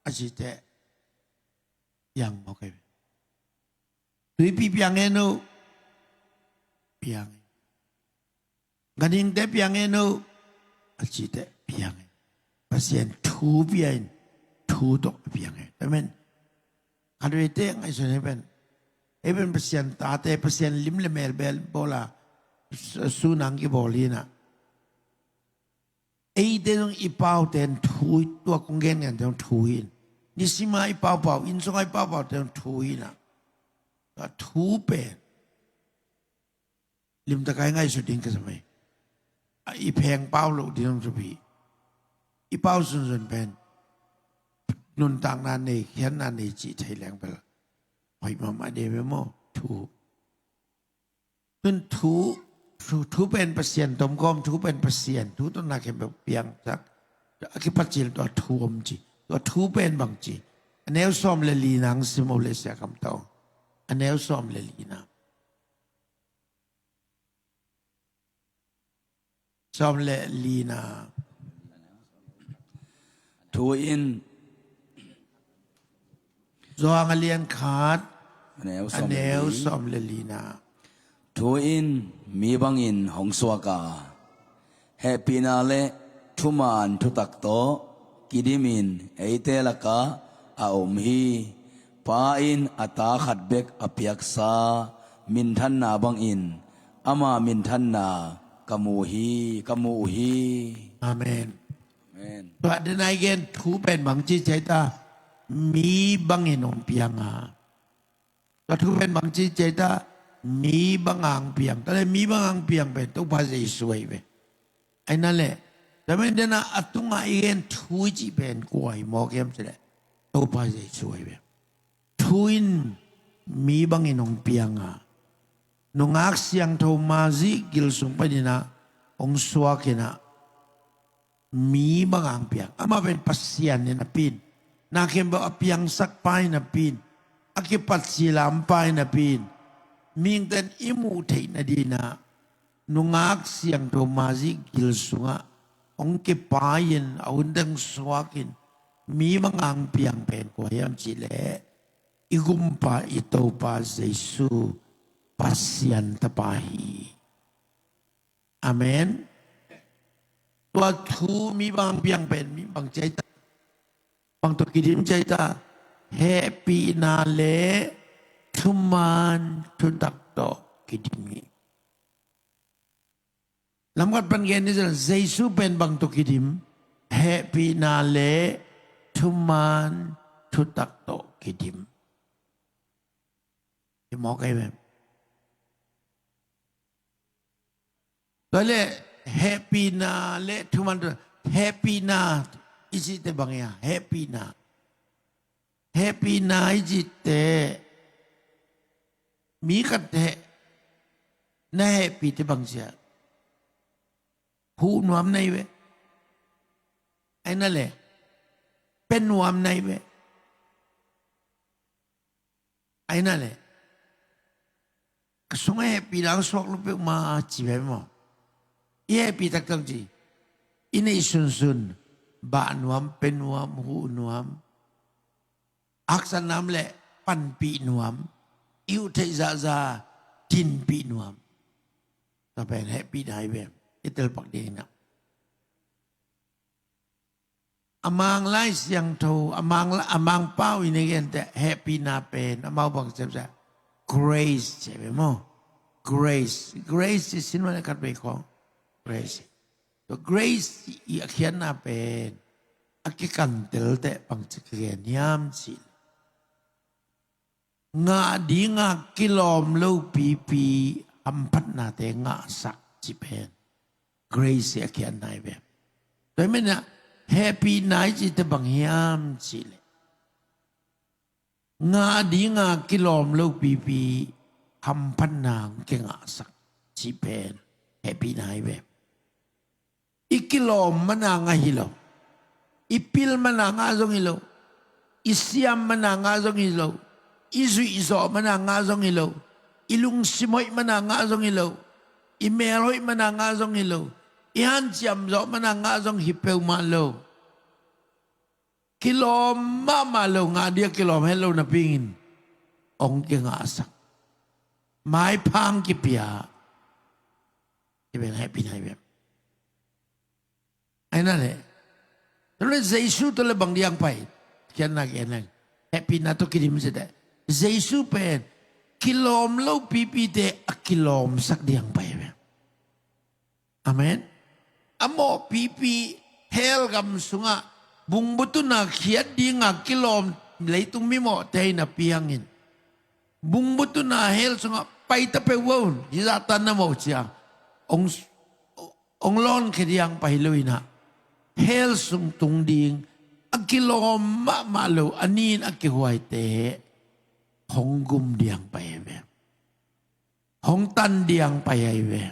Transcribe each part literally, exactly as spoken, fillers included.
a ci teh piang mawk ei ve. Tuipi piang en uh, piang ei. Ganhingte piang en uh, a ci teh piang ei. Pasian thu pia in, thu tawh a piang ei. Amen. Khat veite ngaihsun hi pen, ei pen Pasian tate, Pasian lim le mel bel bawl a, su nang kibawl hi na. Eite zong i paute in thu, tua kong gen gen zong thu hi in. Nisima i paupau, inn sunga i paupaute zong thu hi na. Tua thu pen limtakai ngaihsut ding ka sa mai. A, i pheng pau loh ding zong thupi. I pau sunsun pen nuntakna nei, khiatna nei cih thei leng bel hoih mahmah ding ve maw? Thu. Tun thu, thu, thu pen Pasian tomkawm, thu pen Pasian thu tawh na khempeuh piangsak. A kipatcil tua thu om ci. Tua thu pen bang ci. A neu sawm le li nang sim uh le Sia Kam Tawng. A neu sawm le li na. Sawm le li na. Thu in. Johan a lian khat, a neu sawm le li. A neu sawm le li na. Thu in mi bangin hong suak a, hehpihna le thuman thutak tawh kidimin eite lakah a om hi. Pa in a ta khat bek a piaksa minthanna bangin ama minthanna ka mu hi, ka mu uh hi. Amen. Amen. Tua den ai gen thu pen bang ci ciai ta, mi bangin hong piang a. Tua thu pen bang ci ciai ta, mi bang hong piang. Tua le mi bang hong piang pen Topa Jesu ahi ve. Ahi na le, tua men den a, a tungah i gen thu i cih pen kua hi mawk hiam ci le, Topa Jesu ahi ve. Thu in mi bangin hong piang a, nungak siangtho Mary gil sung panin ah hong suak in ah, mi bang hong piang. Amah pen Pasian in a pin, na khempeuh a piangsak pa in a pin, a kipatcil a om pa in a pin. Mihingte in i muh theih nading ah nungak siangtho Mary gil sungah hong kipai in, a hun teng suak in, mi bang hong piang pen kua hiam cih leh, i Gumpa, i Topa Jesu, Pasian Tapa hi. Amen. Tua thu mi bang hong piang pen mi bang ciai ta, bang tawh kidim ciai ta, hehpihna le thuman thutak tawh kidim hi. Lamkhat pan gen ni zan, Jesu pen bang tawh kidim, hehpihna le thuman thutak tawh kidim. Hi mawk ei ve. Tua le hehpihna le thuman thutak, hehpihna i cihte bang hia, hehpihna. Hehpihna i cihte, mi khat heh, na hehpihte bang sia. Huh nuam na hi ve. Ahi na le, pe nuam na hi ve. Ahi na le, ka sungah hehpihna hong suak lo peuhmah ci ve maw. I hehpih taktak ci, i neih sunsun, bah nuam, pe nuam, huh nuam, haksatna om leh panpih nuam, i uh theih zahzah tinpih nuam. Tua pen hehpihna hi ve. I telpak ding in ah, a Mang Lai Siangtho, a Mang, a Mang pau in i gente hehpihna pen amau bang ci hiam cih leh, grace ci ve maw. Grace, grace i sin wan a khat vei khawng. Grace. Tua grace i a khiatna pen a kikantel teh bang ci kigen hiam cih leh, ngah dinga kilawm lo pipi hamphatnate ngahsak cih pen grace i a khiatna hi ve. Tua hi menah hehpihna i cihte bang hiam cih leh, ngah dinga kilawm lo pipi hamphatna hong kingahsak cih pen hehpihna hi ve. I kilawm mana ngah hi lo. I pil mana ngah zong hi lo. I siam mana ngah zong hi lo. I zuihzawh mana ngah zong hi lo. I lungsim hoih mana ngah zong hi lo. I mel hoih mana ngah zong hi lo. I hanciam zawh mana ngah zong hi peuhmah lo. Kilawm mahmah lo, ngah dia kilawm het lo napi-in hong kingahsak, maiphang kipia. Hi beng hehpihna hi beng. Ahi na le, tua le Jesu tawh le bang diang pai? Khiatna kian leng hehpihna tawh kidim site. Jesu pen kilawm lo pipite a kilawmsak diang pai hi beng. Amen. A mawh pipi hell gam sungah bungbutuna khiat dinga kilawm leitung mimawhte in a piangin, bungbutuna hell sungah paita peuh un, hih zahtan na mawh cia hong, hong lawnkhia diang pai lo inah, hell sung tung ding a kilawm mahmah lo a nin a kihuaite hong gum diang pai hi ve. Hong tan diang pai ahi ve.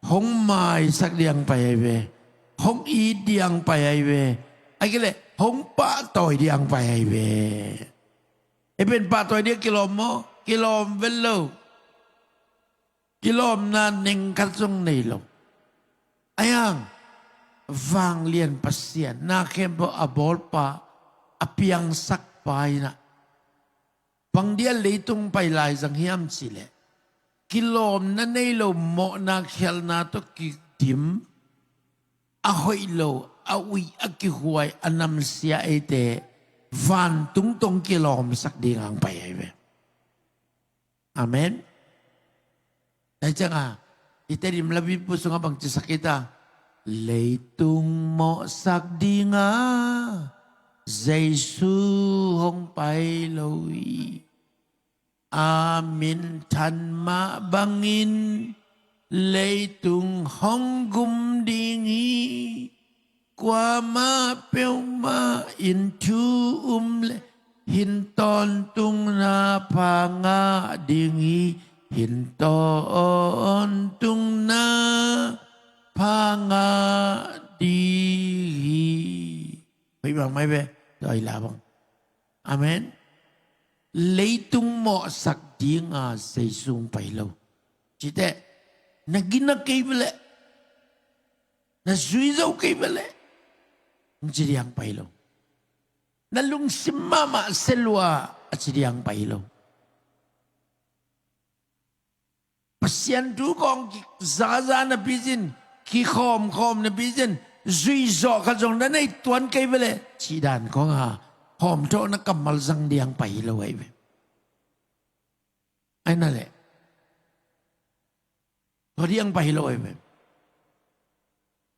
Hong maisak diang pai ahi ve. Hong it diang pai ahi ve. Ahi kei leh hong pahtawi diang pai ahi ve. Ei pen pahtawi dia kilawm maw? Kilawm vet lo. Kilawmna neng khat zong nei lo. Ahi hang vanglian Pasian, na khempeuh a bawlpa, a piangsakpa inah, bang dia leitung pai lai zang hiam cih leh, kilawmna nei lo, mawhna khialhna tawh kidim, a hoih lo, a uih, a kihuai, a namsia eite vantung tawh kilawmsak ding hong pai ahi ve. Amen. Tua ciangah i Tedim labipu sungah bangci sak hi ta? Leitung mawhsak dinga Jesu hong pai lo hi. A minthan mah bangin leitung hong gum ding hi. Kuamah peuhmah in thu um leh hin tawntungna pha ngah ding hi. Hin tawntungna pha ngah ding hi. Hoih bang mai ve. Tua hi la bang. Amen. Leitung mawhsak dinga Jesu hong pai lo. Cite, na gina kei ve leh, na zui zo kei ve leh, hong ci diang pai lo. Na lungsim mahmah se lua a ci diang pai lo. Pasian thu kong kizaza napi cin, kikhawmkhawm napi cin, zuihzawh khat zong na nei tuan kei ve leh, cih dan kong a hawmthawhna kammal zang diang pai lo ahi ve. Ahi na leh, tua diang pai lo ahi ve.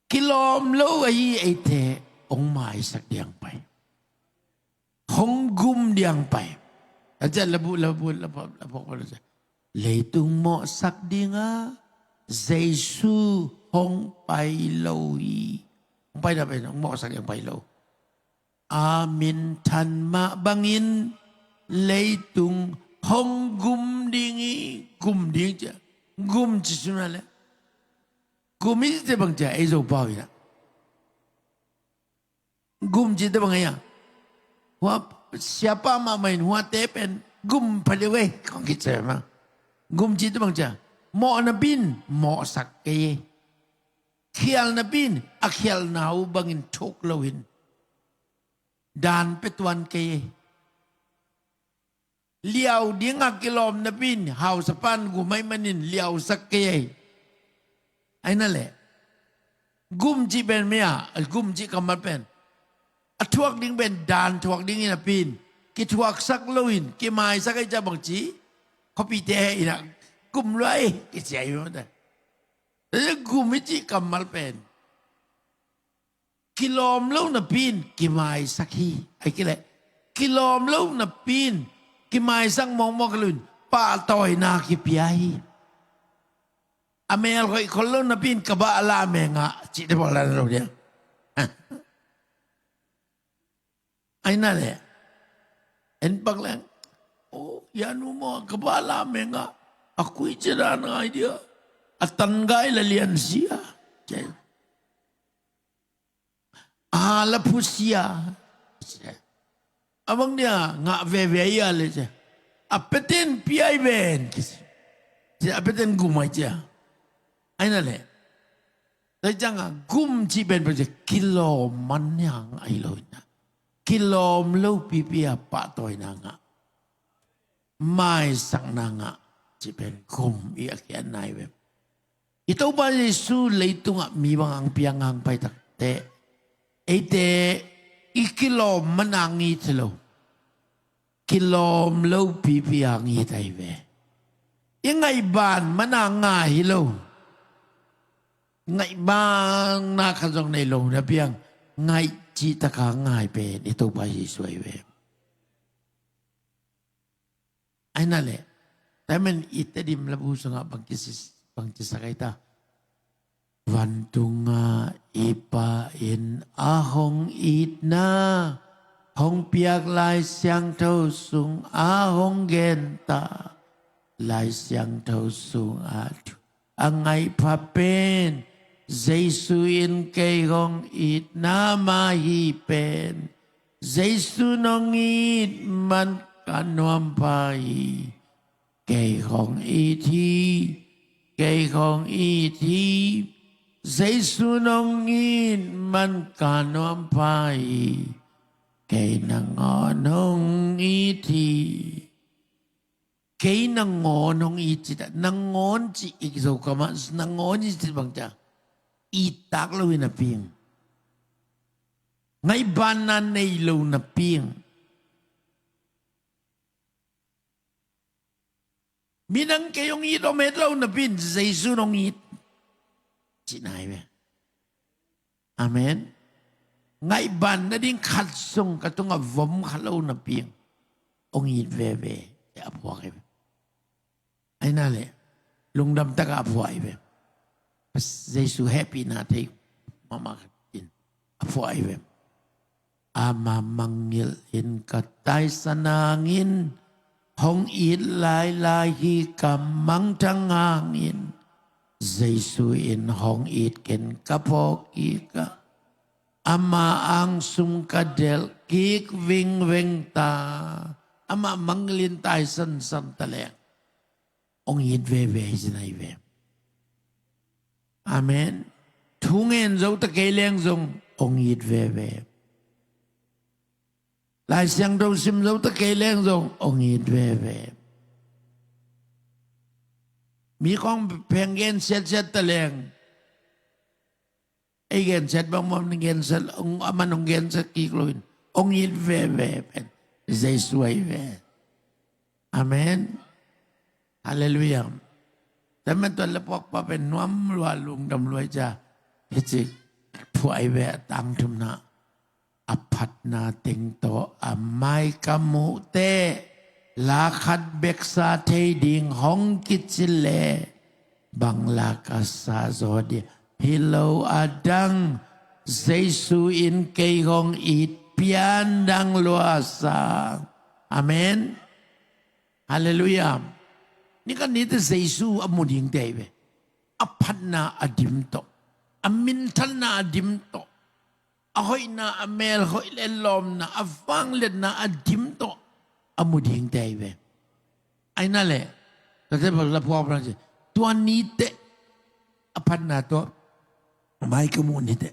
Kilawm lo ahi eite hong maisak diang pai. Hong gum diang pai. A ciah labu, labu, labu, labu, labu. Leitung mawhsak dinga Jesu hong pai lo hi. Hong pai na pen, hong mawhsak diang pai lo. A minthan mah bangin leitung hong gum ding hi. Gum ding cia. Gum ci suna le. Gum hi cite bang cia, ei Zopau hi na. Gum cite bang ahi a, hua siapa mahmah in huate pen gum pha deuh ei, kong kici mah. Gum cite bang cia, mawh napi in mawhsak kei ei. Khial napi in a khialhna uh bangin thuk loin dan pia tuan kei ei. Liau dinga kilawm napi in hausapan gum ahih manin liausak kei ei. Ahi na leh, gum cih pen mei a, gum cih kammal pen a thuak ding pen dan thuak ding hi napi in, kithuaksak loin kimaisak ahih ciang bangci, khuapite heh in a, gum lua ei kici ahi mah ta. Gum i cih kammal pen kilawm lo napi in kimaisak hi. Ahi kei leh, kilawm lo napi in kimaisak mawkmawk loin pahtawina kipia hi. A mel hoih khol lo napi in ka bah a lah meng ah cihte bawl dan lo dia. Ahi na leh, en pak leng, o, ya nu maw, ka bah a lah meng ah a kui cia dan ngai dia, a tan gai la lian sia. A la phusia. A bang dia ngah veve ia le cia, a peten piai ven kici. Cia a peten gum ai cia. Ahi na leh, tua ciangah gum cih pen pen cia kilawm man niang ahi lo in a, kilawm lo pipi a pahtawina ngah, maisakna ngah, cih pen gum i a khiatna hi ve. I Topa Jesu leitungah mi bang hong piang hong pai takteh, eite i kilawm man hong it hi lo, kilawm lo pipi hong it ahi ve. I ngaihban man hong ngai hi lo, ngaihbanna khat zong nei lo na piang, ngaih cihtak a ngai pen i Topa Jesu ahi ve. Ahi na leh, tamen i Tedim labu sungah bang kisis, bang kisak ahi ta. Vantungah i Pa in a hong itna hong piak, Lai Siangtho sungah hong genta, Lai Siangtho sungah thu a ngaih pha pen, Jesu in kei hong itna mah hi pen, Jesu in hong it man ka nuam pha hi. Kei hong it hi, kei hong it hi, Jesu in hong it man ka nuam pha hi. Kei nangawn hong it hi. Kei nangawn hong it cih ta, nangawn cih i Zokam ah nangawn i cih bang ta, it tak lo hi napi ing. Ngaihbanna nei lo napi ing. Midang kei hong it om het lo napi in, Jesu in hong it cihna hi ve. Amen. Ngaihban nading khat zong ka tungah vom kha lo napi in, hong it veve, a phuak hi ve. Ahi na leh, lungdam takah a phuak hi ve. Jesu hehpihna thei mahmah khat in a phuak hi ve. Ama mangngilh in ka taisan hangin, hong it lailai hi ka mangthang hangin, Jesu in hong it ken ka phawk kik a, ama angsung ka delh kik vingveng ta. Ama mangngilh in taisansan ta leng, hong it veve hi cihna hi ve. Amen. Thu ngen zo ta kei leng zong hong it veve. Lai Siangtho sim zo ta kei leng zong hong it veve. Mi khawng pheng gen siatsiat ta leng, ei gensiat bangmah, hong gensiat, hong, aman hong gensiat kik lo in, hong it veve pen Jesu ahi ve. Amen. Halleluiah. Tua man tua la phuakpa pen nuam lua, lungdam lua hi cia. Hi ci phuak hi ve. A tang thumna, a phatna teng tawh a mai ka muh teh, la khat bek sa thei ding hong kici leh, bang la ka sa zaw ding? Hi lo a dang, Jesu in kei hong it pian dang lua sa. Amen. Halleluiah. Ni khat ni teh Jesu a mu dingte hi ve. A phatna a dim tawh, a minthanna a dim tawh, a hoihna, a melhoih le lawmna, a vangliatna a dim tawh a mu dingte hi ve. Ahi na leh, tate bang la phuak bang ci, tua ni teh, a phatna tawh mai ka muh ni teh,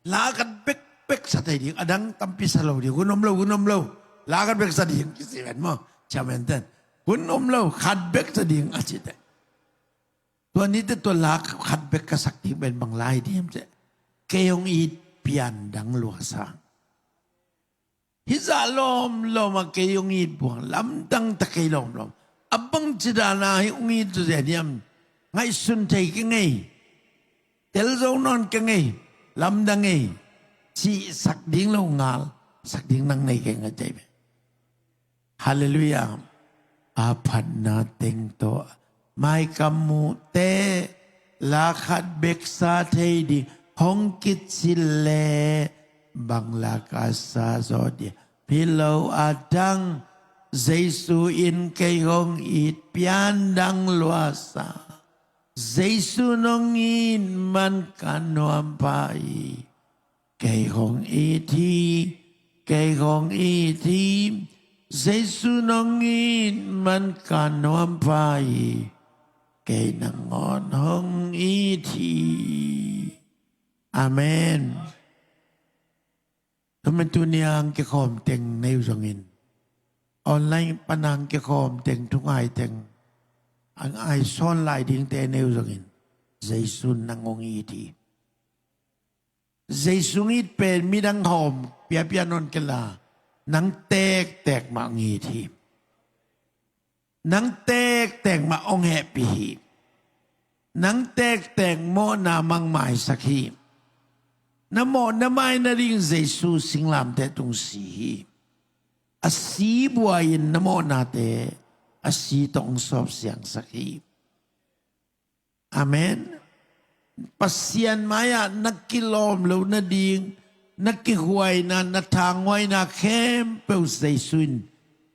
la khat bekbek sa thei ding, a dang tampi sa lo ding, hun om lo, hun om lo, la khat bek sa ding kici ven maw, chairman ten, hun om lo, khat bek sa ding a ci teh, tua ni teh tua la khat bek ka sak ding pen bang la hi ding hiam cih leh, kei hong it pian dang lua sa. Hih zah lawmlawm a kei hong it buang, lamdang ta kei lawmlawm. A bangci dan a hih hong it zaw zen hiam, ngaihsun thei kei ing ei, tel zo nawn kei ing ei, lamdang ei, cih sak ding lo ngal, sak ding nang nei kei ing a, ci hi ve. Halleluiah. A phatna teng tawh mai ka muh teh, la khat bek sa thei ding hong kici leh, bang la ka sa zaw ding? Hi lo a dang, Jesu in kei hong it pian dang lua sa. Jesu in hong it man ka nuam pha hi. Kei hong it hi, kei hong it hi, Jesu in hong it man ka nuam pha hi. Kei nangawn hong it hi. Amen. Tua manin tuni a hong kikhawm teng nei uh zongin, online pan a hong kikhawm teng, thungai teng, a ngai sawn lai dingte nei uh zongin, Jesu in nang hong it hi. Jesu hong it pen midang hawm piapia nawn kei la, nang tektek mah hong it hi. Nang tektek mah hong hehpih hi. Nang tektek mawhna mah hong maisak hi. Na mawhna mai nading Jesu singlamteh tung si hi. A si buai-in na mawhnate a si tawh hong sawp siangsak hi. Amen. Pasian mai-ah na kilawm loh nading, na kihuaina, na thanghuaina khempeuh Jesu in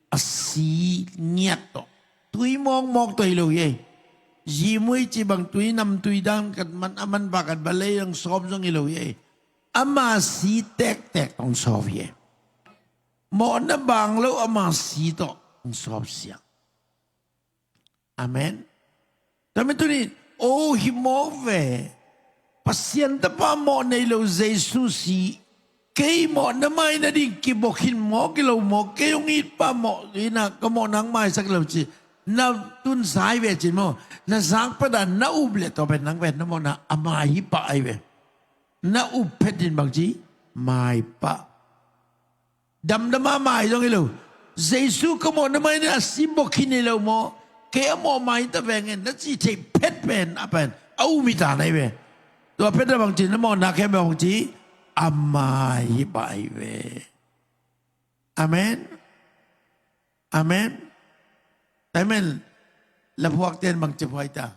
a si ngiat tawh, tui mawkmawk tawh hi lo hi ei. Zimui cih bang tui nam tui dan khat man, a manpha khat balei hong sawp zong hi lo hi ei. Ama si tektek tawh hong sawp hi ei. Mawhna bang lo ama si tawh hong sawp siang. Amen. Tua manin tuni, o, hi mawk ve. Pasian Tapa mawh nei lo Jesu si. Kei mawhna mai nading kibok hi mawk hi lo maw, kei hong it pa mawh hi na, ka mawhna hong maisak hi lo ci. Na tun sa hi ve cin maw. Na zak phet a na up leh tua pen nang pen na mawhna a mai hi pah hi ve. Na up phet in bang ci, mai pah. Damdam a mai zong hi lo. Jesu ka mawhna mai na a si bok hi ni lo maw? Kei a mawh mai ta veng e na ci thei phet pen a pen a um hi ta na hi ve. Tua phet a bang ci na mawhna khempeuh bang ci a mai hi pah hi ve. Amen. Amen. Amen. Laphuakte in bang ci phuai ta.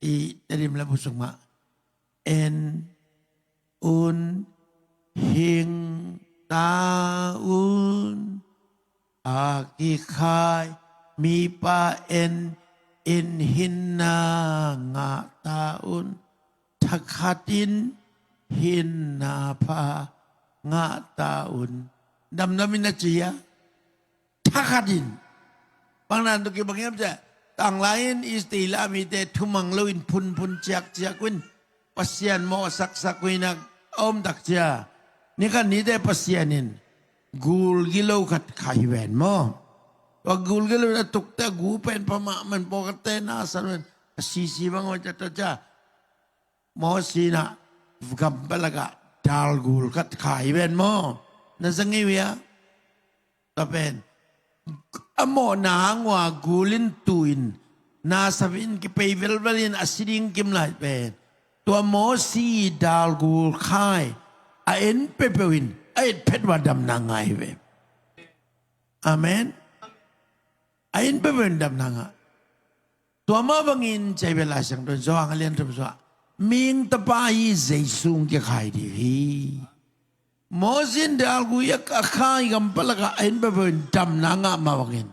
I Tedim labu sung mah. En un, hing ta un, a kikhai mipa en in hinna ngah ta un, thakhatin hinna pha ngah ta un. Damdam in a ci a, thakhatin. Bang nan tuk i bang hiam ciah, tanglai in Israel a mite thumang loin phunphun ciakciak uh in, Pasian mawhsaksak uh in a om tak cia. Nikhat nite Pasian in gul gilo khat khai hi ven maw? Tua gul gilo in a tukte a gu pen pha mahmah in pawlkhatte na san ven, a sisi bang ven cia tua cia. Mosi in a gam palak ah dalgul khat khai hi ven maw? Na za ngei uh hia? Tua pen a mawhna hang ua gul in tu in, na sa in kipei velvel in a si ding kim lai pen tua Mosi dalgul khai a en peuhpeuh in a et phet ua damna ngah hi ve. Amen. A en peuhpeuh in damna ngah. Tua mah bangin cia hi ve, Lai Siangtho in Johan a lian thum sungah, mihing Tapa hi Jesu hong kikhai ding hi. Mosi in dalgul a khai gam palak ah a en peuhpeuh in damna ngah mah bangin,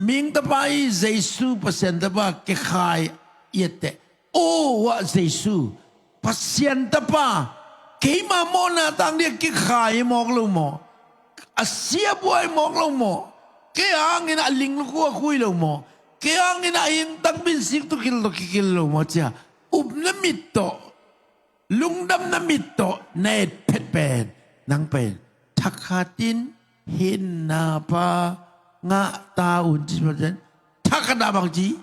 mihing Tapa hi Jesu Pasian Tapa kikhai i et teh, o, hua Jesu Pasian Tapa, keima mawhna tang ding a kikhai mawk lo maw? A si a buai mawk lo maw? Kei hangin a linglukhu a khui lo maw? Kei hangin a hing tangbin sik tawh kil tawh kikil lo maw cia, upna mit tawh, lungdamna mit tawh na et phet pen, nang pen thakhatin hinna pha ngah ta un ci. Thakhat ah bang ci,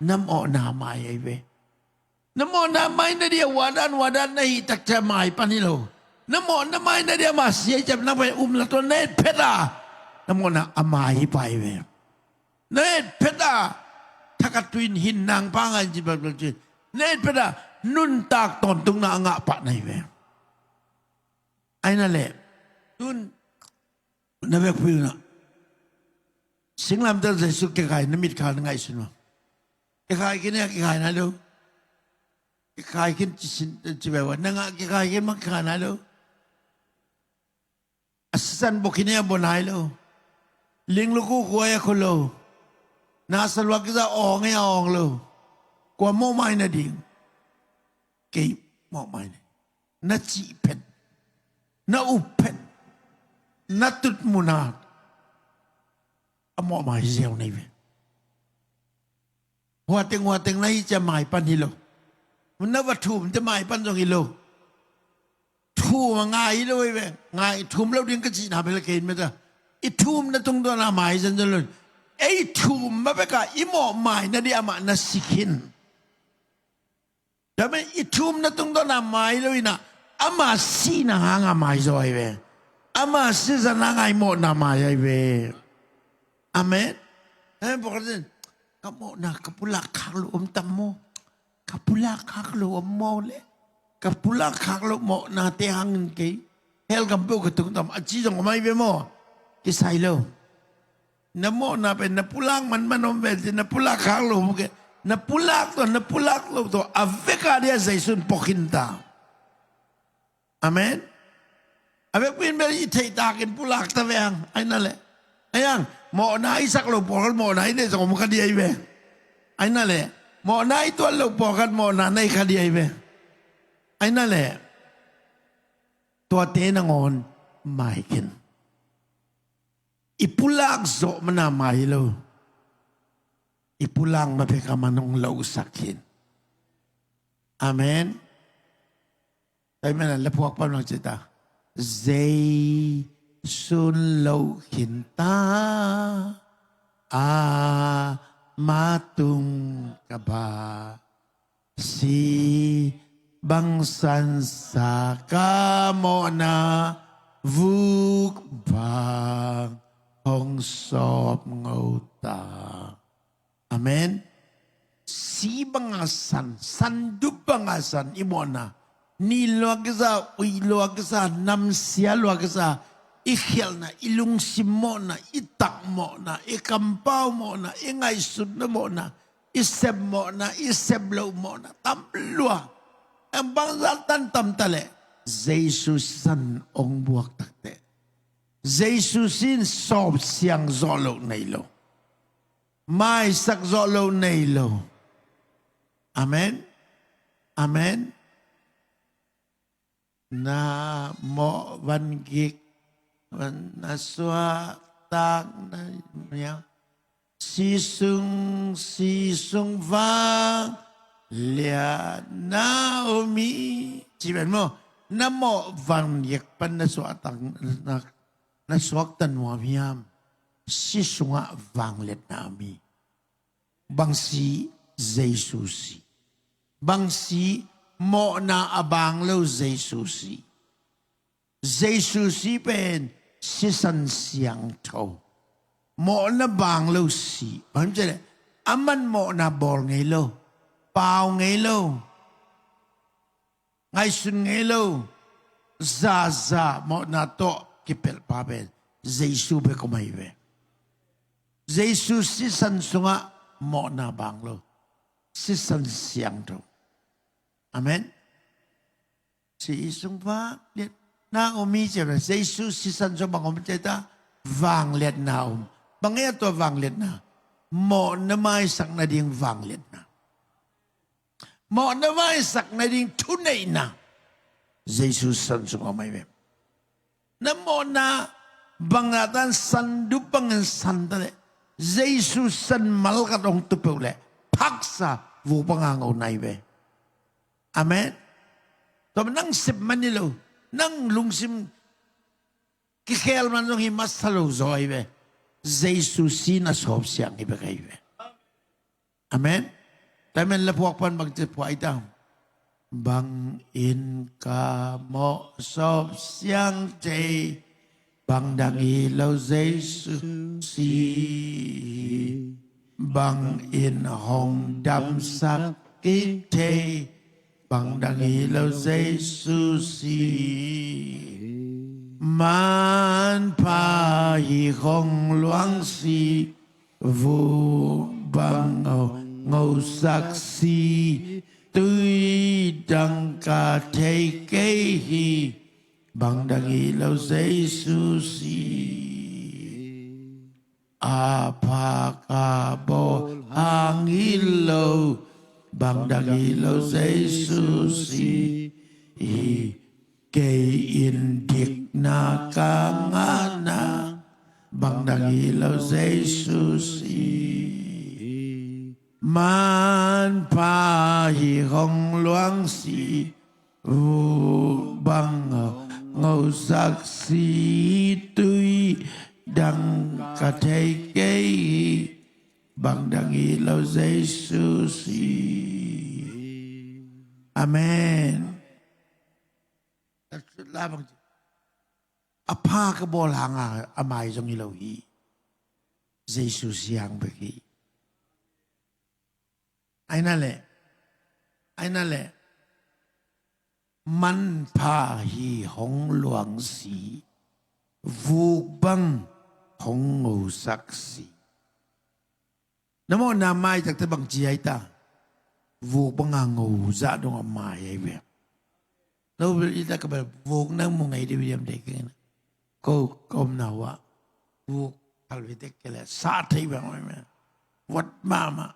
na mawhna mai ahi ve. Na mawhna mai na dia wadan wadan na hih tak cia mai pan hi lo. Na mawhna mai na dia mah sia cia, nang pen um la tua na et phet a, na mawhna a mai hi pah hi ve. Na et phet a, thakhat tu in hinna pha ngah in ci, na et phet a nuntak tawntungna a ngah pah na hi ve. Ahi na leh tun na vekpi un ah singlamteh Jesu kikhai na mitkha na ngaihsun maw? Kikhai khin hia, kikhai nai lo? Kikhai khin ci sin, ci ve ua, na ngah kikhai khin mah kikhai nai lo. A sisan bok khin hia, bok nai lo. Linglukhu khuai a khu lo. Na sa lua kiza awng hia, awng lo. Kua mawh mai na ding? Kei mawh mai na, na cih phet, na up phet, na tut mun a a mawh mai ziau na hi ve. Hua teng hua teng na hih cia mai pan hi lo. Na va thum teh mai pan zong hi lo. Thum a ngai lo ei ve. Ngai thum lo ding ka cihna bel kei meta. I thumna tungtawn a mai zenzen lo. Ei thum ma beka i mawh mai nading amah na si khin. Tua manin i thumna tungtawn a mai lo inah ama sihna hanga mai zaw ahi ve. Ama sisan hanga i mawhna mai ahi ve. Amen. Amen. Ka mawhna ka pulak khak lo om tam maw? Ka pulak khak lo om maw le? Ka pulak khak lo mawhnate hangin kei hell gam peuh ka tung tam a ci zong om ahi ve maw? Kisai lo. Na mawhna pen na pulak manman om ve ci, na pulak khak lo om kei. Na pulak tawh, na pulak lo tawh a veka dia Zeisu in pok khin ta. Amen. A vekpi in bel i theihtakin pulak ta ve hang. Aina le, ai hang, mawhna i sak lo pawlkhat mawhna i neih zong om kha ding ahi ve. Aina le, mawhna i tuat lo pawlkhat mawhna nei kha ding ahi ve. Aina le, tuate nangawn mai khin. I pulak zawh mana mai lo. I pulak ma beka man hong losak khin. Amen. Tua ahih manin a laphuak pan bang ci ta? Zeisu in lo khin ta, ama tung ka ba, si bangsan sa ka mawhna vuk bang hong sawp ngo ta. Amen. Si banga san, sandup banga san i mawhna. Nih lua kisa, uih lua kisa, namsia lua kisa, i khialhna, i lungsim mawhna, i tak mawhna, i kampau mawhna, i ngaihsutna mawhna, i sep mawhna, i sep loh mawhna tam lua. Em, bangzah tan tam ta leh Jesu sisan hong buak takteh, Jesu si in sawp siang zawh loh nei lo. Maisak zawh lo nei lo. Amen. Amen. Na mawh van gik, na suahtak na miang, si sung, si sung vangliatna om hi. Ci pen maw, na mawh van gik pan na suahtak na, na suakta nuam hiam? Si sungah vangliatna om hi. Bang si? Jesu si. Bang si? Mawhna a bang lo Jesu si. Jesu si pen sisan siangtho. Mawhna bang lo si. Bang ci leh, aman mawhna bawl ngei lo, pau ngei lo, ngaihsun ngei lo, zaza mawhna tawh kipelhpa pen Jesu bek om ahi ve. Jesu sisan sungah mawhna bang lo, sisan siangtho. Amen. Si sung vangliatna om hi ci a, Jesu sisan sung bang om ci ta? Vangliatna om. Bang hia tua vangliatna? Mawhna maisak nading vangliatna. Mawhna maisak nading thuneihna Jesu sisan sung om ahi ve. Na mawhna bangzah tan sandup bangin san ta leh, Jesu san malkat hong tu peuh leh, phaksa vuk banga ngo na hi ve. Amen. Tua nang sep man hi lo, nang lungsim kikhel man zong hi masa lo zaw ahi ve. Jesu si in a sawp siang hi bek ahi ve. Amen. Tua ahih manin laphuak pan bang ci phuah hi ta? Bang in ka mawh sawp siang thei, bang dang hi lo Jesu si. Bang in hong damsak kik thei, bang dang hi lo Jesu si. Manpha hi khong luang si, vuk bang hong ngosak si, tui dang ka thei kei hi, bang dang hi lo Jesu si. A pha ka bawl hang hi lo, bang dang hi lo Jesu si. Hi kei in dikna ka ngahna, bang dang hi lo Jesu si. Manpha hi khong luang si, Vuk bang hong ngosak si, tui dang ka thei kei hi, bang dang hi lo Jesu si. Amen. A pha ka bawl hanga a mai zong hi lo hi. Jesu si hang bek hi. Aina le, aina le, manpha hi hong luang si, vuk bang hong ngosak si. Na mawhna mai takte bang ci ai ta? Vuk banga ngo zah dong a mai ai ve. Lo bel i ta ka bel vuk nang mu ngei deuh diam dei keng. Ko ka omna uh ah vuk phalvi tek ke le sa thei bang mai me. Vat mahmah.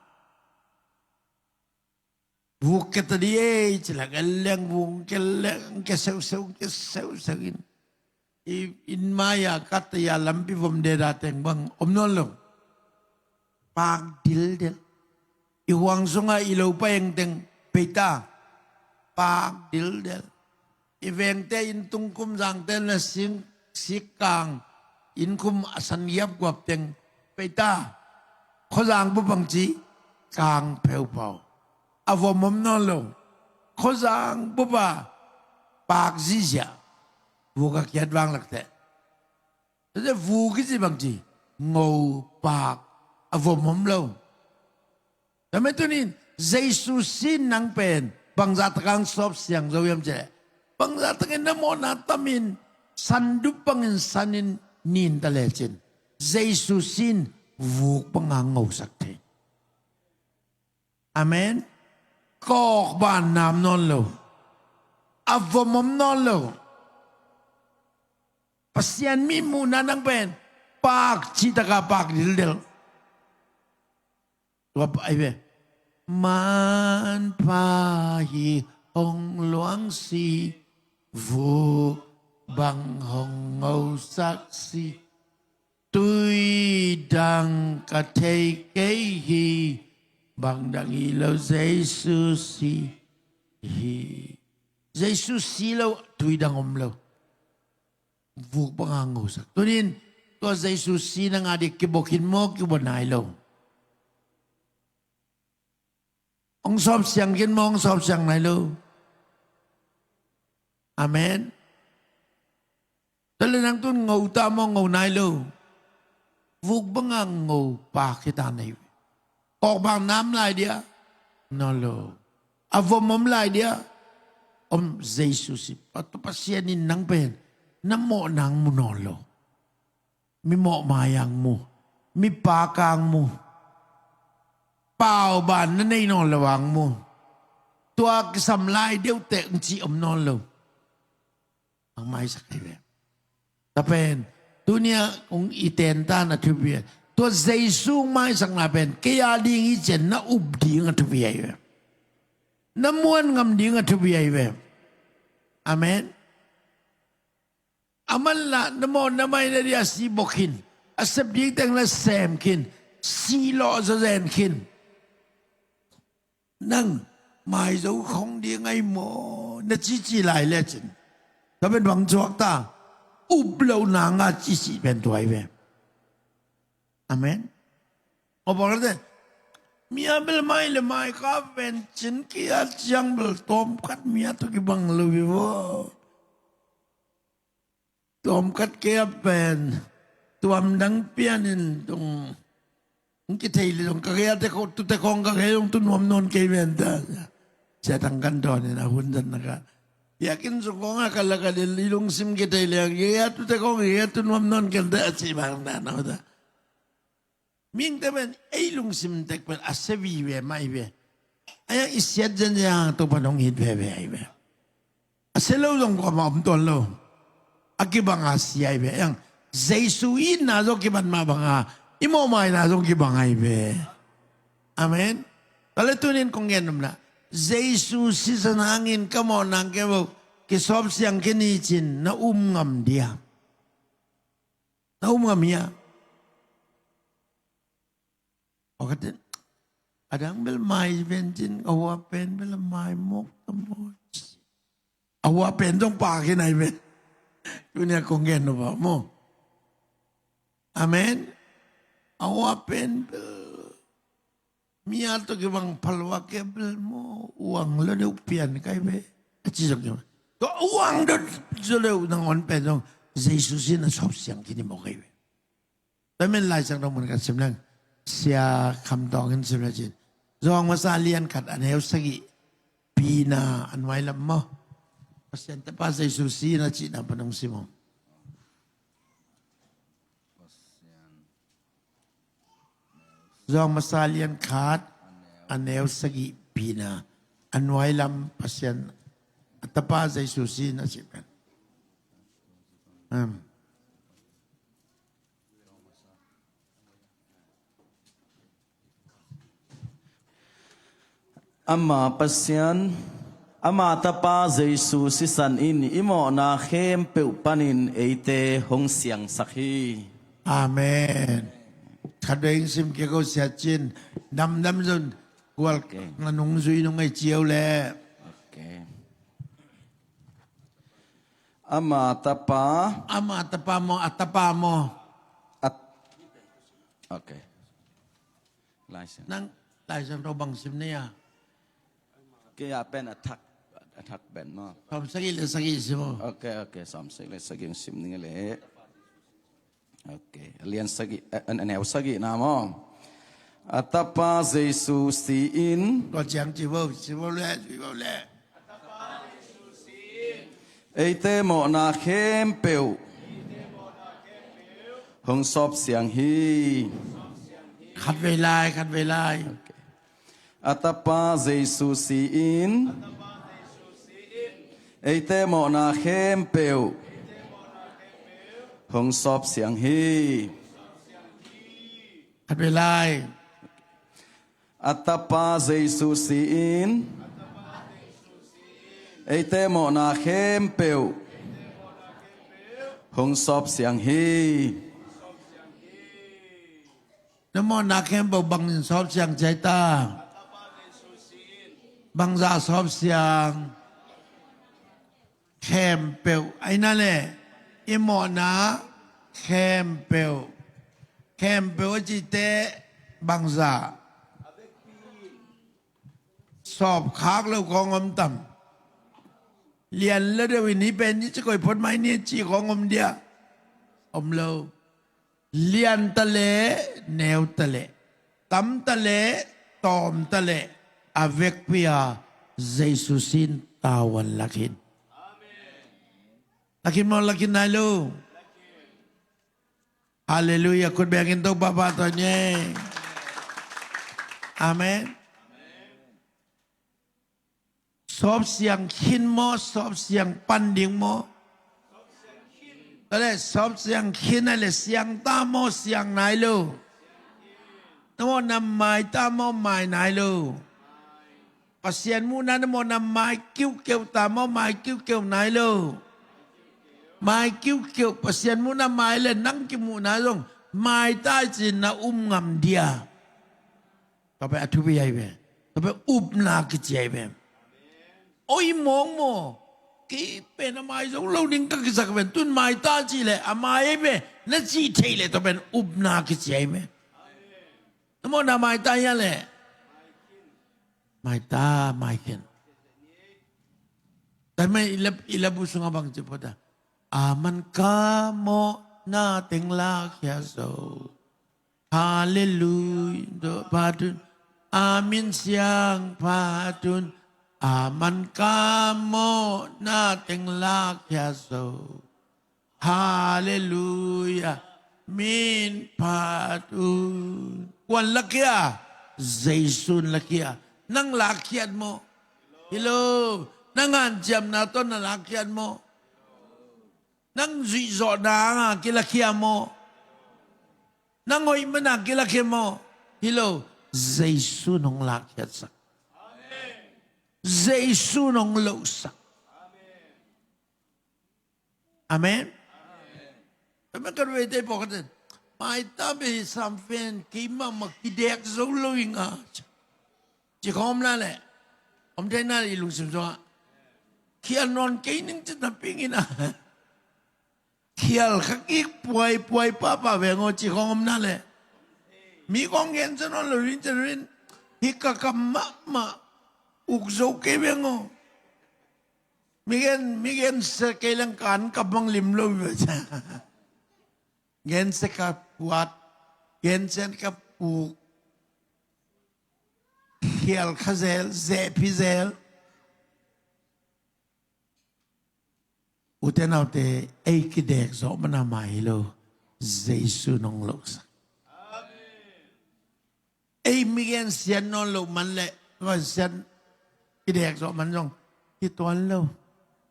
Vuk ke ta di ei ci lak el leng vuk ke leng ke seu seu ke seu seu in. I, in mai-a katte-a lampi vom deda teng bang om nawn lo. Pak dildel. I huang sunga i lopa eng teng peita. Pak dildel. I vengte inn tung kum zangte na sing sik kang inn kum a san giap guap teng peita. Khuazang bup bang ci kang pheupau. A vom om nawn lo. Khuazang bupa pak zihziah. Vuk a kiat vang lakteh. Tate vuk i ci bang ci ngo pak a vom om lo. Tame tunin Jesu sin nang pen bangzah takang sawp siang zo hiam cih leh bangzah takin na mawhna tamin sandup bangin sanin nin ta lecin Jesu sin vuk banga ngosak thei. Amen. Kawkban nam nawn lo. A vom om nawn lo. Pasian mi muhna nang pen pak cihtaka pak dildel. Tua ai ve. Manpha hi hong luang si, vuk bang hong ngosak si. Tui dang ka thei kei hi, bang dang hi lo Jesu si hi. Jesu si lo tui dang om lo. Vuk banga ngosak. Tunin tua Jesu si nang a di kibok hin maw kibok nai lo. Hong sawp siang khin maw hong sawp siang nai lo. Amen. Tale nang tun ngo ta maw ngo nai lo. Vuk banga ngo pak hi ta nei. Kawkbang nam lai dia. Nawn lo. A vom om lai dia. Om Jesu si. Patu Pasian in nang pen na mawh nang mu nawn lo. Mi mawh mai ang mu, mi pak ang mu, pau ban na nei nawn lo ang mu. Tua kisam lai deuhteh ng ci om nawn lo. Ang maisak thei ve. Tapen tunia kong i tenta na thupi ve. Tua Jesu maisakna pen kei a ding i cen na up ding a thupi ai ve. Na muan ngam ding a thupi ai ve. Amen. A manlah na mawh na mai na dia si bok khin. A sep ding teng la sem khin. Si lawh zazen khin. Nang mai zo khong ding ai maw na cici lai lecin. Ka pen bang cuak ta. Up lo nanga cici pen tuai ve. Amen. Aw bang te. Mia bel mai le mai ka pen cin kia ciang bel tom kat mia tu ki bang lo vi vo. Tuam khat kei a pen tuam dang pianin tung kithei le tung ka gei a te khong tu te khong ka gei tung tu nuam nawn kei ven ta. Sia tang kan dawn in a hun zan na ka piakin sung kong a ka la ka le i lungsim kithei le a gei a tu te khong gei a tu nuam nawn ken ta a ci bang ta na ta. Mihingte pen ei lungsim tek pen a sia vive mah hi ve. A yang i siat zenzen a Topa nong it veve ahi ve. A sia lo zong kuamah om tuan lo. A kibang a sia ahi ve. A yang Jesu itna zong kibang mah banga i mawhmaina zong kibang ahi ve. Amen. Ka le tunin kong gen nopna Jesu sisan hangin ka mawh nang ke vo kisawp siang ke ni cin na um ngam dia. Na um ngam hia? Aw ka ten a dang bel mai ven cin ka hua pen bel a mai mawk ta maw? A hua pen zong pha khin ahi ve. Tuni a kong gen nop a maw. Amen. A hua pen bel mi a tawh kibang phalua kebel maw, uang lo deuh pian kai ve. A ci zong kibang. Tua uang deuh zo deuh nangawn pen zong Jesu sin a sawp siang khin hi maw kai ve. Tua men Lai Siangtho mun khat sim leng. Sia Kham Tawng in sim le cin. Zawng Masa lian khat a neu sagih pina a nuai lam maw. Pasian Tapa Jesu sin a cihna pan hong sim aw. Zawng Masa lian khat a neu sagih pina a nuai lam Pasian a Tapa Jesu sin a cih pen. Amen. Ama Pasian, ama Tapa Jesu sisan in i mawhna khempeuh panin eite hong siangsak hi. Amen. Khat vei sim kei ko sia cin, damdam zon kual. Okay. Nga nung zui nung ei ciau le. Okay. Ama Tapa. Ama Tapa maw, a Tapa maw. At. Okay. Lai Siang. Nang Lai Siangtho bang sim ni a. Kei a pen a thak, a thak pen maw. Sawm sagih le sagih sim aw. Okay, okay, sawm sagih le sagih sim ni le. Okay, a lian sagih, a, a neu sagih na maw. A Tapa Jesu si in. Tua ciang ci vo, ci vo le, ci vo le. Eite mawhna khempeuh hong sawp siang hi. Khat vei lai, khat vei lai. Okay. A Tapa Jesu si in eite mawhna khempeuh hong sawp siang hi. Khat vei lai. A Tapa Jesu si in eite mawhna khempeuh hong sawp siang hi. Na mawhna khempeuh bangin sawp siang ci ai ta? Bangzah sawp siang? Khempeuh. Ahi na le, i mawhna khempeuh. Khempeuh a cihte bangzah? Sawpkhak lo kong om tam? Lian lo deuh in hih pen ni ci koi phot mai ni ci kong om dia? Om lo. Lian ta le, neu ta le, tam ta le, tawm ta le, a vekpi a Jesu sin tavuan lakhin. Lakhin maw, lakhin nai lo. Halleluiah. Khut bengin Topa pahtawi ni. Amen. Sawp siang khin maw, sawp siang pan ding maw? Tua le sawp siang khin a le siang ta maw, siang nai lo? Na mawhna mai ta maw, mai nai lo? Pasian muhna na mawhna mai kiuhkeuh ta maw, mai kiuhkeuh nai lo? Mai kiuhkeuh. Pasian muhna mai le nang kimuhna zong mai ta i cin na um ngam dia? Tua pen a thupi ahi ve. Tua pen upna kici ahi ve. Oi mawng maw, kei pen a mai zo lo ding ka kisak pen tun mai ta cih le a mai ahi ve na cih thei le tua pen upna kici ahi ve. Na mawhna mai ta hia le? Mai ta, mai khin. Tua mai i lap, i lap bu sungah bang ci phot a? A man ka mawhna teng lakhia zo. Halleluiah, phat un. A min siang phat un. A man ka mawhna teng lakhia zo. Halleluiah, min phat un. Kuan lakhia? Jesu'n lakhia. Nang lakhiat maw? Hi lo. Nang hanciamna tawh na lakhiat maw? Nang zuihzawhna hanga kilakhia maw? Nang hoih mana kilakhia maw? Hi lo. Jesu'n hong lakhiatsak. Jesu'n hong lohsak. Amen. Amen. Kan veite pawlkhat in, mai ta beh hi sam pen, keimah mah kidek zo lo ing a. Ci khawm na leh, om thei na leh i lungsim sungah. khial nawn kei ning ci napi-in ah, khial kha kik puaipuai pahpah veng aw ci khawng om na leh, mi khawng gensia nawn lo ring ciangin, hih ka kam mahmah uk zo kei veng aw. Mi gen, mi gensia kei leng ka an ka bang lim lo ve cia. Gensia ka puat, gensia ka puk, khial kha zel, zehphi zel. Ute naute, ei kidek zawh man a mai hi lo, Jesu nong losak. Ei mi gensia nawn loh man leh, gensia kidek zawh man zong hi tuan lo.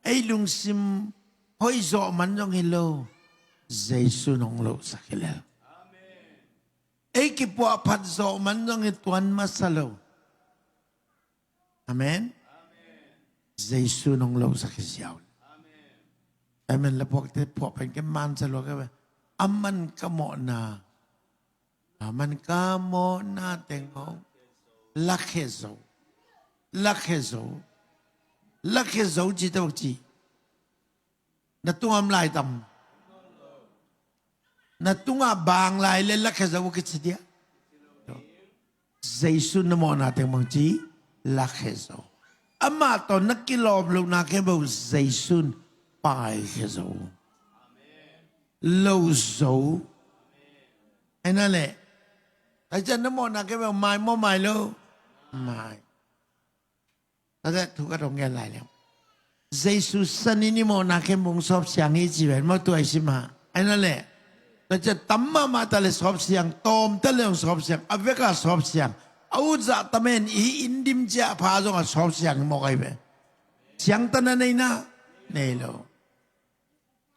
Ei lungsim hoih zawh man zong hi lo, Jesu nong losak hi lel. Ei kipuahphat zawh man zong hi tuan masa lo. Amen. Jesu nong losak hi ziau. Amen. La phuakte phuah pen ke man sa lua ke ve. Aman ka mawhna, aman ka mawhna teng hong lakhia zo, lakhia zo, lakhia zo ci tawh ci. Na tungah om lai tam? Na tungah bang lai le lakhia zo kici dia? Jesu na mawhna teng bangci lakhia zo. Amah tawh na kilawm lohna khempeuh Jesu in paikhia zo. Lo zo. Ahi na leh, tua ciang na mawhna khempeuh mai maw, mai lo? Mai. Tate thu ka dong gen lai leng, Jesu san in i mawhna khempeuh hong sawpsiang hi ci ven maw, tua i sim a. Ahi na leh, tua ciang tam mahmah ta leh sawpsiang, tawm ta leh hong sawpsiang, a vek a sawpsiang. A ut zah tam hen, i inn dim ciah pha zong a sawpsiang hi mawk ahi ve. Siangtanna nei na, nei lo.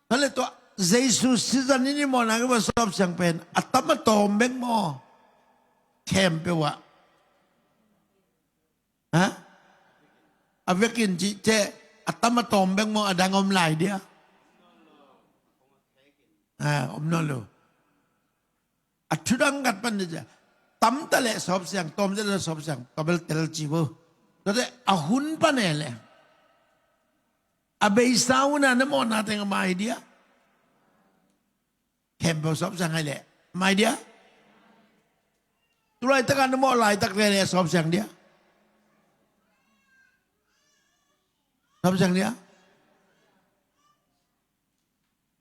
Tua leh tua Jesu sisan in i mawhna khempeuh sawpsiang pen a tam a tawm bek maw? Khempeuh ah. Ha? A vekin cih teh a tam a tawm bek maw, a dang om lai dia? Ha, om nawn lo. A thudang khat pan dia. Tam ta leh sawpsiang, tawm ta leh sawpsiang, tua bel tel ci vo. Tua teh a hun pan e leh, a beisa hun a na mawhna teng a mai dia? Khempeuh sawpsiang ahi leh mai dia? Tulaitak a na mawh laitak teh leh sawpsiang dia? Sawpsiang dia?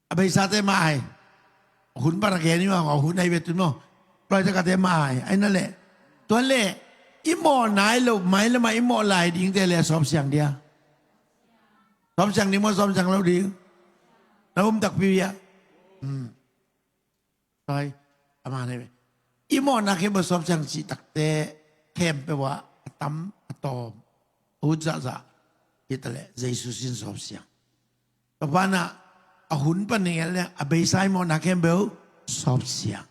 A beisate mai. Hun pan a gen i mah, hun ahi ve tun maw. Tulaitak a te mai. Ahi na leh, tua leh i mawh nai loh, mailam ah i mawh lai dingte leh sawpsiang dia? Sawpsiang ding maw, sawpsiang lo ding? Na um takpi uh hia? Hmm. Tua hi, a man ahi ve. I mawhna khempeuh sawpsiang cih tak teh khempeuh ah a tam a tawm, a ut zahzah hi ta leh Jesu sin sawpsiang. Tua pan ah a hun pan i nget leh a beisa i mawhna khempeuh sawpsiang.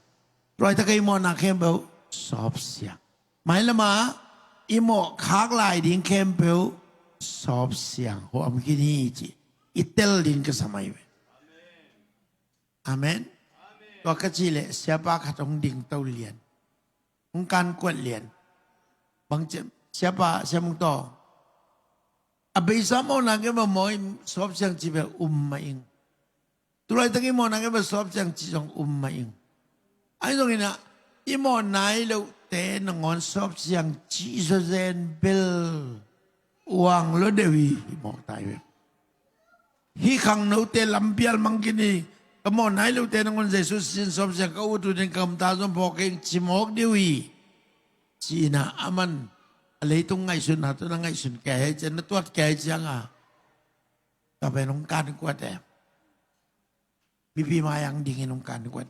Tulaitak a i mawhna khempeuh sawpsiang. Mailam ah i mawh khak lai ding khempeuh sawpsiang. Hua om khin hi ci i tel ding ka sa mai ve. Amen. Tua ka cih leh siapa khat hong dingto lian, hong kankuat lian. Bang ci, siapa, Sia Mung Taw, a beisa mawhna khempeuh mawh in sawpsiang ci bel um mah ing. Tulaitak i mawhna khempeuh sawpsiang ci zong um mah ing. Ahi zongin ah i mawh nai lohte nangawn sawpsiang ci zawzen bel uang lua deuh hi, i mawh tai bel. Hih khangnote lampial mang khin hi, ka mawh nai lohte nangawn Jesu sin sawpsiang ka ut ut in ka gamta zong phawk kei ing ci mawk deuh hi. Ci-in ah aman a leitung ngaihsutna tawh na ngaihsun kei hi ciang, na tuat kei hi ciang a, tua pen hong kankuat e. Mipi mai-ah dingin hong kankuat.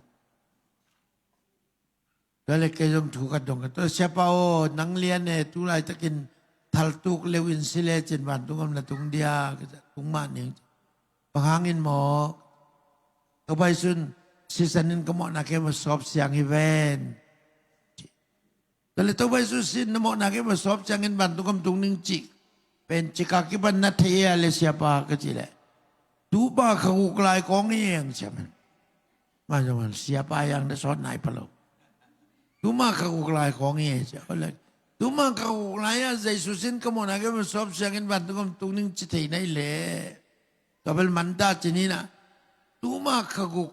Tua leh kei zong thu ka dong ka, tua, Siapa aw, nang lian e, tu laitakin thaltuk leuh in si lecin vantung gam na tung dia, ka ci a, tung mah ning. Bang hangin maw? Topa Jesu in sisan in ka mawhna khempeuh sawpsiang hi ven. Tua leh Topa Jesu in na mawhna khempeuh sawpsiang in vantung gam tung ning cih pen cik a kipan na thei hia leh Siapa, ka cih leh, tu ma kha guk lai kawng hi eng, ci a man. Mah zong man, Siapa hiang na sawt nai pha lo. Tu ma kha guk lai kawng hi e, ci a. Tua leh Tuma ka guk lai-ah Jesu sin ka mawhna kei bel sawp siangin vantung gam tung ning ci thei na hi leh, tua bel man ta ci ni na. Tuma ka guk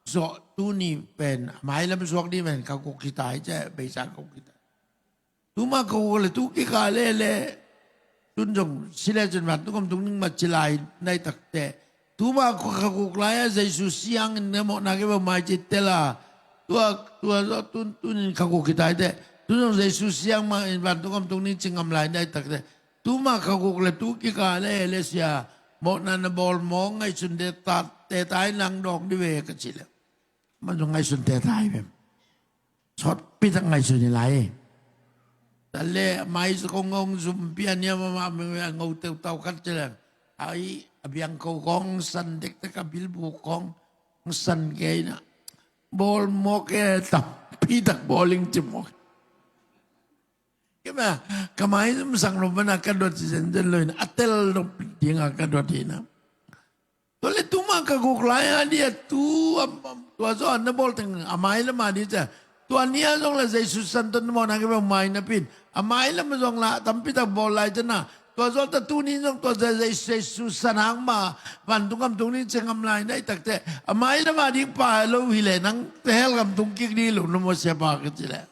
zawh tuni pen a mailam suak ding pen ka guk hi ta hi ci a, beisa ka guk hi ta. Tuma ka guk le tu kikal e le, tun zong si le cin vantung gam tung ning mah ci lai na hi tak teh. Tuma ka guk lai-ah Jesu siangin na mawhna kei bel mai ci tel a, tua, tua zawh tun, tunin ka guk hi ta hi teh. Tun zong Jesu siang mah in vantung gam tung ning ci ngam lai na hi tak teh. Tuma ka guk le tu kikal e le sia, mawhna na bawl mawk ngaihsun te ta, te ta in lang dawk dih ve ka ci le, man zong ngaihsun te ta hi ve. Sawtpi tak ngaihsun hi lai. Tua le mai kong hong zum pian hiam, amah mi a ngo teutau khat ci leng, ai, a biang ko kong san dekdek, a bilbu kong san kei na. Bawl mawk e, tampi tak bawl ing ci mawk. Kei ma, ka mai zum sang lo mana ka dot ci zenzen lo in, a tel lo ding a ka dot hi na. Tua le tuma ka guk lai-ah dia tu, am, am, tua zawh na bawl teng a mailam a ding cia. Tua ni-ah zong la Jesu san tawh na mawhna kei bel mai napi in, a mailam zong la tampi tak bawl lai cia na. Tua zawh ta tuni zong tua Je-, Je-, Jesu san hang mah vantung gam tung ning ci ngam lai na hi tak teh. A mailam a ding pa lo hi leh nang te hell gam tung kik ding lo na maw siapa ka ci leh.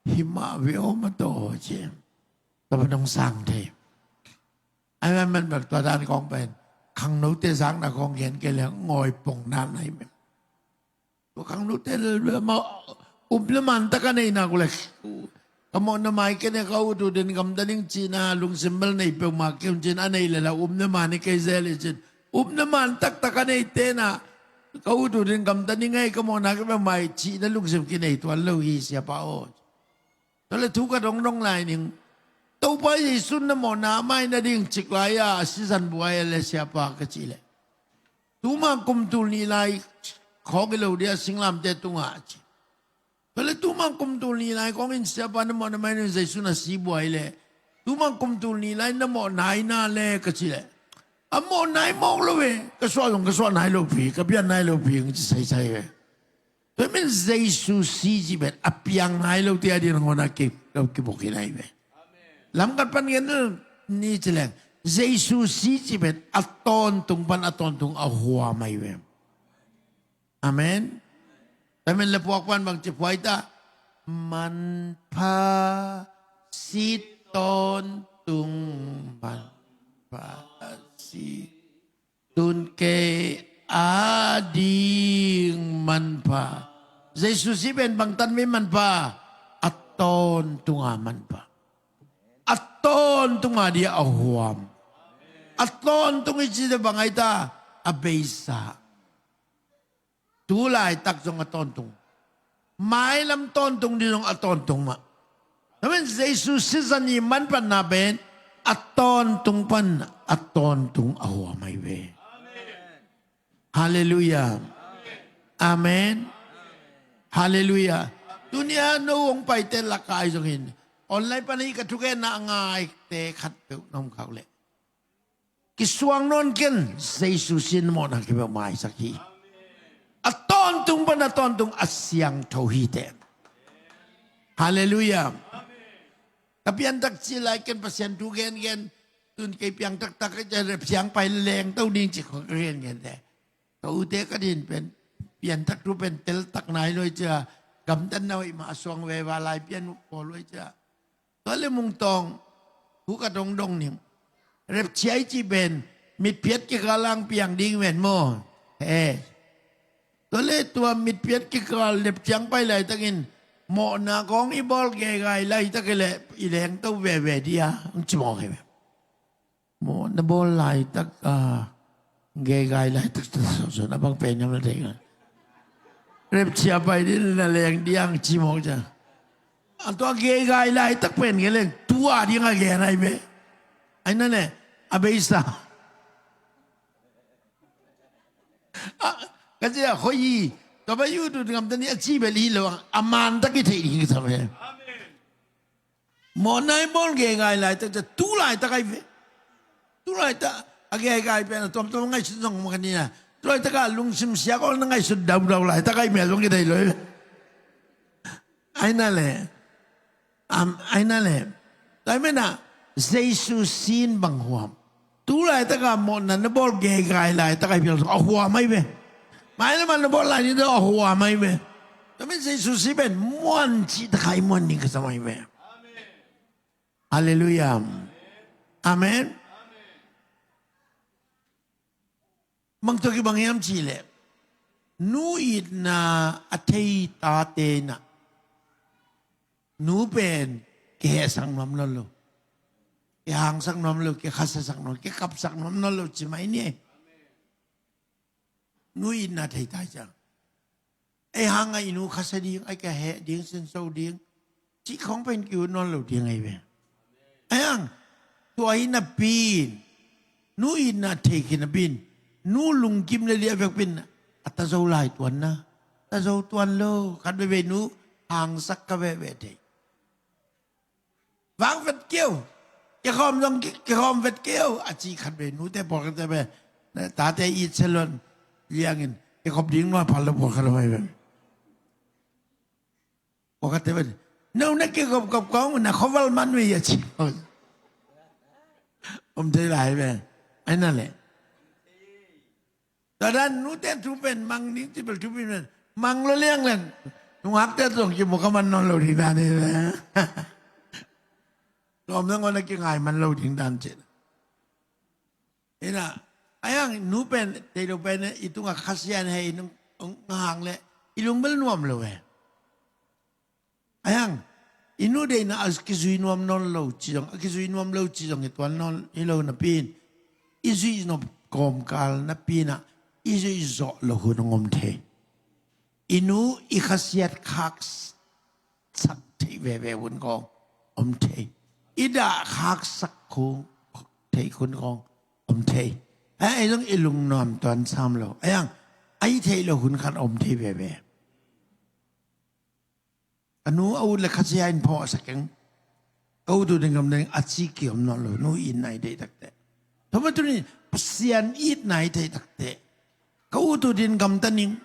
Hi mah ve aw ma taw ci. Tua pen hong sang thei. Ai man man bek tua dan kong pen khangnote zakna kong gen kei le ngawi pong nan ai men. Tua khangnote le ma upna man tak a nei nak uh le, ka mawhna mai kei ne ka ut uh din gamta ning cihna lungsim bel nei peuhmah kei un cin, a nei le la upna man hi kei zel hi cin. Upna man taktak a neite na ka ut uh din gamta ning ei, ka mawhna kei bel mai cihna lungsim kinei tuan lo hi siapa aw. Tua le thu ka dongdong lai ning. Topa Jesu na mawhna a mai nading cik lai-a a sisan buai a le siapa ka cih leh, tuma kum tul nih lai khawng hi lo dia singlamte tungah a ci. Tua le tuma kum tul nih lai khawng in siapa na mawhna mai nading Jesu na si buai leh, tuma kum tul nih lai na mawhna hi na le ka cih leh, a mawhna hi mawk lo ve, ka suah zong ka suah nai lo pi, ka pian nai lo pi, ang ci saisai ve. Tua men Jesu si cih pen a piang nai lote a ding nangawn a ki, kibuk hi nai ve. Lamkat pan ngen ni ci leng, Jesu si cih pen a tawntung pan a tawntung a huam ahi ve. Amen. Tua men le puak pan bang ci phuai ta, manpha si tawntung, manpha si tun kei a ding manpha. Jesu si pen bangtan mi manpha, a tawntunga manpha. A tawntunga dia a huam. A tawntung i ci te bang ai ta, a beisa. Tu laitak zong a tawntung. Mailam tawntung ding zong a tawntung mah. Tua men Jesu sisan i manphatna pen a tawntung pan a tawntung a huam ahi ve. Halleluiah. Amen. Halleluiah. Tunia no hong paite laka ai zongin online pan hi ka thugenna a ngaite khat peuh na om khak leh, kisuang nawn ken, Jesu sin mawhna kibel maisak hi. A tawntung pan a tawntung a siangtho hi te. Halleluiah. Ka piantak ci lai ken Pasian thu gengen, tun kei piang taktak ka rep siang pai leng to ding ci kho ka gengen te. Ka ute ka din pen piantak thu pen teltak nai lo i cia, gamtan na hoih mah a suang veva lai pian uh pawl lo i cia. Tua le mungtawng, thu ka dongdong ning. Repcia i cih pen mitphiat kikal lang piang ding ven maw? He. Tua le tua mitphiat kikal repciang pai laitakin mawhna kawng i bawl geigai laitak i le i lengto veve dia ang ci mawk hi ve. Mawhna bawl laitak a, geigai laitak ta sawsawna bang pen ngam na thei ngai. Repcia pai din na leng diang ci mawk cia. A tua geigai laitak pen nge leng tua ding a gen ai ve. Ai na ne a beisa. A, ka cia hoi hi. Tua bai yu tu ngam ta ni a ci bel hi lo a man tak i thei ding ka sa ve. Mawhna i bawl geigai laitak cia tu laitak ai ve. Tu laitak a geigai pen a tuamtuam ngaihsut zong mawk a ni a. Tu laitak a lungsim siak awl na ngaihsut daudau laitak ai mel zong i thei lo ai ve. Ai na le. Am, ai na le. Lai mena, Jesu sin bang huam. Tu laitaka mawhna na bawl geigai laitaka i pial a huam ai ve. Mailama na bawl lai ni a huam ai ve. Tami Jesu si pen muan cih taka i muan ning ka sam ai ve. Halleluiah. Amen. Bang tua kibang hiam cih leh, nu itna a thei tate na, nu pen kihehsak nuam nawn lo, kihangsak nuam lo, kikhasiasak nuam, kikapsak nuam nawn lo ci mai ni. Nu itna thei tai ciang, ei hanga i nu khasia ding, a kiheh ding, sinso ding cih khawng pen ki-ut nawn lo ding ai ve. Ai ang, tua hi napi in, nu itna thei khin napi in, nu lungkim le liah vekpi in, a tazo lai tuan na, tazo tuan lo, khat veve nu hangsak ka veve thei. Vang vet keu, kikhawm zong ki-, kikhawm vet keu, a ci khat ve, nute pawlkhatte ve, tate it salon liangin, kikhop ding nuai phal lo pawlkhat lo mai ve. Pawlkhatte ve, no na kikhop khop kong, na khoval man ve a ci. Om thei lai ve, ai na le. Tua dan nute thu pen mang ding ci bel thupi pen mang lo liang leng. Nungakte zong kimu ka man nawn lo ding dan hi le. Lawm nangawn a kingai man lo ding dan ci. Ina, ai ang nu pen, tei lo pen, i tunga khasian hei nung, nung hang le, i lung bel nuam lo e. Ai ang, i nu deihna a kizui nuam nawn lo ci zong, a kizui nuam lo ci zong i tuan nawn hi lo napi in, i zuih nop kawmkal napi in ah, i zuih zawh lo hun hong om thei. I nu i khasiat khaksak thei veve hun kawng om thei. I dah khaksak khung thei hun kawng om thei. Ai, ai zong i lungnuam tuan sam lo. Ai ang, ai thei lo hun khat om thei veve. Ka nu a ut le khasia in phawh sa keng. Ka ut ut ding gamta ding a ci kiom nawn lo, nu itna i deih takte. Thoma tunin Pasian itna i deih takte. Ka ut ut ding gamta ding.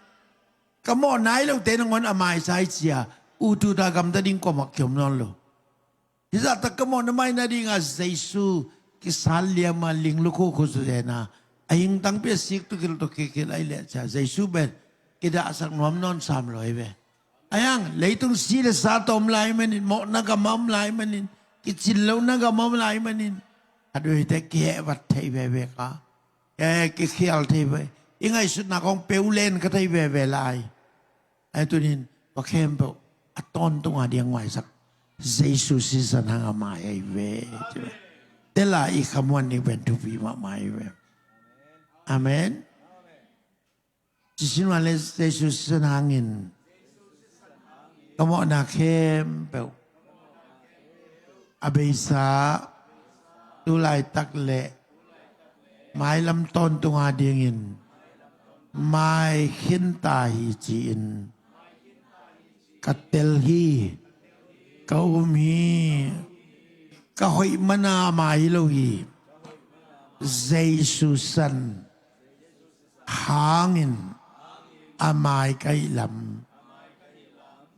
Ka mawh nai lote nangawn a maisa i cia. Ut ut a gamta ding kuamah kiom nawn lo. Hizahtak ka mawhna maina dinga Jesu kisal liama ling lukhu khuzena a hingtangpi a sik tukhil tukhil ai leh cia Jesu pen kidahsak nuam nawn sam lo ai ve. Ai ang, leitung si le sa tawm lai manin, mawhna gam a om lai manin, kicin lohna gam a om lai manin, a duhite kihehvat thei veve ka. E, kikhial thei ve. I ngaihsutna kong peulen ka thei veve lai. Ai tunin, va khempeuh a tawntunga diang maisak Jesu sisan hanga mai ai ve. Tela i khamuan ni pen thupi mahmah ai ve. Amen. Ci sin wan le Jesu sisan hangin ka mawhna khempeuh a beisa, tu laitak le mailam tawntunga dingin mai khinta hi ci-in ka tel hi, ka um hi, ka hoih mana mai lo hi. Jesu san hangin a mai ka hih lam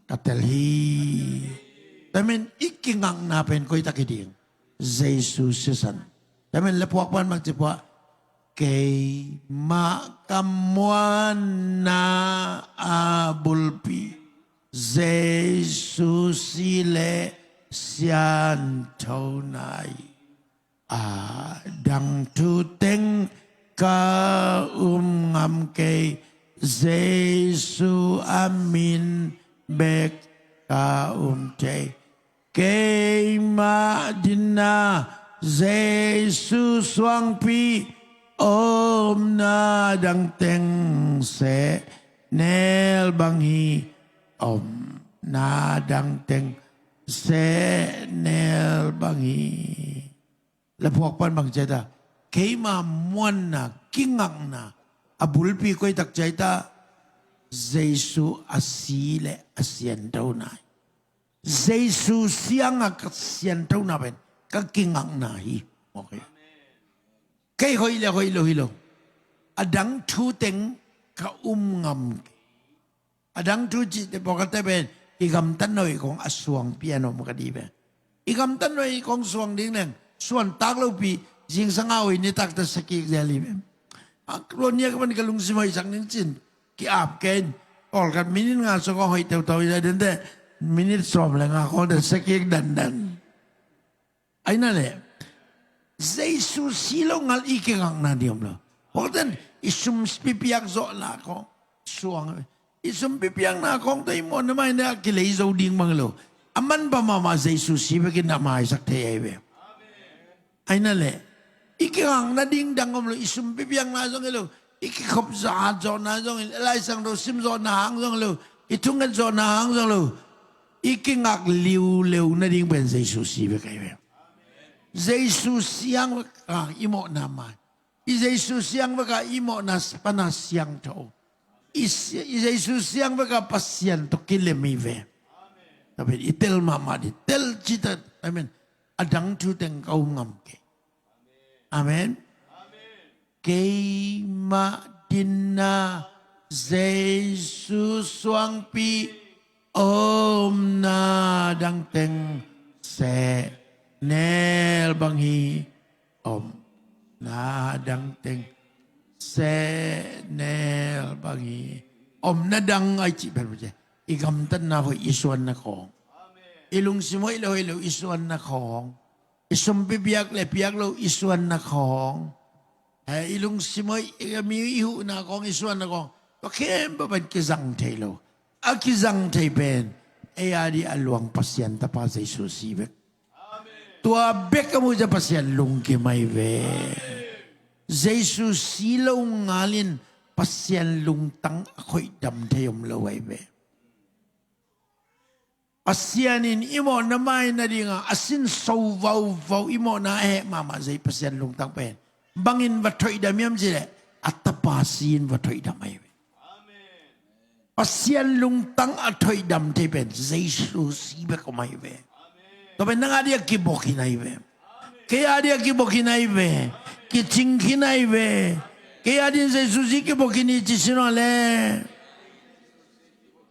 ka tel hi. Tamin i kingakna pen koitak hi ding. Jesu sisan. Tamin le phuak pan mak ci phuak. Keimah ka muanna a bulpi Jesu si le sianthona hi. A dang thu teng ka um ngam kei, Jesu a min bek ka um thei. Keimah dinna Jesu suangpi, omna dang teng sehnel bang hi, omna dang teng sehnel bang hi. Laphuak pan bang ci a ta, keima muanna, kingakna a bulpi koitak ci a ta, Jesu a si le a siantona hi. Jesu sianga ka siantona pen ka kingakna hi. Okay. Kei hoih le hoih lo hi lo. A dang thu teng ka um ngam kei. A dang thu cihte pawlkhatte pen I gamtatna hoih kong a suangpi a nuam ka dih ve. I gamtatna hoih kong suang ding leng suantak lopi, zingsang a hoih nitak ta sakik zel hi ve. A kruan nia ka man ka lungsim hoihsak ning cin ki-ap kei in. Pawlkhat minit nga sung kong hoih teutau hi dente, minit sawm le nga kong ta sakik dandan. Ai na le, Jesu si lo ngal i kingakna ding om lo. Hong ten i sum pipiak zawhna kong suang, i sum pipiakna kong te i mawhna mai na kilei zo ding bang lo. A manpha mahmah Jesu si bekin a maisak thei ai ve. Ai na le, i kingakna ding dang om lo, i sum pipiakna zong hi lo, i kikhop zat zawhna zong hi lo, Lai Siangtho sim zawhna hang zong hi lo, i thunget zawhna hang zong hi lo. I kingak liuleu nading pen Jesu si bek ahi ve. Jesu siang bek a i mawhna mai. I Jesu siang bek a i mawhna pana siangtho. I si-, i Jesu siang bek a Pasian tawh kilem hi ve. Tua pen i tel mahmah dih, tel citat. Amen. A dang thu teng ka um ngam kei. Amen. Keimah dinna Jesu suangpi, omna dangteng sehnel bang hi. Omna dangteng sehnel bang hi. Omna dang ai cih pen i gamtatna hoih i suanna khawng, i lungsim hoih le hoih lo i suanna khawng, i sum pipiak le piak lo i suanna khawng, eh, i lungsim hoih, i, mi i huhna khawng, i suanna khawng, tua khempeuh pen kizang thei lo. A kizang thei pen ei a dih a luang Pasian Tapa Jesu si bek. Tua bek a muh ciang Pasian lungkim ahi ve. Jesu si lo ngalin Pasian lungtang a khoihdam thei om lo ahi ve. Pasian in i mawhna mai nadinga a sin so vauvau, i mawhna a heh mahmah Jesu Pasian lungtang pen bangin va thoihdam hiam cih leh a Tapa si in va thoihdam ahi ve. Pasian lungtang a thoihdam thei pen Jesu si bek om ahi ve. Tua pen nang a dih a kibawk hi na hi ve. Kei a dih a kibawk hi na hi ve. Kicing hi na hi ve. Kei a dih Jesu si kibawk hi ni ci si no le.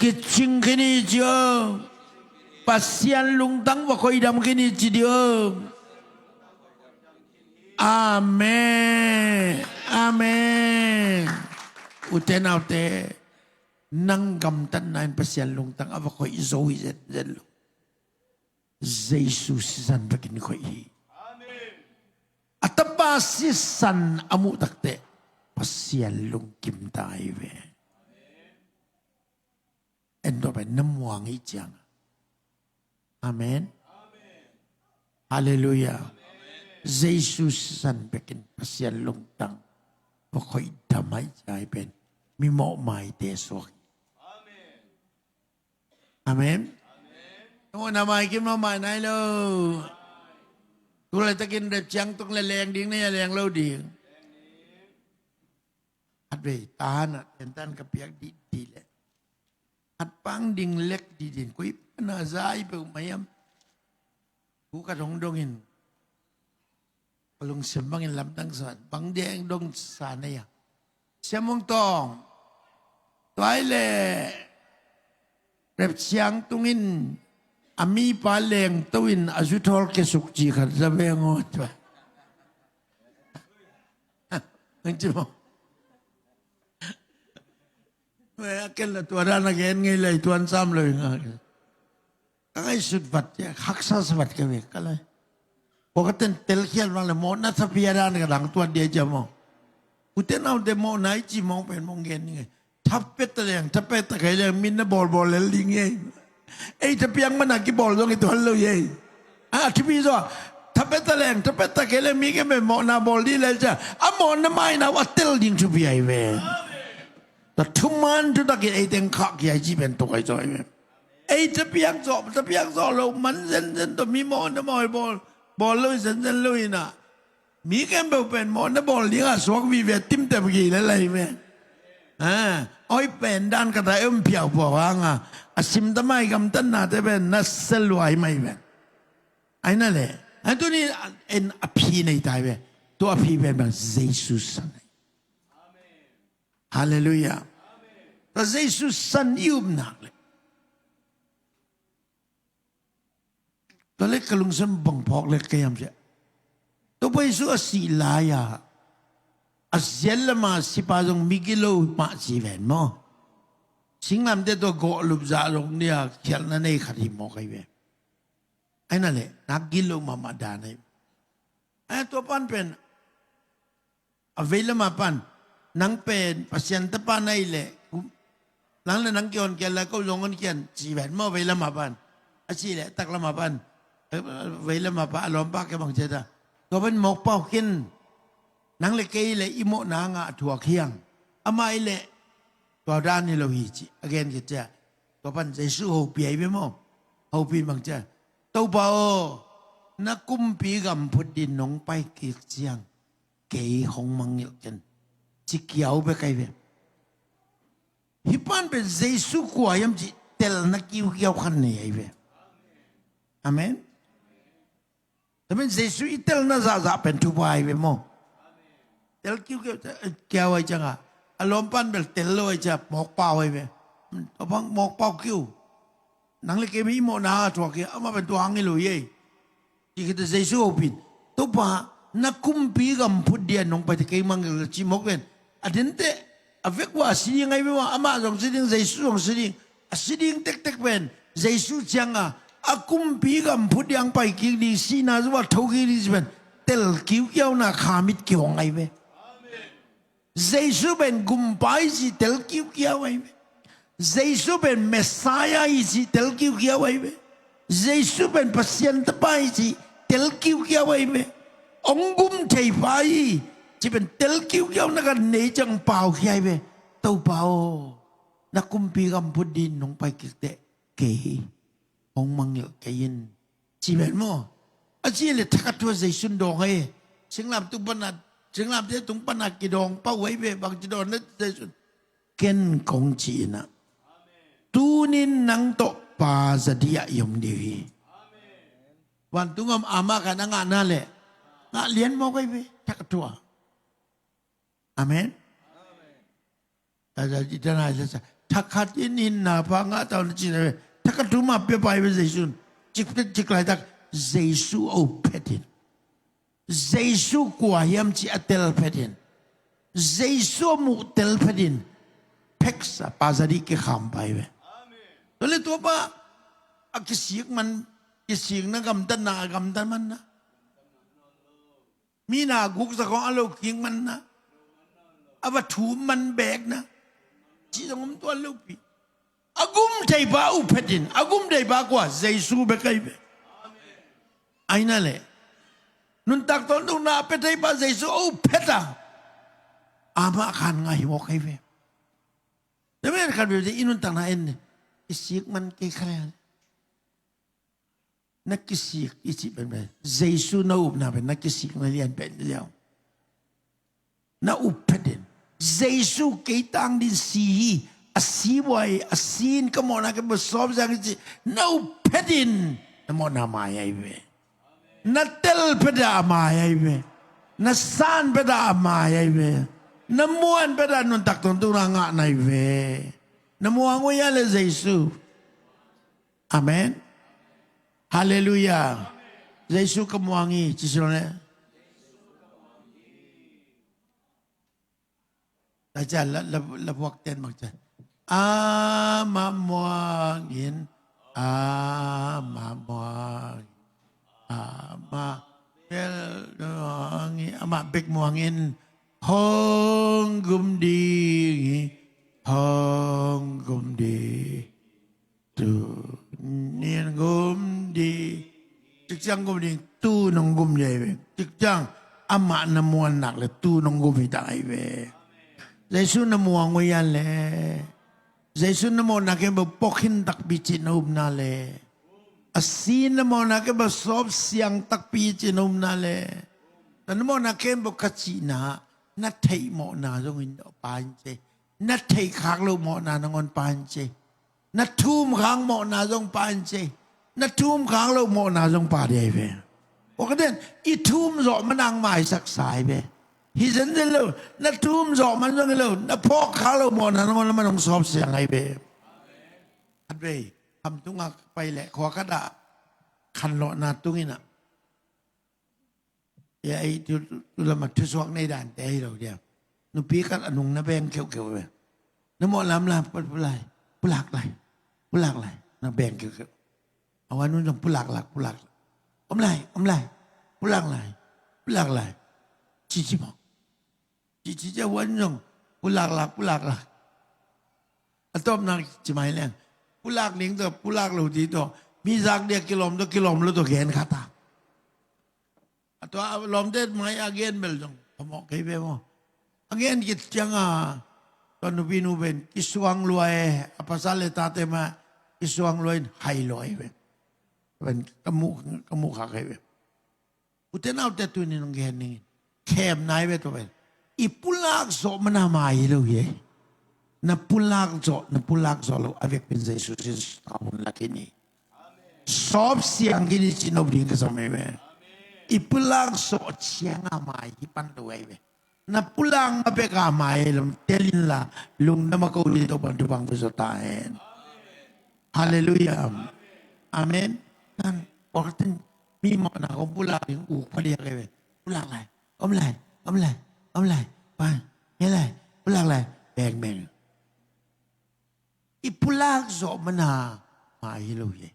Kicing khin hi ci o. Pasian lungtang va khoihdam khin hi ci di o. Amen. Amen. Ute naute, nang gamtatna in Pasian lungtang a va khoih zo hi zenzen lo. Jesu sisan bekin khoih hi. A Tapa sisan a muh takteh Pasian lungkim ta hi ve. En tua pen na muang hi ciang. Amen. Halleluiah. Jesu sisan bekin Pasian lungtang va khoihdam ai cai pen mi mawh maite suak hi. Amen. Mawhna mai kim lo, mai nai lo. Tu laitakin rep ciang tung le leng ding na hia, leng lo ding? Khatvei ta hanah tentan ka piak dihdih leh khat pang ding lek dihdih in koi pana za i peuh mah hiam? Thu khat hong dongin ka lungsim bangin lamdang sa, bang deng dong sa na hia? Siam Hong Tawng, tua hi leh rep ciang tungin a mipa lengto in a zuthawl kesuk ci khat za veng aw tua. Nang ci maw? A ken la tua dan a gen ngei lai tuan sam lo hi nga. Ka ngaihsut vat, haksa sa vat ka vek ka lai. Pawlkhat ten telkhial vang le mawhna thapi a dan ka dang tuat dia cia maw? Ute naute, mawhna i ci mawng pen mawng gen ni ngei. Tha pia ta leng, tha pia ta kei leng, min na bawlbawl lel ding ei. Ei tha piak mana kibawl zong i tuan lo ei. A thupi zaw, tha pia ta leng, tha pia ta kei leng, mi kei pen mawhna bawl ding lel cia. A mawhna maina uh a tel ding thupi ahi ve. Tua thuman thutakin ei teng khah kia i ci pen tuk ahi zaw ahi ve. Ei tha piak zawh, tha piak zawh loh man zenzen tawh mi mawhna mawi bawl, bawl lo hi zenzen lo hi na. Mi khempeuh pen mawhna bawl dingah suak vive, timtep gei le lai ve. A, oi pen dan ka ta em phiau pua hanga a sim ta mai gamtatnate pen na se luai mai ve. Ai na le, ai tuni en a phi nei tai ve. Tua a phi pen bang Jesu san. Halleluiah. Tua Jesu san i upna le Tua le ka lungsim bang phawk le kei hiam ciah, Topa Jesu a sih lai-a a ziat lama sipa zong migilo mah ci ven maw? Singlamteh tua gawhlup zah zong nia khialhna nei khat hi mawk ahi ve. Ahi na le nak gilo mahmah dan ahi. Ahi tua pan pen a vei lama pan, nang pen Pasian tapa na hi leh, nang le nang kihonkhia lai ko zong honkhia in ci ven maw, vei lama pan. A ci leh tak lama pan, vei lama pan a lawmpa ke bang ci a ta, tua pen mawk pau khin. Nang le kei le i mawhna ngah thuak hiang. Amah i le tua dan hi lo hi ci a gen kit ciah, tua pan Jesu hopih ahi ve maw? Hopih bang ciah, Topa aw, na kumpi gam phut din nong pai kik ciang kei hong mangngilh ken, ci kiau bek ahi ve. Hih pan pen Jesu kua hiam cih telna kiukiau khan nei ahi ve. Amen. Tua pen Jesu i telna zahzah pen thupha ahi ve maw? Tel kiukiau, kiau ahi cianga a lawmpan bel tel lo ahi cia mawk pau ahi ve. Tua bang mawk pau kiu. Nang le kei mi i mawhna a thuak hi, amah pen tua hang hi lo hi ei. Ci khit teh Jesu hopih in, Topa, na kumpi gam phut dia nong pai teh kei mangngilh, ci mawk pen. A dinteh a vek uh a si ding ahi ve maw, amah zong si ding, Jesu zong si ding. A si ding tektek pen Jesu cianga a kumpi gam phut dia hong pai kik ding, sihna zong a tho kik ding ci pen tel kiukiauna kha mit kihong ahi ve. Jesu pen gumpa i cih tel kiukiau ahi ve. Jesu pen Messiah i cih tel kiukiau ahi ve. Jesu pen Pasian tapa i cih tel kiukiau ahi ve. Hong gum thei pa i cih pen tel kiukiau na kan nei ciang pau khia ahi ve. Topa aw, na kumpi gam phut din nong pai kik teh kei hong mangngilh kei in, ci ven maw? A ci le thakhat thu a Jesu in dawng ahi. Singlamteh tung pana, singlamteh tung pana kidawng pau ahi ve, bang ci dawn na Jesu in, ken kong ci inah, tunin nang tawh Pa zadi ah i om ding hi. Vantung om ama khan a ngahna le ngah lian mawk ahi ve, thakhat thu a. Amen. Tada i tanai sasa thakhat in hinna pha ngah tau na cina ve. Thakhat thu mah pia pai ve Jesu in. Cik, cik laitak Jesu a up phet in, Jesu kua hiam ci a tel phet in, Jesu a muh tel phet in, pheksa Pa zadi kikham pai ve. Tua le tua pa a kisik man, kisikna gamtatna, a gamtat manna. Mi na guksa khawng a lo kik manna, a va thum man bekna, ci zong om tuan lopi. A gum thei pa a up phet in, a gum thei pa kua, Jesu bek ahi ve. Ahi na le nuntak tawntungna a pia thei pa Jesu a up phet a, amah khan ngah hi mawk ahi ve. Tua men khat ve i nuntakna en, i sik man kei kha le. Na kisik i cih pen pen Jesu na upna pen na kisik na lian pen liau. Na up phet in, Jesu kei tang din si hi, a si buai, a si in ka mawhna kei bawsawp ziang i cih na up phet in, na mawhna mai ahi ve. Na tel phet a mai ahi ve. Na san phet a mai ahi ve. Na muan phet a nuntak tawntungna ngah na hi ve. Na muang uh ia le Jesu. Amen. Halleluiah. Jesu ka muang hi ci silo ne. Tacia la, la, la buak ten mak cia. Ama muang in, ama muang in, ama bel muang in, ama bek muang in, hong gum ding hi, hong gum ding. Tu nin gum ding. Cikciang gum ding, tu nong gum ding ahi ve. Cikciang amah na muannak le tu nong gum hi tak ahi ve. Jesu na muang uh ian le, Jesu na mawhna kei bawh pawkhin takpi cih na upna le, a si na mawhna kei bawh sawp siang takpi cih na upna le, na mawhna kei bawh ka cihna, na theih mawhna zongin pa in ce. Na theih khak loh mawhna nangawn pa in ce. Na thum khak mawhna zong pa in ce. Na thum khak loh mawhna zong pa ding ahi ve. Ua ka den, i thum zawh manang maisaksa ahi ve. Hi zenzen lo, na thum zawh man zong hi lo, na phawk khak loh mawhna nangawn la man hong sawp siang ahi ve. Khat vei, khamtung a pai leh khua khat ah khanlawhna tung in ah, ei tu, tu, tu lamah thusuak nei dante ahi lo dia. Nupi khat a nung na beng keuhkeuh ve. Na mawh lam la, pulak lai, pulak lai, pulak lai, na beng keuhkeuh. A van un zong pulaklak, pulaklak. Om lai, om lai, pulak lai, pulak lai. Cici maw. Cici cia van zong pulaklak, pulaklak. A tawpna ci mai leng, pulak ning tawh pulak lo ti tawh, mi zak dia kilawm tawh kilawm lo tawh gen khat a. A tua a lawmte mai a gen bel zong phamawh kei ve maw. A gen khit cianga tua nupi nu pen kisuang lua e, a pasal le tate mah kisuang lua in hai lua e ve. Pen ka muh, ka muh kha kei ve. Ute naute tuni nong gen ning in, khem nai ve tua pen. I pulak zawh mana mai hi lo hi. Na pulak zawh, na pulak zawh lo a vekpin Jesu sin sawp hun lakin hi. Sawp siang kini ci nop ding ka zom hi ve. I pulak zawh cianga mai hi pan lo hi ve. Na pulak ma peka mai hi lo, tel inla, lungdam a ko ding Topan thupha pia zaw ta hen. Halleluiah. Amen. Tan, pawlkhatin mi mawhna kong pulak ding uk pha diak hi ve. Pulak lai, om lai, om lai, om lai, pan, nge lai, pulak lai, beng beng. I pulak zawh mana mai hi lo hi.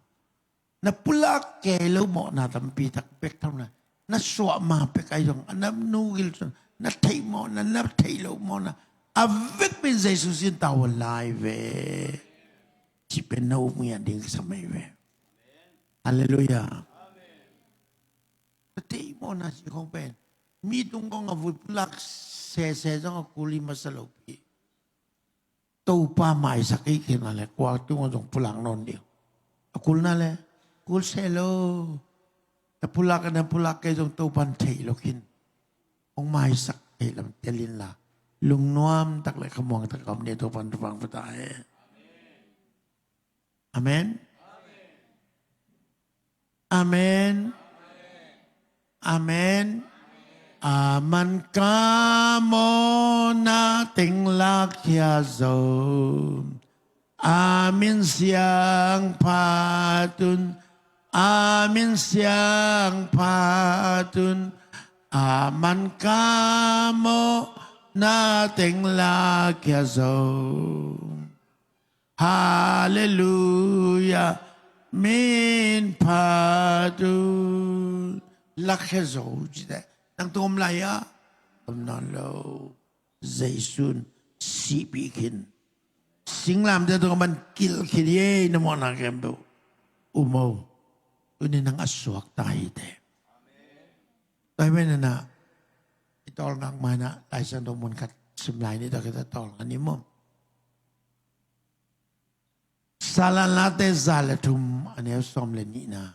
Na pulak kei lo mawhna tampi tak bek thamna, na suah ma pek ai zong, a na nugil zong, na theih mawhna, na theih lo mawhna a vekpin Jesu sin tau lai ve. Ci pen na um ngiat ding kisam mai ve. Halleluiah. Na theih mawhna ci khong pen, mi tung khong a vui pulak sese zong a kul hi masa lo pi. Topa maisak i khin a le kua tung a zong pulak nawn ding. A kulna le kul se lo. Na pulak, na pulak kei zong Topan theih lo khin. Hong maisak kei lam tel inla, lungnuam tak le khamuang tak a om ding Topan thupha pia ta hen. Amen. Amen. Amen. A man ka mawhna teng lakkhia zo. A min siang phat un, a min siang phat un. A man ka mawhna teng lakkhia zo. Halleluiah, min phat un. Lakkhia zo ci teh. Nang tung om lai a, om nawn lo. Jesu'n sihpih khin. Singlamteh tungah man kilh khin hi ei, na mawhna khempeuh. Um o. Tuni nang a suakta hi teh. Tua hi manin ah, i tawlngak manin ah, Lai Siangtho mun khat sim lai ni, tua khit a tawlngak ni maw. Salan Late za le thum, a neu sawm le nihna.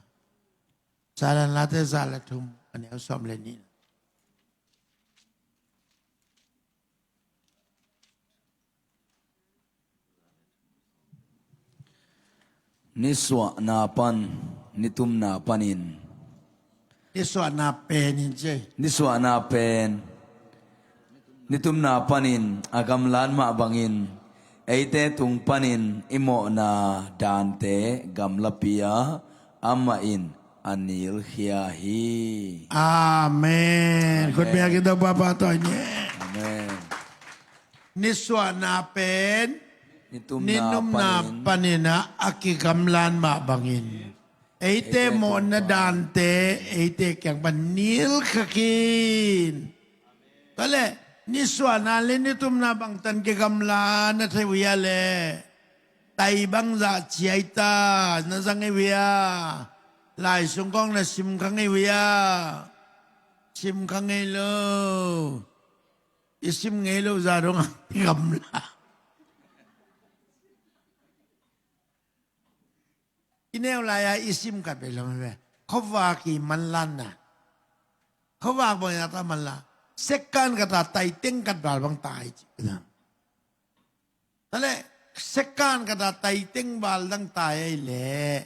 Salan Late za le thum, a neu sawm le nihna. Nisuahna pan, nitumna panin. Nisuahna pen in ci. Nisuahna pen, nitumna panin a gamlat mah bangin, eite tung panin i mawhna dante gamlapi-a amah in a nilkhia hi. Amen. Amen. Khut beng a kido papa tawh ni. Amen. Nisuahna pen, nitumna, nitumna panin, panin ah a kigamlat mah bangin, eite, eite mawhna, tung pan, dante, eite kiang pan nilkhia khin. Tua leh, nisuahna le nitumna bangtan kigamlat na thei uh hia leh, tai bangzah ciai ta na za ngei uh hia? Lai sung khawng na sim kha ngei uh hia? Sim kha ngei lo. I sim ngei lo zah dong a kigamlat. I neu lai-a i sim khat bek lam ve. Khuavak i manlanna. Khuavak bang a ta manla. Second khat a tai teng khat val bang tai ci. Tua leh second khat a tai teng val dang tai ai leh.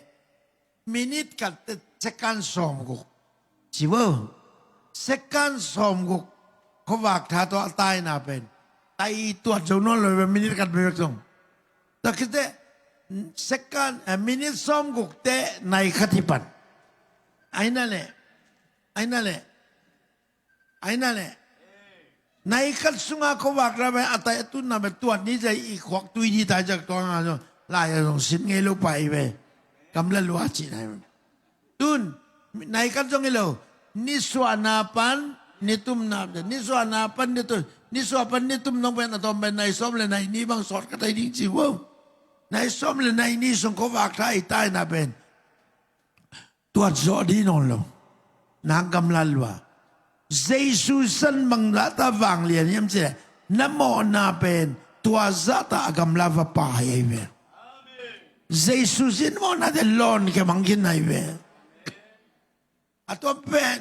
Minute khat teh second sawmguk. Ci vo. Second sawmguk. Khuavak tha tawh a taina pen. Tai tuat zo nawn lo ve minute khat bek zong. Tua khit teh, second, eh, minute sawmguk teh nai khat hi pan. Aina le, aina le, aina le. Nai khat sunga khuavak ra ve, a tai a tunna ve, tua ni zai i khuak tui ni tai zak tua nga zo. Lai a zong sin ngei lo pai ve. Kam la lua ci nai ve. Tun, nai khat zong i lo. Nisuahna pan, nitumna, nisuahna pan nitum, nisuah pan nitum nong pen a tawm pen nai sawm le nai ni bang sawt ka tai ding ci vo. Nai sawm le nai ni sung khuavak tha i taina pen. Tuat zawh dih nawn lo. Nang gamla lua. Jesu san bang zahta vanglian hiam cih leh na mawhna pen tua zahta a gamla va pai ahi ve. Jesu sin mawhnate lawn khe mang khin ahi ve. A tua pen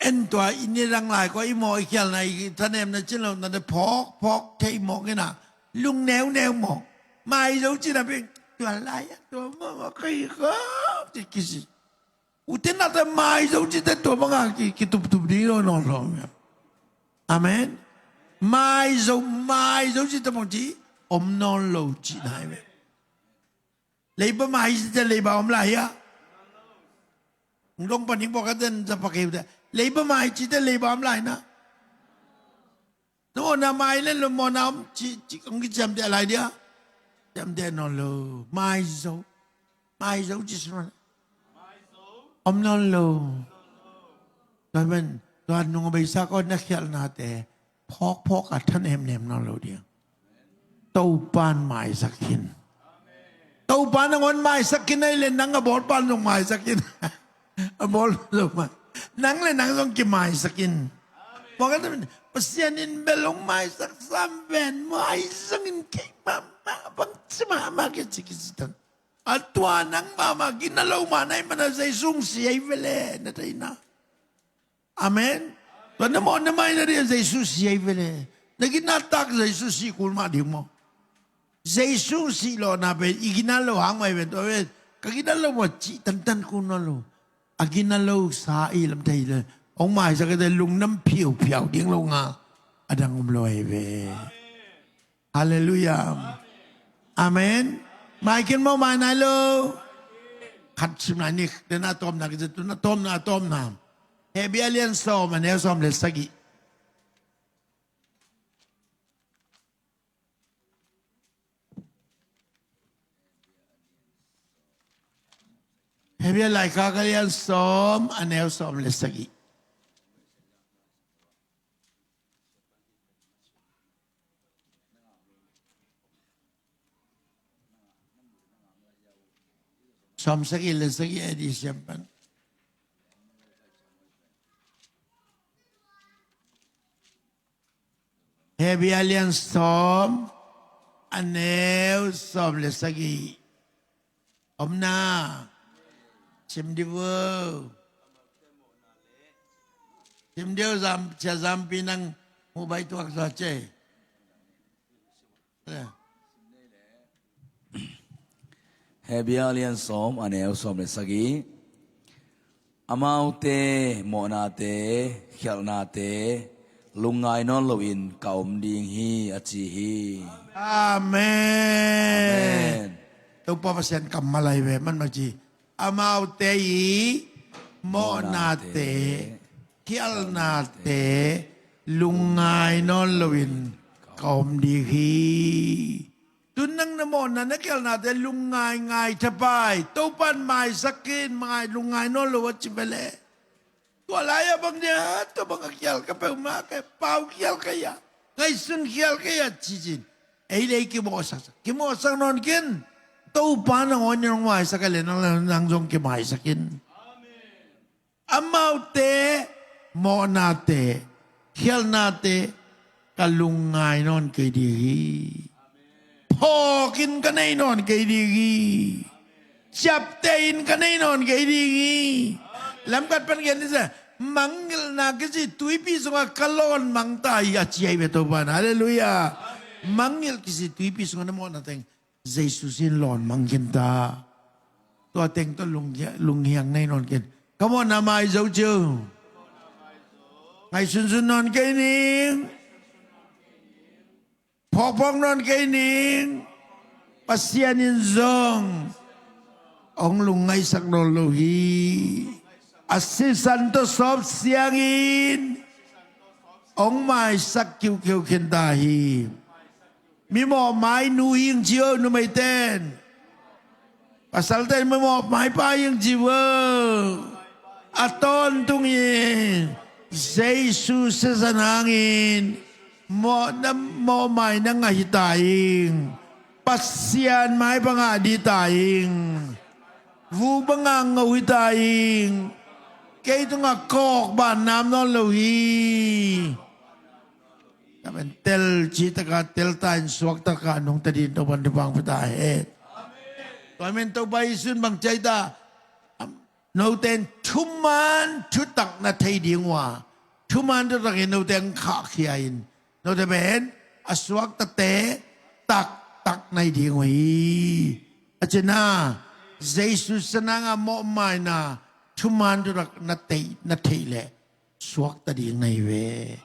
En tua i ni dang lai kua i mawh i khialna i thanemna cin lo na te phawk phawk thei mawh kina lung neu neu mawh. Mai zo cina bing tua lai a tua mawh mawh ka hi khawm ci kisi. U te na te mai zo ci te tua banga ki, ki tup tup ding lo nawn lo. Amen. Mai zo, mai zo ci te mawh ci om nawn lo ci nai ve. Leiba mai ci te leiba om lai hia. Hong dong pan hing bawk a den za pakeu te. Leiba mai ci te leiba om lai na. Na mawhna mai len lo mawhna om ci, ci kong ki ciamteh lai dia. Ciamteh nawn lo. Mai zo. Mai zo ci sung om nawn lo. Tua men, tua nung a beisa ko na khialhnate. Phawk phawk a thanem nem nawn lo dia. Topan maisak khin. Topan nangawn maisak khin ahi le nang a bawl pan zong maisak khin. A bawl lo ma. Nang le nang zong kimaisak khin. Pasian in bel hong maisak sam ven maisak in kei mahmah bang ci mahmah kei ci kisitan. A tua nang mahmah gina lo mah na i mana Jesu hong si ahi vele na teina. Amen. Tua na mawh na mai na dih a Jesu si ahi vele. Na gina tak Jesu si kul mah ding maw. Jesu si lawhna pen i gina lo hang mai ven tua ven. Ka gina lo maw cih tantan kul nawn lo. A gina lo sa i lam thei le. Hong maisak a te lungnam phiau phiau ding lo nga. A dang om lo ahi ve. Halleluiah. Amen. Mai khin maw mai nai lo. Khat sim nai nik. Tena tawmna kizet tuna tawmna tawmna. Hebia lian sawm a neu sawm le sagih. Hebia laikhak a lian sawm a neu sawm le sagih. Sawm sagih le sagih a di siam pan. Hebia lian sawm a neu sawm le sagih. Omna. Sim di vo. Sim di vo zam, cia zampi nang mu bai tuak sa ce. Hebia lian sawm a neu sawm le sagih. Amaute mawhnate khialhnate lungngai nawn loin ka om ding hi a ci hi. Amen. Topa Pasian kammal ahi ve man mak ci. Amaute i mawhnate khialhnate lungngai nawn loin ka om ding hi. Tun nang na mawhna na khialhnate lungngai ngai thapai. Topan maisak khin mangai lungngai nawn lo a ci vele. Tua lai a bang dia tua bang a khial ka peuhmah ka pau khial ka ia ngaihsun khial ka ia cicin. Ei lei kimawhsak kimawhsak nawn khin. Topa nangawn in hong maisak a le nang zong kimaisak khin. Amaute mawhnate khialhnate ka lungngai nawn kei ding hi. Phawkin ka nei nawn kei ding hi. Ciapteh in ka nei nawn kei ding hi. Lamkat pan gen ni se mangngilhna kici tuipi sungah ka lawn mang ta hi a ci ahi ve Topan. Halleluiah. Mangngilh kici tuipi sungah na mawhna teng Jesu sin lawn mang khin ta. Tua teng tawh lunghiang nei nawn khin. Ka mawhna mai zo cio. Ngaihsunsun nawn kei ning. Phawkphawk nawn kei ning. Pasian in zong hong lungngaihsak nawn lo hi. A sisan tawh sawp siangin hong maisak kiukiu khin ta hi. Mi mawhmai nu hing ci o, numeiten. Pasalte in mi mawhmai pa hing ci o. A tawntungin Jesu sisan hangin mawh, na mawhmai na ngah hi ta ing. Pasian maipha ngah ding ta ing. Vuk banga ngo hi ta ing. Kei tungah kawk ban nam nawn lo hi. Tua pen tel cih takah tel ta in, suakta kah nungta ding Topa'n thupha hong pia ta hen. Tua pen Topa Jesu'n bang ci hiam? Note in thuman thutak na thei ding uh a, thuman thutak in note hong khahkhia in, note pen a suaktate taktak na hi ding uh hi. A cihna, Jesu sisan hangah mawhmaina thuman thutak na thei, na thei leh suakta ding na hi ve.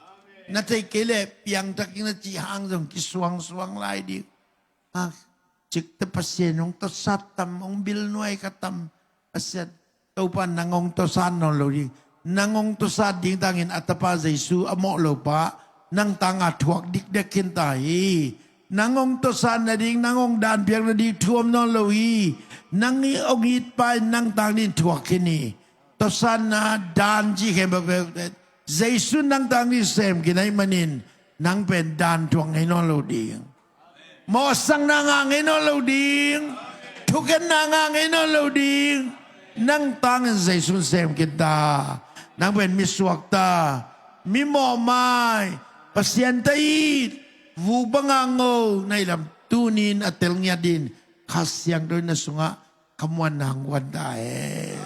Na thei kei leh piangthak ing na cih hang zong kisuangsuang lai ding. A, cikte Pasian hong tawsat tam, hong bil nuai kha tam. Pasian, Topa nang hong tawsat nawn lo ding. Nang hong tawsat ding tangin a tapa Jesu a mawh lo pa nang tangah thuak dikdek khin ta hi. Nang hong tawsat nading, nang hong danpiak nading thu om nawn lo hi. Nang hong it pa in nang tang ding thuak khin hi. Tawsatna, dan cih khempeuh Jesu nang tang ding sem khin ahih manin nang pen dan thuak ngei nawn lo ding. Mawhsakna ngah ngei nawn lo ding. Thukhenna ngah ngei nawn lo ding. Nang tangin Jesu'n sem khin ta. Nang pen mi suakta, mi mawhmai, Pasian ta it, vuk banga ngo na hih lam tuni-in a tel ngiat dingin Kha Siangtho in na sungah khamuanna hong guan ta hen.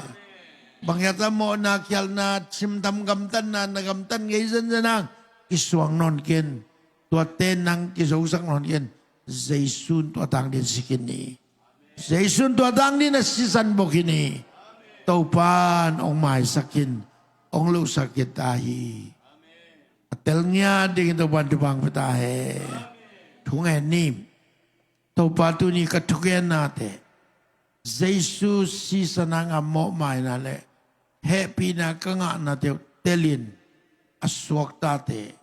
Bang hiam cih leh mawhna, khialhna, simtham gamtatna, na gamtat ngei zenzen hang kisuang nawn ken. Tuate nang kizosak nawn ken. Jesu'n tua tang dingin si khin hi. Jesu'n tua tang dingin a sisan bawk khin hi. Topa'n hong maisak khin, hong lohsak khin ta hi. A tel ngiat dingin Topa'n thupha hong pia ta hen. Thungen ni. Topa, tuni ka thugennate, Jesu sisan hangah mawhmaina leh hehpihna ka ngahnate uh telin, a suaktate,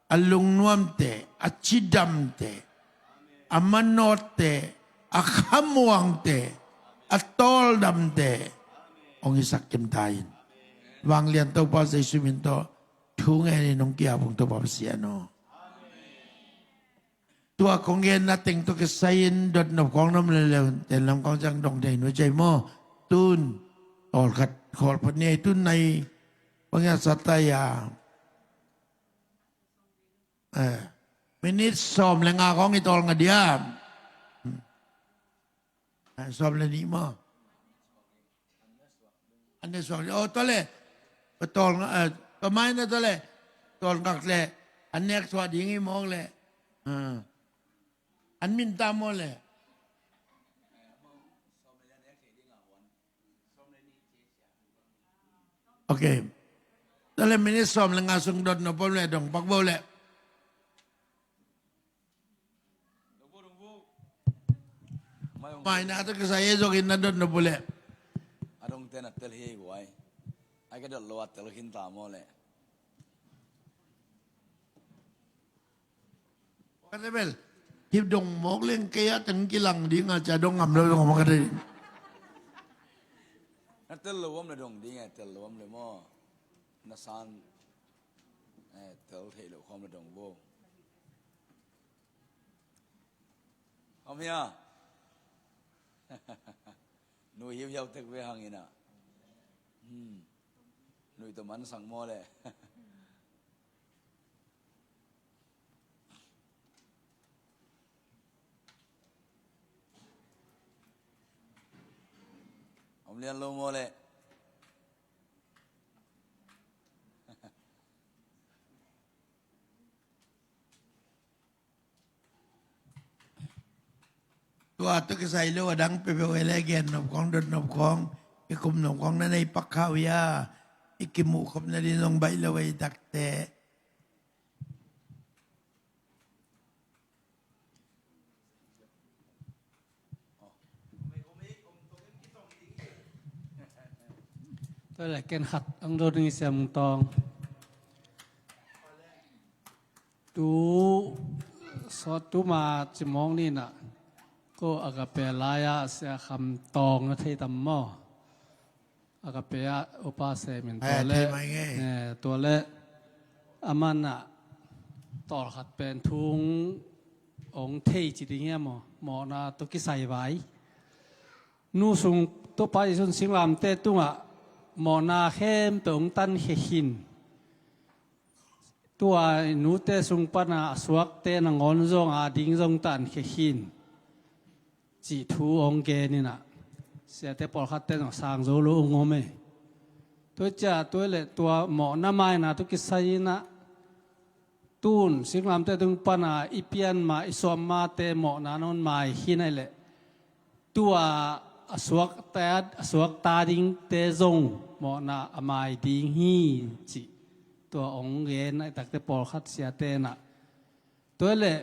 a lungnuamte, a cidamte, a manawtte, a khamuangte, a tawldamte hong hisak kim ta in. Vanglian Topa Jesu min tawh thu ngenin hong ki-ap ung, Topa Pasian aw. Tua kong genna teng tawh kisai-in dotnop khawng na om leh leu, tenlam khawng ciang dong thei nuam ci ei maw. Tun tawlkhat khawl phot ni ei, tun nai bang hiam sa ta hia. Eh, minit sawm leh nga khawng i tawl ngah diam? Hmm. Eh, sawm leh nih maw? An ne suak ding. Oh, tua leh, tua tawl ngah, eh, tua mai na tua leh, tawl ngah leh, an nek suak ding hi mawk leh. Ah. An min ta maw leh. Ok. Tua leh minit sawm leh nga sung dotnop om leh dong pak bo leh. Mai na tawh kisai ei, zong in na dotnop uh leh. A dongte na tel hi ei guai. Ai ka dot lo a tel khin ta maw leh. Ka te bel. Hih dong mawk leng kei a teng kilang ding a, cia dong ngam lo dong mawk ka te. Na tel lo om leh dong ding e, tel lo om leh maw. Na san. Eh, tel thei lo khawm leh dong bo. Om hia? Nui hiuhiau tek ve hang in ah. Hmm. Nui tawh mansak maw leh. Om lian lo maw leh. Tua tawh kisai lo a dang peuhpeuh ei leh, gen nop khawng, dot nop khawng, i kum nop khawng na nei pak kha uh hia, i kimuh khop nading zong baih lo ei takte. Tua le ken khat ang do ding i Siam Tawng. Tu sawt tu ma cimawng ni na ko Agape lai-a Sia Kham Tawng na thei tam maw? Agape ah upa semin tua le, tua le aman ah tawlkhat pen thu ong thei ci ding hiam maw? Mawhna tawh kisai vai. Nu sung Topa Jesuh in singlamteh tungah mawhna khempeuh hong tankhia khin. Tua nute sung pana a suakte nangawn zong a ding zong tankhia khin cih thu hong gen inah siate pawlkhatte zong sang zo lo hong om e. Tua cia tua le tua mawhna maina tawh kisai inah tun singlamteh tung pana i pian ma i suam mate mawhna non mai khin ai leh tua a suakta, a suakta dingte zong mawhna a mai ding hi cih tua hong gen ai takte pawlkhat siate inah tua le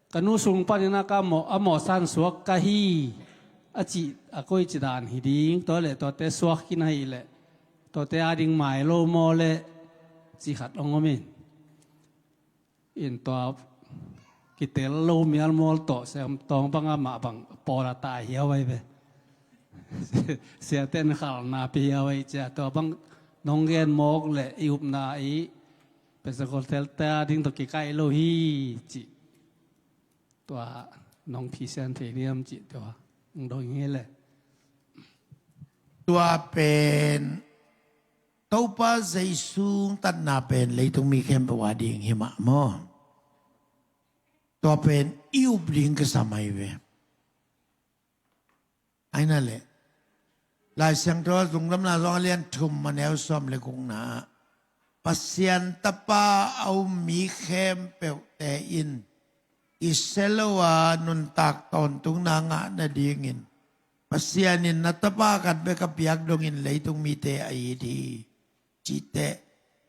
ka nu sung panin a ka mawh, a mawhsan suak ka hi a cih a koi ci dan hi ding tua le tuate suak khin ahi leh tuate a ding mai lo maw le cih khat hong om in. In tua kitel lo mial mawl tawh Siam Tawng banga mah bang pawl a tai hiau ai ve. Siaten khalna pi hiau ai cia tua bang nong gen mawk le i upna i Pentecost telte a ding tawh kikaih lo hi cih tua nong phisian thei diam cih tua nong dong hi le. Tua pen Topa Jesu tatna pen leitung mi khempeuh a ding hi mah maw? Tua pen i up ding kisam ahi ve. Aina le Lai Siangtho Lungdamna Song a lian thum a neu sawm le gukna ah Pasian Tapa a um mi khempeuhte in i sia lo a nuntak tawntungna ngah nadingin Pasian in na Tapa khat bek a piak dongin leitung mite a it hi. Cihte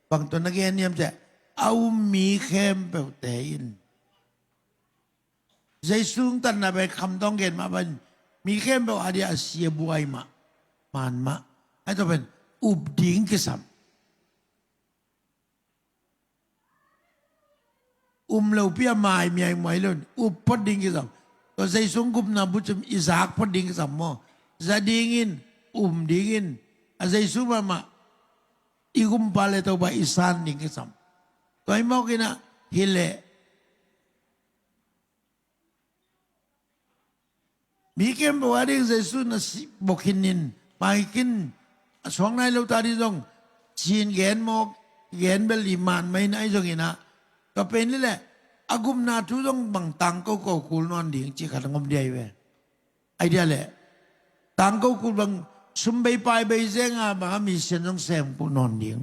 bang tawh na gen hiam ciah a um mi khempeuhte in Jesu tatna pen Kham Tawng gen mah bangin mi khempeuh a dia a sia buai mah man mah. Ai tua pen up ding kisam. Um lopi a mai miai muai lo in up phot ding kisam. Tua Jesu gupna bucim i zak phot ding kisam maw? Za dingin, um dingin, a Jesu mahmah i gumpa le Topa i san ding kisam. Tua i mawk inah hileh mi khempeuh a ding Jesu na si bokhin in maikin a suak nai lo ta ding zong cin gen mawk gen bel i man mai nai zong inah tua pen hileh a gupna thu zong bang tangko ko kul nawn ding cih khat a ngom dia hi ve. Ai dia leh tangko kul bang sum bei pai bei zenga bang a mi sian zong sem kul nawn ding.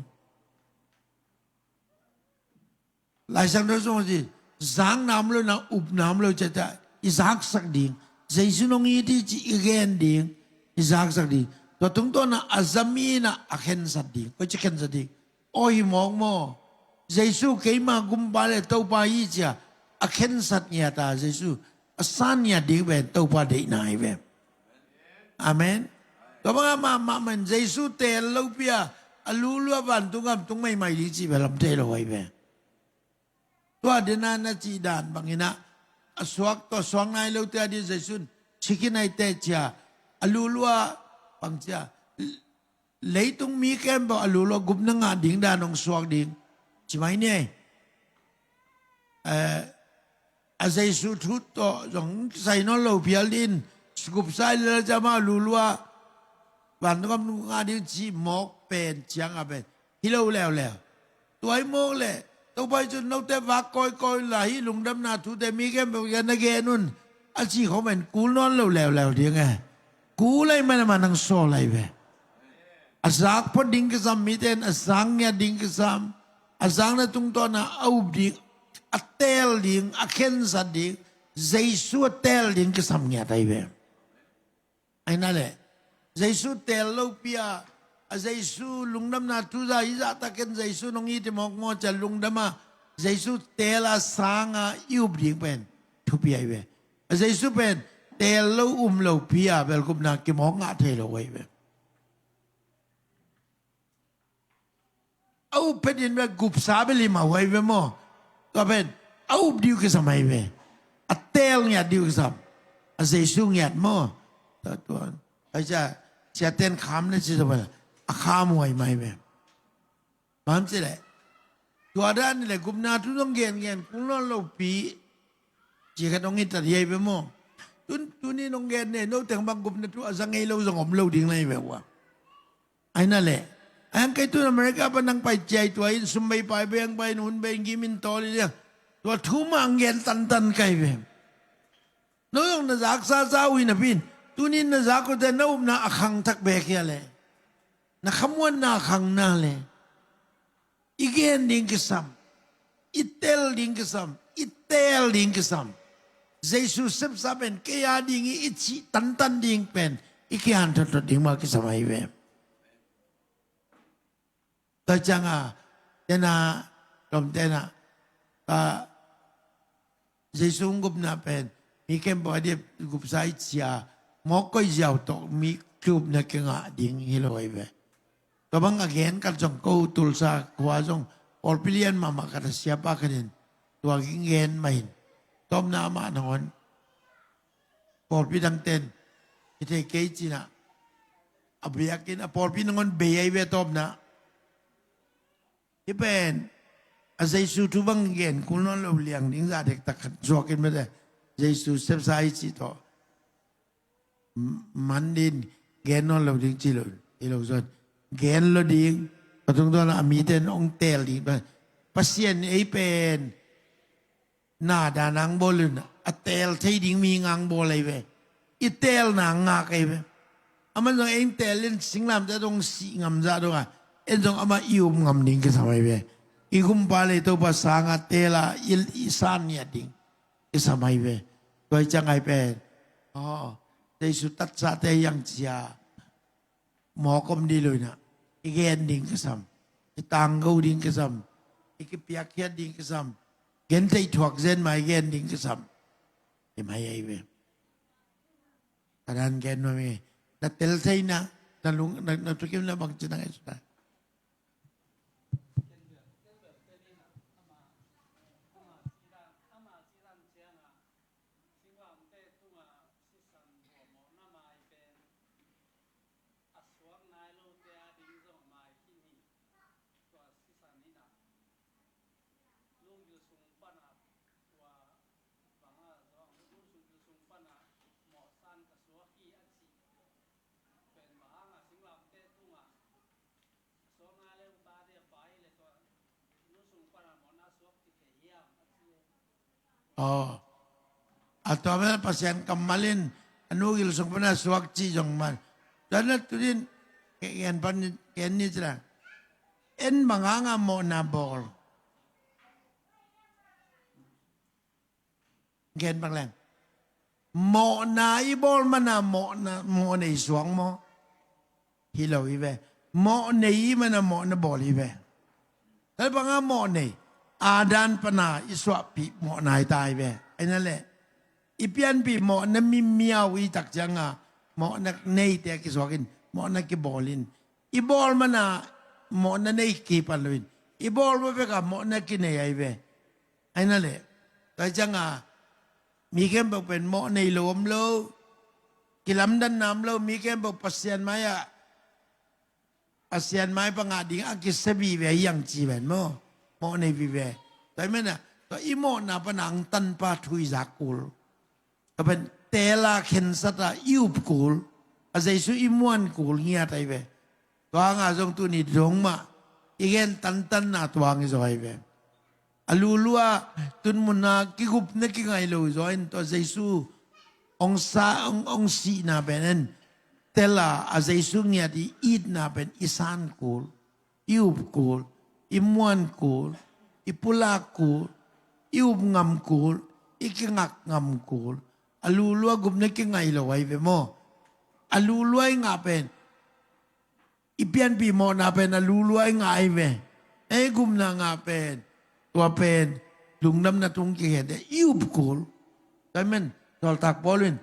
Lai Siangtho sung a ci zakna om lo na upna om lo ciah i zaksak ding. Jesu nong it hi ci i gen ding i zaksak ding. Tua tungtawn a a za mi na a khensat ding. Koi ci khensat ding. Aw hi mawk maw? Jesu keima gumpa le Topa hi cia a khensat ngiat a Jesu a san ngiat ding pen Topa deihna hi ve. Amen. Tua banga mahmah man Jesu teel lopi a a lulua vantung gam tung maimai ding cih ve lam thei lo ahi ve. Tua dena na cih dan banginah a suak tua suak nai lote a dih Jesu in sikhi naite cia a lulua bang cia leitung mi khempeuh a lulua gupna ngah ding dan hong suak ding ci mai ni. Eh, a Jesu thu tawh zong kisai nawn lo phial din gupsai lel ciama lulua vantung gam ngah ding ci mawk pen cianga pen hi lo leuleu. Tua i mawk leh Topa i cun note vak kawikawi la hi lungdamna thute mi khempeuh kiang na gen un a ci khawng pen kul nawn lo leuleu ding e. Kul ahi man a man nang sawl ahi ve. A zak phot ding kisam mite in a zak ngiat ding kisam a zakna tungtawn a a up ding a teel ding a khensat ding Jesu a teel ding kisam ngiat ahi ve. Aina le Jesu teel lopi a a Jesu lungdamna thu za hi zahtakin Jesu nong it hi mawkmawk cia lungdam a Jesu teel a sanga i up ding pen thupi ahi ve. A Jesu pen teel lo um lopi a belgupna kimawk ngah thei lo ahi ve. a up phet in bek gupsa bel hi mah uh ahi ve maw. Tua pen a up ding uh kisam ahi ve. A teel ngiat ding uh kisam. A Jesu ngiat maw. Tua tuan. Ahi cia, cia ten kham na ci tua pen a kham uh ahi mah ahi ve. Bang ci leh, tua dan ni leh gupna thu zong gengen kul nawn lopi ci khat hong hi ta ding ahi ve maw. Tun, tuni nong gen ne, no teng bang gupna thu a za ngei lo zong om lo ding na hi ve ua. Ahi na leh, a hiang kei tun America pan nang pai ciai tua in sum bei pai bei ang pai in hun bei in gim in tawl in liang. Tua thu mah ang gen tantan ka hi ve. No zong na zaksa sa uh hi napi in, tuni na zak uh te na upna a khangthak bek hi a leh, na khamuanna a khang na leh, i gen ding kisam, i tel ding kisam, i teel ding kisam. Jesu sepsa pen kei a ding hi i cih tantan ding pen i kihanthawn thot ding mah kisam ahi ve. Tua ciang a, tena, tom tena, a, Jesu gupna pen mi khempeuh a dip gupsa i ci a, mawk koih ziau tawh mi gupna kingah ding hi lo ahi ve. Tua bang a gen khat zong ko Tulsa khua zong pawlpi lian mahmah khat a siapa khat in tua gen mah in, tawpna amah nangawn pawlpi dang ten hi thei kei ci-in ah, a biakinn a pawlpi nangawn bei ahi ve tawpna. Hih pen a Jesu thu bang gen kul nawn lo liang ding zah dektak khat zuak in mete, Jesu sepsa hi cih tawh man din gen nawn lo ding ci lo, hi lo zawn gen lo ding. Tua tungtawn a mite in hong teel ding. Pasian ei pen na dan ang bawl in a teel thei ding mi ngang bawl ahi ve. I teelna ngak ahi ve. Amah zong ei teel in singlamteh dong sih ngam zah dong a, en zong amah i up ngam ding kisam ahi ve. I gumpa lei Topa sanga teel a i, i san ngiat ding kisam ahi ve. Tua hi ciang ahi pen, aw, Jesu tatsate hiang cia mawk om dih lo in ah, i gen ding kisam, i tanggo ding kisam, i kipiakkhiat ding kisam, gentheih thuak zen mah i gen ding kisam. Hi mai ahi ve. Ka dan gen nuam hi. Na tel theihna, na lung, na, na thukim na bangci na ngaihsutna. A suak nai lote a ding zong mai khin hi. Tua sisan in ah, lunggil sung pana tua banga zong lunggil sung pana mawhsan ka suak hi a cih pen bang hanga singlamteh tungah a suak nai le ung tate a pai le tua lunggil sung pana mawhna suak ci thei hiam a ci. Aw. A tua mah Pasian kammal in a nu gil sung pana suak cih zong man. Tua na tunin ke gen pan ke ni cila. En bang hanga mawhna bawl. Gen bang leng. Mawhna i bawl mana mawhna, mawh nei suak maw? Hi lo hi ve. Mawh nei i mana mawhna bawl hi ve. Tua banga mawh nei, Adam pana i suahpih mawhna hi ta hi ve. Ahi na leh i pianpih mawhna mimiau i tak cianga mawhna neite kisuak in, mawhna kibawl in, i bawl mana mawhna nei kipan lo in, i bawl mah beka mawhna kinei ahi ve. Ahi na leh tua hi cianga mi khempeuh pen mawh nei lo om lo, kilamdanna om lo, mi khempeuh Pasian mai-ah, Pasian mai pangah ding a kisia vive hi hang ci ven maw? Mawh nei vive. Tua hi mana tua i mawhna pana ang tanpa thu i zak kul. Tua pen teela khensata i up kul, a Jesu i muan kul ngiat ahi ve. Tua hanga zong tuni dong mah i gen tantanna tua hang i zaw ahi ve. A lulua tunmuna kigupna kingai lo zaw in tua Jesu hong sa, hong, hong sihna pen en tela a Jesu ngiat i itna pen i san kul, i up kul, i muan kul, i pulak kul, i up ngam kul, i kingak ngam kul. A lulua gupna kingai lo ahi ve maw? A lulua i ngah pen i pianpih mawhna pen a lulua i ngah ahi ve. Ei gupna ngah pen tua pen lungdamna tung kikhente i up kul. Tua hi men sawltak Paul in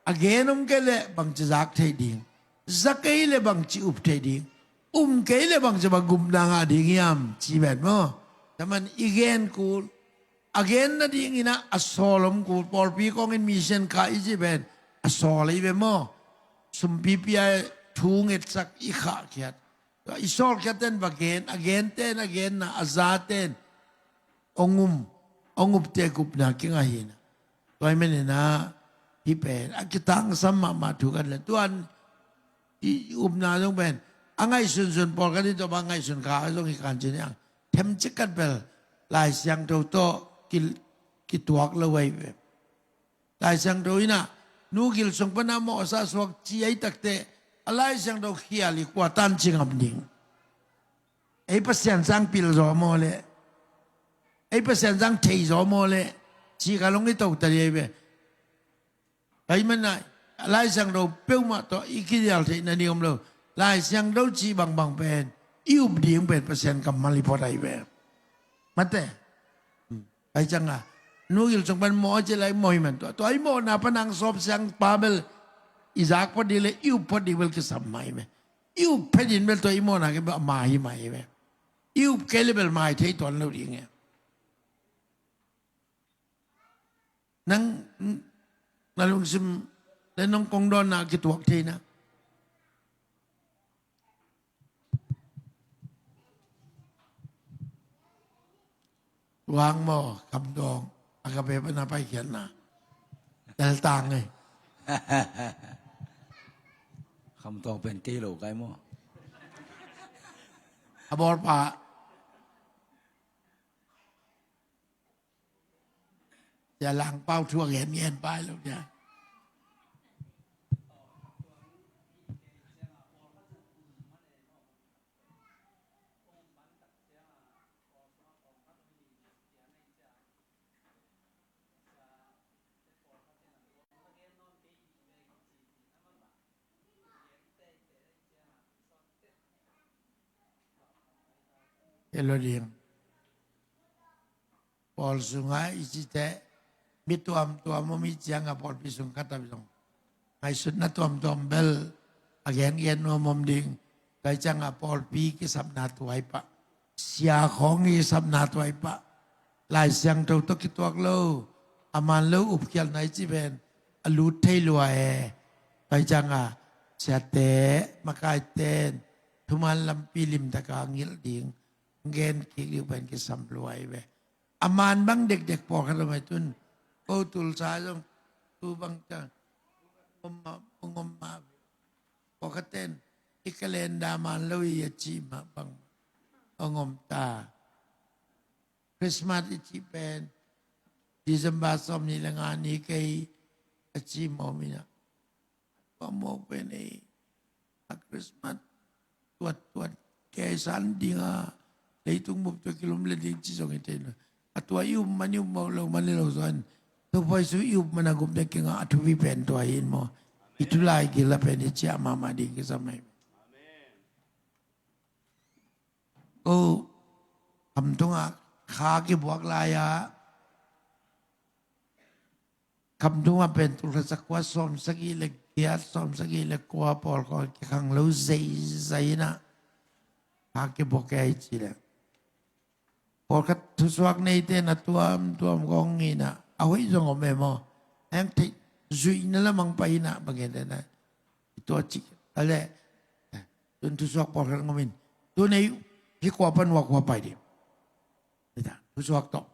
a gen om kei leh bangci zak thei ding, za kei leh bangci up thei ding. Um kei le bang ci bang gupna ngah ding hiam ci pen maw? Taman i gen kul, a gen nadingin ah a sawl om kul, pawlpi kongin mission kha i ci pen a sawl i ve maw? Sumpipi a thu ngetsak i khahkhiat, i sawlkhiat ten va gen, a gen ten a genna, a za ten ong um, ong upte gupna kingah hi na. Tua hi manin ah hih pen a kitangsam mahmah thu kan le tuan i upna zong pen a ngaihsunsun pawlkhat hi tawh bang ngaihsun kha zong hi kan ci niang. Themcik khat bel Lai Siangtho tawh ki, kituak lo ahi ve. Lai Siangtho in ah nu gil sung pan a mawhsa suak ci ahi takteh a Lai Siangtho khial i kua tan ci ngam ding. Ei Pasian sang pil zaw maw le? Ei Pasian sang thei zaw maw le? Ci ka long i to ta dih ahi ve. Ahi manin ah Lai Siangtho peuhmah tawh i kidial theih nading om lo. Lai Siangtho cih bangbang pen i up ding pen Pasian kammal i phot ahi ve. Mate. Ahi ciangah nu gil sung pan mawh a ci lai mawh hi man tua. Tua i mawhna pan ang sawp siang pa bel i zak phot ding le i up phot ding bel kisam mah hi ve. I up phet in bel tua i mawhna kei bel a ma hi mah hi ve. I up kei le bel mai thei tuan lo ding e. Nang na lungsim le nong kongdawnna a kituak thei na. Tuang maw, Khamtawng a ka pe pana paikhiatna. Teltang e. Khamtawng pen kei lo kai maw? A bawlpa. Sia Lang Pau thu a gen ngen pai lo dia. Hello ding. Pawl sungah i cite mi tuamtuam om i ciangah pawlpi sung khat ah zong ngaihsutna tuamtuam bel a gengen nuam om ding. Tua i ciangah pawlpi kisapna tuai pah, sia khawng i kisapna tuai pah, Lai Siangtho tawh kituak lo a man lo upkhialna i ci pen a lut thei lua e. Tua i ciangah siate makaite in thuman lampi limtaka ngilh ding gen kik ding pen kisam lua i ve. A man bang dekdek pawlkhat om ai tun. Ko tulsa zong tu bang ta ngom ma ngom ma pawlkhat ten i kalenda man lo i a ci ma bang ong om ta. Christmas i ci pen December sawm ni le nga ni kei a ci ma om ina. Tua mawk pen ei a Christmas tuattuat kei san dinga leitung bup tua kilom le ding ci zong i thei lo. A tua i up man i up mawk lo man i lo zong Topa Jesu i up man a gupna kingah a thupi pen tua hi in maw? I thulai gila pen i ciah mahmah ding kisam ahi. Ko Khamtungah kha kibuak lai-ah Khamtungah pen tulkhat zakua sawmsagih le giat sawmsagih le kua pawl kong kikhang lo zeizai inah kha kibuak kei ci le pawlkhat thusuak neite na tuamtuam kong inah a hoih zong om e maw? Heng theih zuihna lamang pai inah bang gen dena i tua cik a le tun thusuak pawlkhat ngomin tun ei hi kua pan hua kua pai ding. Thusuak tawh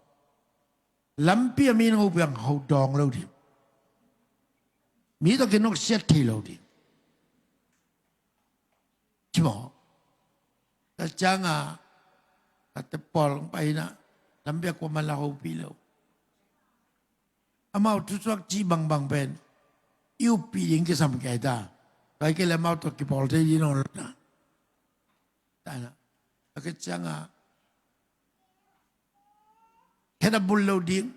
lampi a mi nang upiang ho dawng lo ding. Mi tawh kinok siat thei lo ding. Ci maw? Ka cianga ka te pawl hong pai inah lampi a kuaman la hopih lo. Amau thusuak cih bangbang pen i uppih ding kisam kei ta. Kai kei le amau tawh kipawl thei ding nawn lo na. Tana a ka cianga khe na bul lo ding,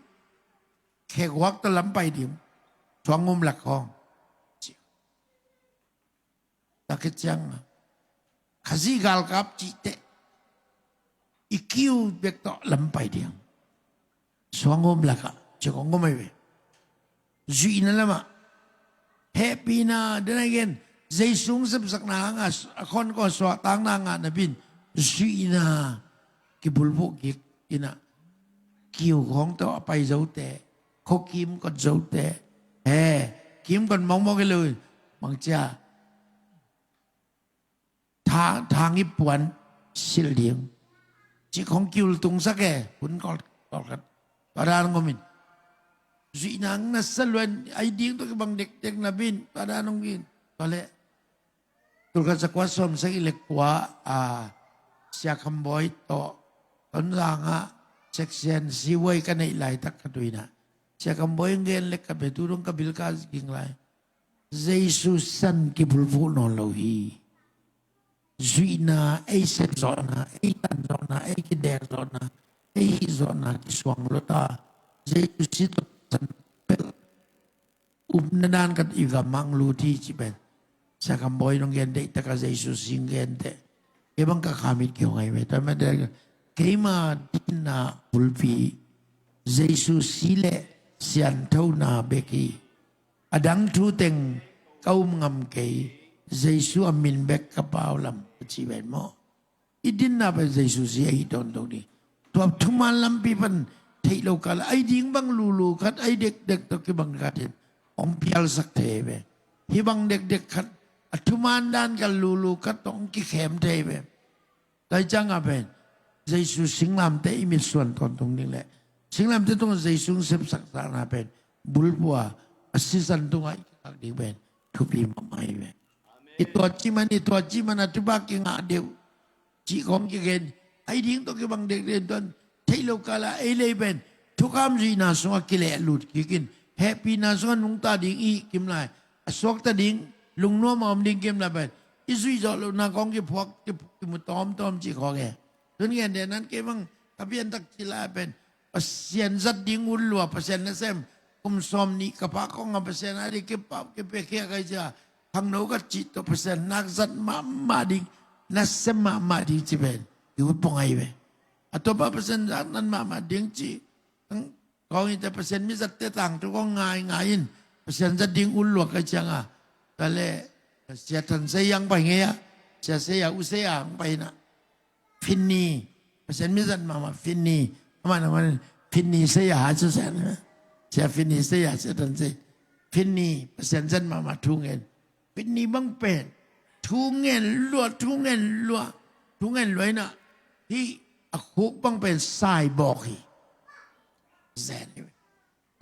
khe guak tawh lam pai ding, suang ngum lak khawng. Ci. Tua khit ciang Khazih galkap cihte i kiu bek tawh lam pai ding. Suang ngum lakah ci kong ngum ahi ve. Zuihna lamah hehpihna, then again, Jesu hong sepsakna hangah a khonkhon suahtakna ngah napi-in zuihna kibulphuh kik in ah kiu khawng tawh a pai zote, khuakim kot zote, he, kimkot mawkmawk hi lo in, bangci a, tha, thang ip puan silh ding cih khawng kiultungsak e, hun kawlkhat. Tua dan hong om in, zuihna hong nasia lua in, a ding tawh kibang dekdek napi-in tua dan hong om in. Tua leh tul khat za kua sawmsagih le kua, a, Sia Kham Bawi tawh Tonzang ah section siwai ka neih laitak khat uh in ah, Sia Kham Bawi hong gen lek ka bia, tu dong ka bilkah ging lai. Jesu san kibulphuh nawn lo hi. Zuihna, ei sepzawhna, ei tanzawhna, ei kidekzawhna, ei hihzawhna kisuang lua ta. Jesu si tawh san pel upna dan khat i gam ah hong lut hi ci pen Sia Kham Bawi in hong gen, deihtak a Jesu si hong gen teh, kei bang ka khamit kihong ahi ve. Tua mah teh keima dinna bulpi Jesu si le sianthona bek hi. A dang thu teng ka um ngam kei, Jesu a min bek ka pau lam, ka ci ven maw. I dinna pen Jesu si ahi tawntung ding. Tua thuman lampi pan theih lo kal a, a ding bang lulu khat, a dekdek tawh kibang khat in hong pialsak thei ve. Hih bang dekdek khat, a thuman dan kal lulu khat tawh hong kikhem thei ve. Tua hi ciangah pen Jesu singlamteh i mitsuan tawntung ding le singlamteh tungah Jesu hong sepsakna pen bulphuh a, a sisan tungah i kikak ding pen thupi mahmah hi ve. I tuat cih man, i tuat cih man a thupha kingah deuh cih khawng kigen. A ding tawh kibang dekdek tuan theih lo kal a, ei lei pen thukham zuihna sungah kilehlut kik in, hehpihna sungah nungta ding i hih kim lai, a suakta ding, lungnuam a om ding kim lai pen i zuih zawh lohna khawng kiphuak, ki, kimu tawmtawm cih khawng e. Tun ngen den nan kei bang ka pianthak cih lai pen Pasian zat ding ut lua, Pasian nasem kum sawmnih ka pha khawng a Pasian a ding kipap kipiakhia kai cia, khangno ka cih tawh Pasian nak zat mahmah ding, nasem mahmah ding ci pen i ut pong ahi ve. A tua pa Pasian zat nan mahmah ding ci khawng i te, Pasian mi zatte tangthu khawng ngaingai in Pasian zat ding ut lua kai cianga, tua le Sia Than Sei hong pai ngei a, Sia Sei a, U Sei a hong pai na. Finni, Pasian mi zat mahmah, Finni. Amah na man Finni Saya, ha, cu sen. Sia Finni Saya, Sia Than Sei. Finni, Pasian zat mahmah thu ngen. Finni bang pen thu ngen lua, thu ngen lua, thu ngen lua in ah, hih a khuk bang pen saibawk hi. Zen hi.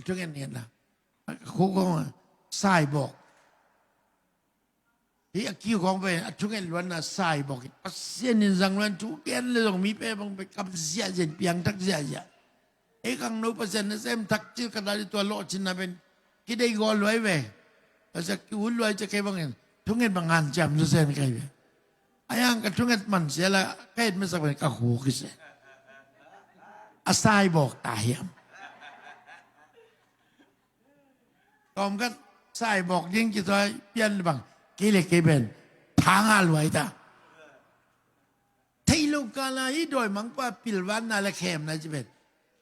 Thu ngen ngen la. A khuk bang saibawk. Hih a kiu khawng pen a thungen luanna saibawk hi. Pasian in zang luan thu gen le zong mi pe bang pe kam ziahziah in, piangthak ziahziah. Ei khangno Pasian nasem thak cil ka dali tua lawhcinna pen kidei gawl luai ve. Pasian ki ut luai cia kei bangin thungen bang hanciam zazen kai ve. A yang ka thunget man sia la ka et masak pen ka huk hi se. A saibawk ta hiam? Tawm khat saibawk ding ci tuai pian le bang kei le kei pen thanga luai ta. Thei lo kala hi dawimangpa pilvanna le khemna ci pen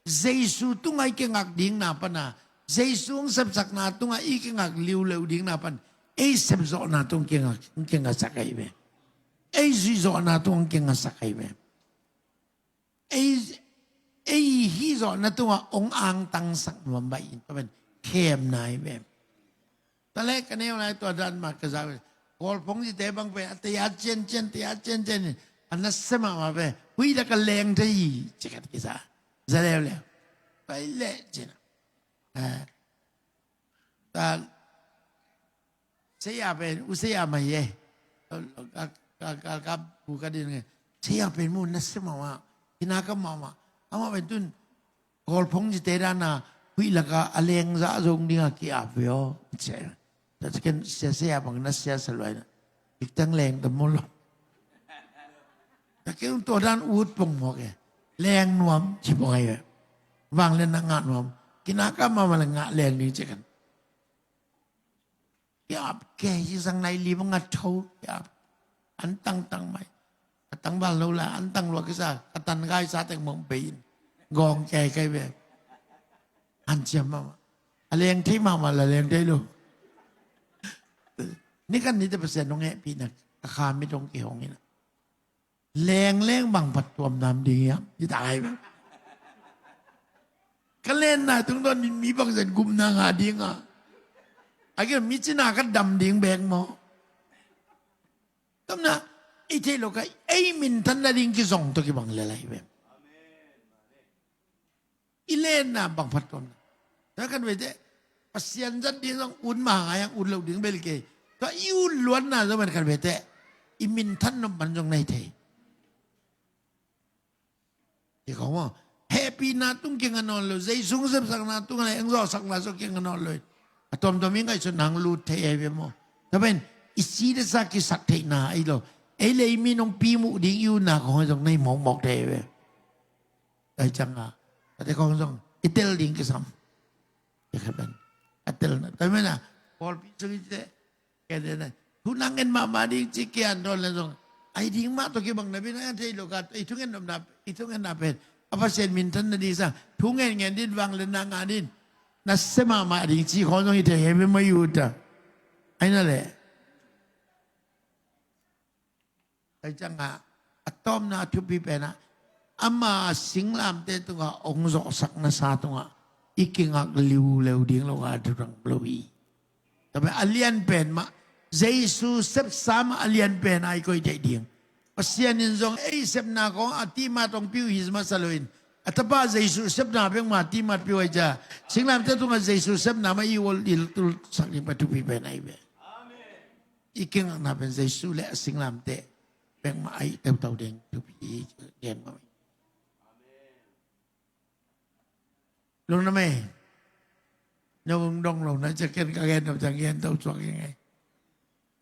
Jesu tunga i kingak dingna pana, Jesu hong sepsakna tunga i kingak liuleu dingna pan ei sepzawhna tung kingak, kingasak ahi ve. Ei zuihzawhna tung kingasak ahi ve. Ei, ei hih zawhna tungah hong angtangsak nuam baih in tua pen khemna hi ve. Tua le ka neu lai tua dan mah ka za ve. Kawlphong zite bang pen a tei a ciancian, tei a ciancian in a nasia mahmah ve. Huih lak a leng thei hi ci khat kisa. Za leuleu. Pai leh cina. Eh. Tua Saya pen, U Saya mah hi e. Ka, ka, ka, ka, ka bu ka din nge. Saya pen mu nasia mahmah. Kinakam mahmah. Amah pen tun Kawlphong zite dana huih laka a lengzah zong dinga ki-ap ve aw. Cia. Tua ciken sia saya bang nasia sa luai na. Iktang leng ta mul. Ka keu tua dan ut pong mawk e. Leng nuam ci pong ai ve. Vang le na ngah nuam. Kinakam mahmah le ngah leng ding ciken. Kiap kei ci sang nai li bang a tho kiap. An tangtang mai. Ka tangval lo la an tang lua kisa ka tan gai sa teng mong pei in. Gawng kei kai ve. An ciam mahmah. A leng thei mahmah la leng thei lo. Ni khat ni teh Pasian hong hehpihna ka kha mit hong kihong in a, lengleng bang phattuam nam ding hiam? Hi ta ai bang. Ka lenna tungtawn in mi bangzah in gupna ngah ding a, a kei mi cina ka dam ding bek maw? Tamna i theih loh kha, ei minthanna ding kizong tawh kibang lel ahi ve. I lenna bang phattuamna. Tua khat vei teh Pasian zat ding zong ut mah ngai ang, ut loh ding bel kei. Tua i ut luatna zong bel khat vei teh i minthan nop man zong na hi thei. Hi khong maw? Hehpihna tung kiang a nawn lo, Jesu sepsakna tung a le eng zawhsakna zong kiang a nawn lo. A tuamtuam i ngaihsutna hong lut thei ahi ve maw? Tua pen i si le sa kisak theihna ahi lo. Ei le ei mi nong pi muh ding i utna khong zong na hi mawkmawk thei ahi ve. Ai ciang a, tate khong zong i tel ding kisam. Tua khat pen a telna tua mena pawlpi sung i cite. Kei te na thu nang ngen mahmah ding ci kian dawn le zong ai ding mah tawh kibang na bin a thei lo ka, i thungen nopna, i thungenna pen a Pasian minthanna ding sa thu ngen ngen din, vangliatna ngah din, na sia mahmah ding ci khong zong i thei he mema i ut a. Ai na le. Ai ciang a, a tawpna a thupi pen a, ama singlamte tungah hong zawhsakna sa tungah i kingak liuleu ding lo a, a thu dang lo hi. Tua pen a lian pen mah Jesu sepsa mah a lian pen a i koih theih ding. Pasian in zong ei sepna khong a timat hong pih uh hi masa lo in, a tapa Jesu sepna bek mah a timat pih uh ahi cia, singlamte tungah Jesu sepna mah i ol i tulsak ding pen thupi pen ahi ve. I kingakna pen Jesu le a singlamte bek mah a i teutau ding thupi hi gen mah. Lungdam ei. Nong dong lo na cia ken ka gen nop ciang gen to suak hi ngei.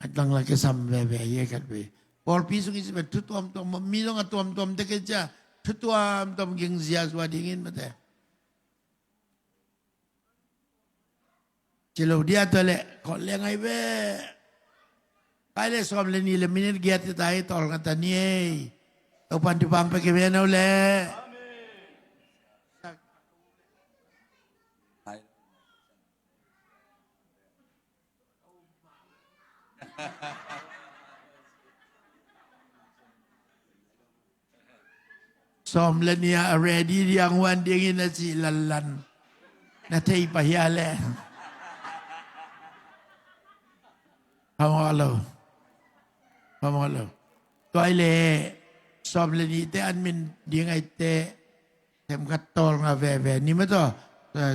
A tang la kisam veve hi khat ve. Pawlpi sung i ci pen thu tuamtuam mi zong a tuamtuam te kei cia thu tuamtuam ging zia zua ding in mate. Ci lo dia tua le kawh leng ai ve. Kai le sawm le nih le minit giat hi ta hi, tawlnga ta ni ei. Topan thupha pia kei ve no le. Sawm le nih a ready diang huan dingin a cih lanlan na thei pah hia le. Phamawh lo. Phamawh lo. Tua i le sawm le nihte an min ding aite themkhat tawlnga veve ni mataw.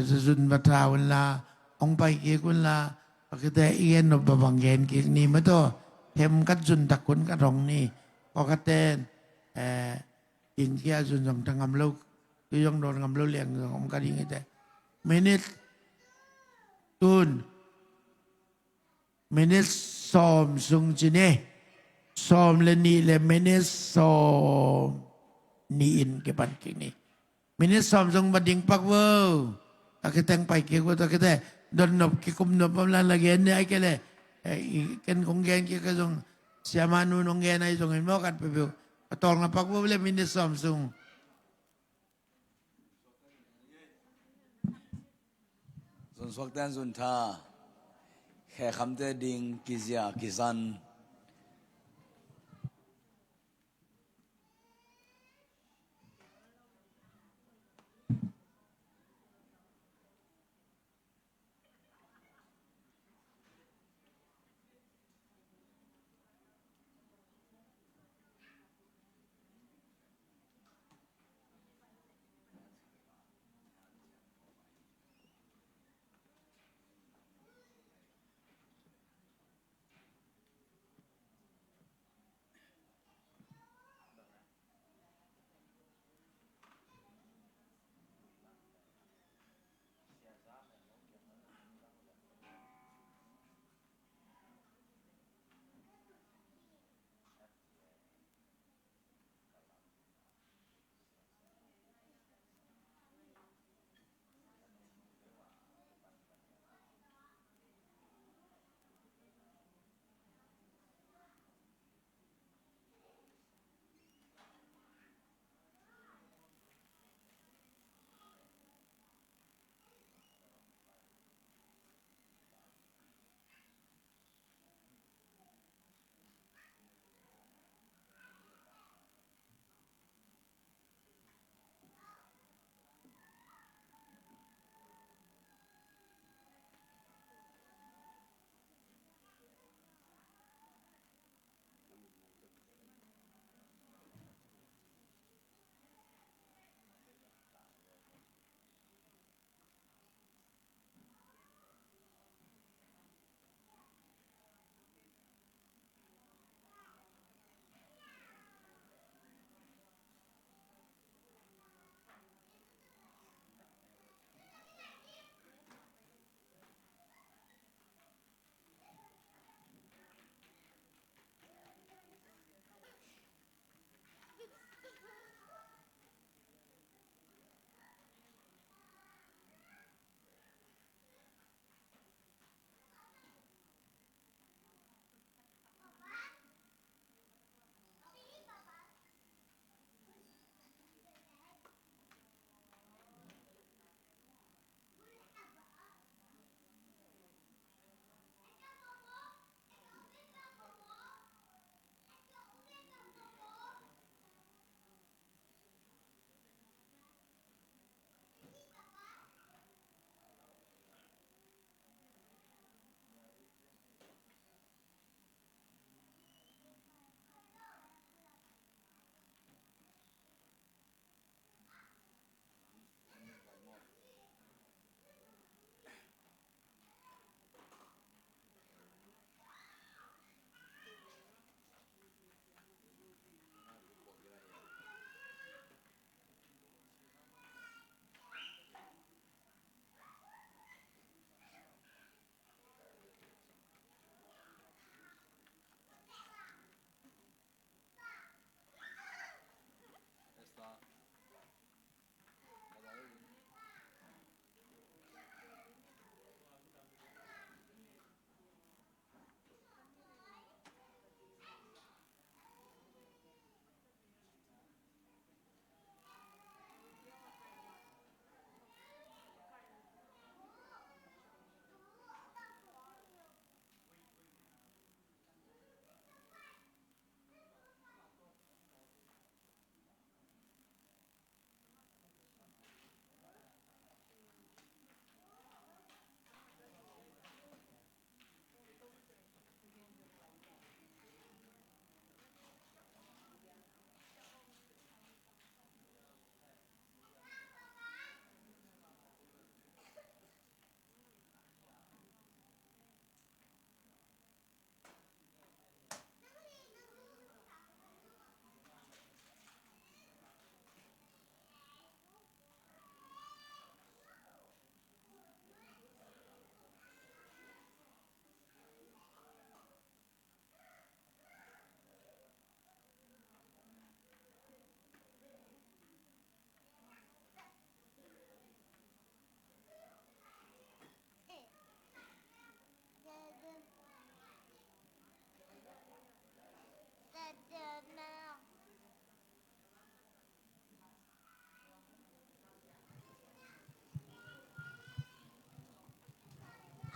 Zun va tha unla, hong pai kik unla, pakite i gen nop babang gen kik ni mataw. Themkhat zun tak hun khat hong ni. Pawlkhatten eh, India zun zong ta ngam lo, tu zong dawn ngam lo leng zong om ka ding ite. Minute tun, minute sawm sung ci ni. Sawm le nih le minute sawm nih in kipan kik ni. Minute sawm sung ba ding pak vo. Tua khiteng pai kik vo, tua khite don nop kikum nop om lan la gen ni ai kei le. Eh, ken kong gen kik ka zong siama nun hong gen ai zong in mawk at peuhpeuh. A tawlnga pak vo le minute sawm sung. Zun suakten zun tha. Khekhamte ding kizia kizan.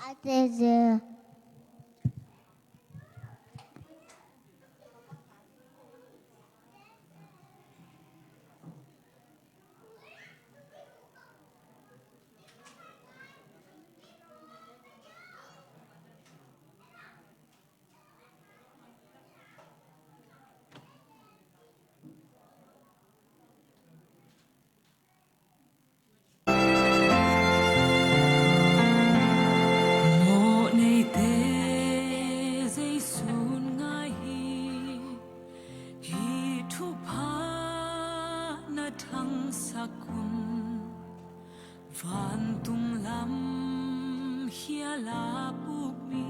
Ate Ze. Mawhneite Jesu'n ngai hi. Hih thupha na thangsak un. Vantung lam hial a puk mi,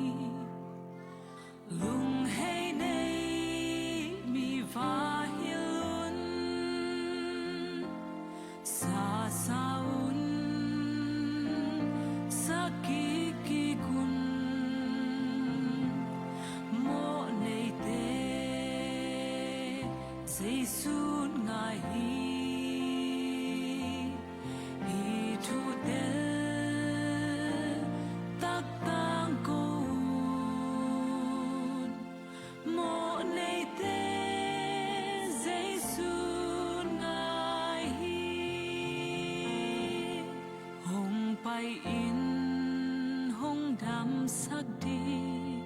lunghei nei mi va hilh un. Sasa un, sak kik kik un. Mawhneite Jesu'n ngai hi. Hih thu tel taktak ko un. Mawhneite Jesu'n ngai hi. Hong pai in, hong damsak ding.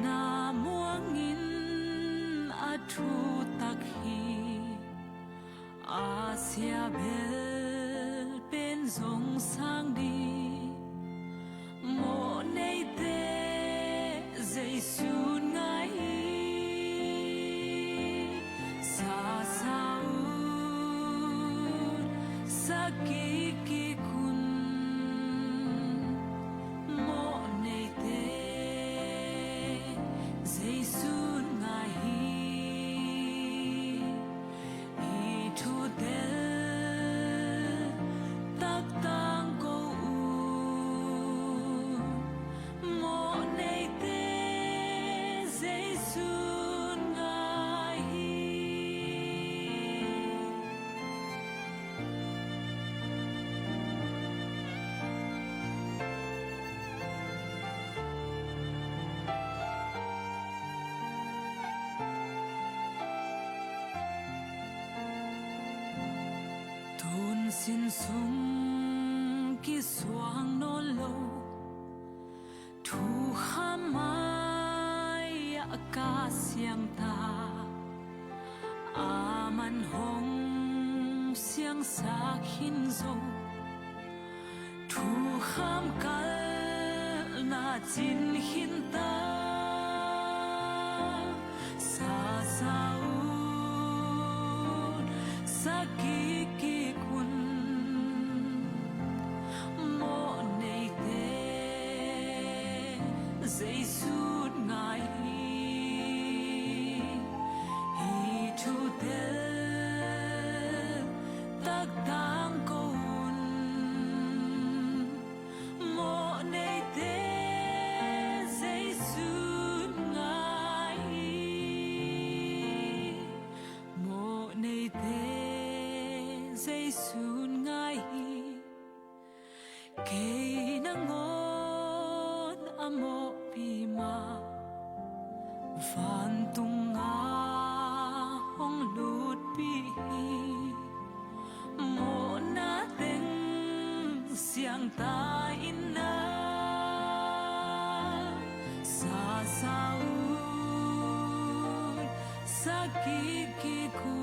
Na muang in, a thutak hi. A sia bel pen zong sang ding. Mawhneite Jesu'n ngai hi. Sasa un, sak kik kik un. Mawhneite Jesu'n ngai hi. Hih thu tel taktak ko un. Mawhneite Jesu'n ngai hi. Tun sin sung kisuang nawn lo, thukham mai-ah ka siang ta, a man hong siangsak khin zo. Thukham kalna cin khin ta, sasa un, sak kik kik un. Mawhneite Jesu'n ngai hi. Hih thu tel taktak ko un. Mawhneite Jesu'n ngai hi. Mawhneite Jesu'n ngai hi. Kei nangawn a mawhpi mah, vantung ah hong lutpih hi. Mawhna teng siang ta in na, sasa un, sak kik kik un.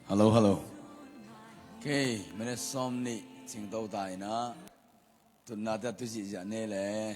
Hallo, hallo. Okay, minute sawm nih cingto ta in ah, tutnate a tu zihziah ni le.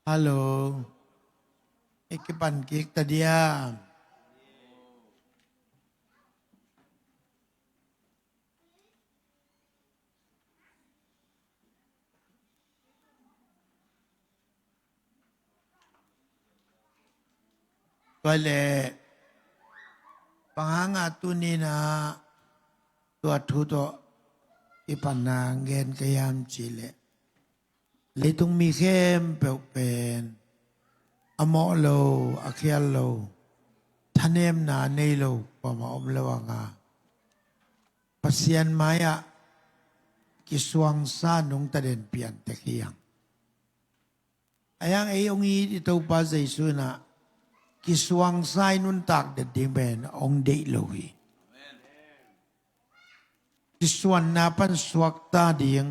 Hallo. I kipan kik ta dia. Tua leh bang hanga tuni-in ah tua thu tawh i panna gen ka hiam cih leh, leitung mi khempeuh pen a mawh lo, a khial lo, thanemna nei lo kuamah om lo hanga Pasian mai-ah kisuangsa nungta den piantek hi hang. Ahi hang ei hong it i Topa Jesu in ah kisuangsa i nuntak den ding pen hong deih lo hi. Kisuanna pan suakta ding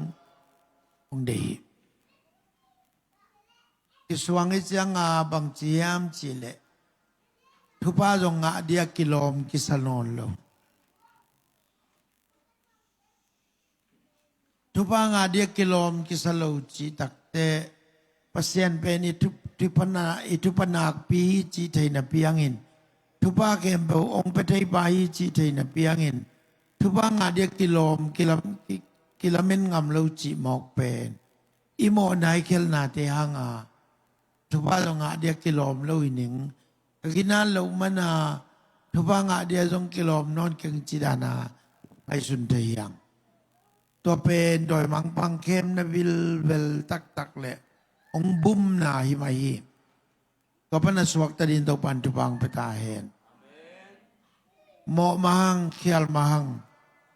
hong deih hi. Kisuang i cianga bangci hiam cih leh thupha zong ngah dia kilawm kisa nawn lo. Thupha ngah dia kilawm kisa lo cih takteh Pasian pen i thu, thupha na, i thupha nakpi hi cih theihna piangin, thupha khempeuh hong pia theipa hi cih theihna piangin, thupha ngah dia kilawm, kilam, ki, kilamen ngam lo cih mawk pen i mawhna i khialhnate hanga thupha zong ngah dia kilawm lo hi ning. Ka ginat loh mana thupha ngah dia zong kilawm nawn keng cih dana ngaihsun thei hi hang. Tua pen dawimangpa khemna vilvel taktak leh hong bumna hi mah hi. Tua pan a suakta dingin Topa'n thupha hong pia ta hen. Mawh mah hang, khial mah hang,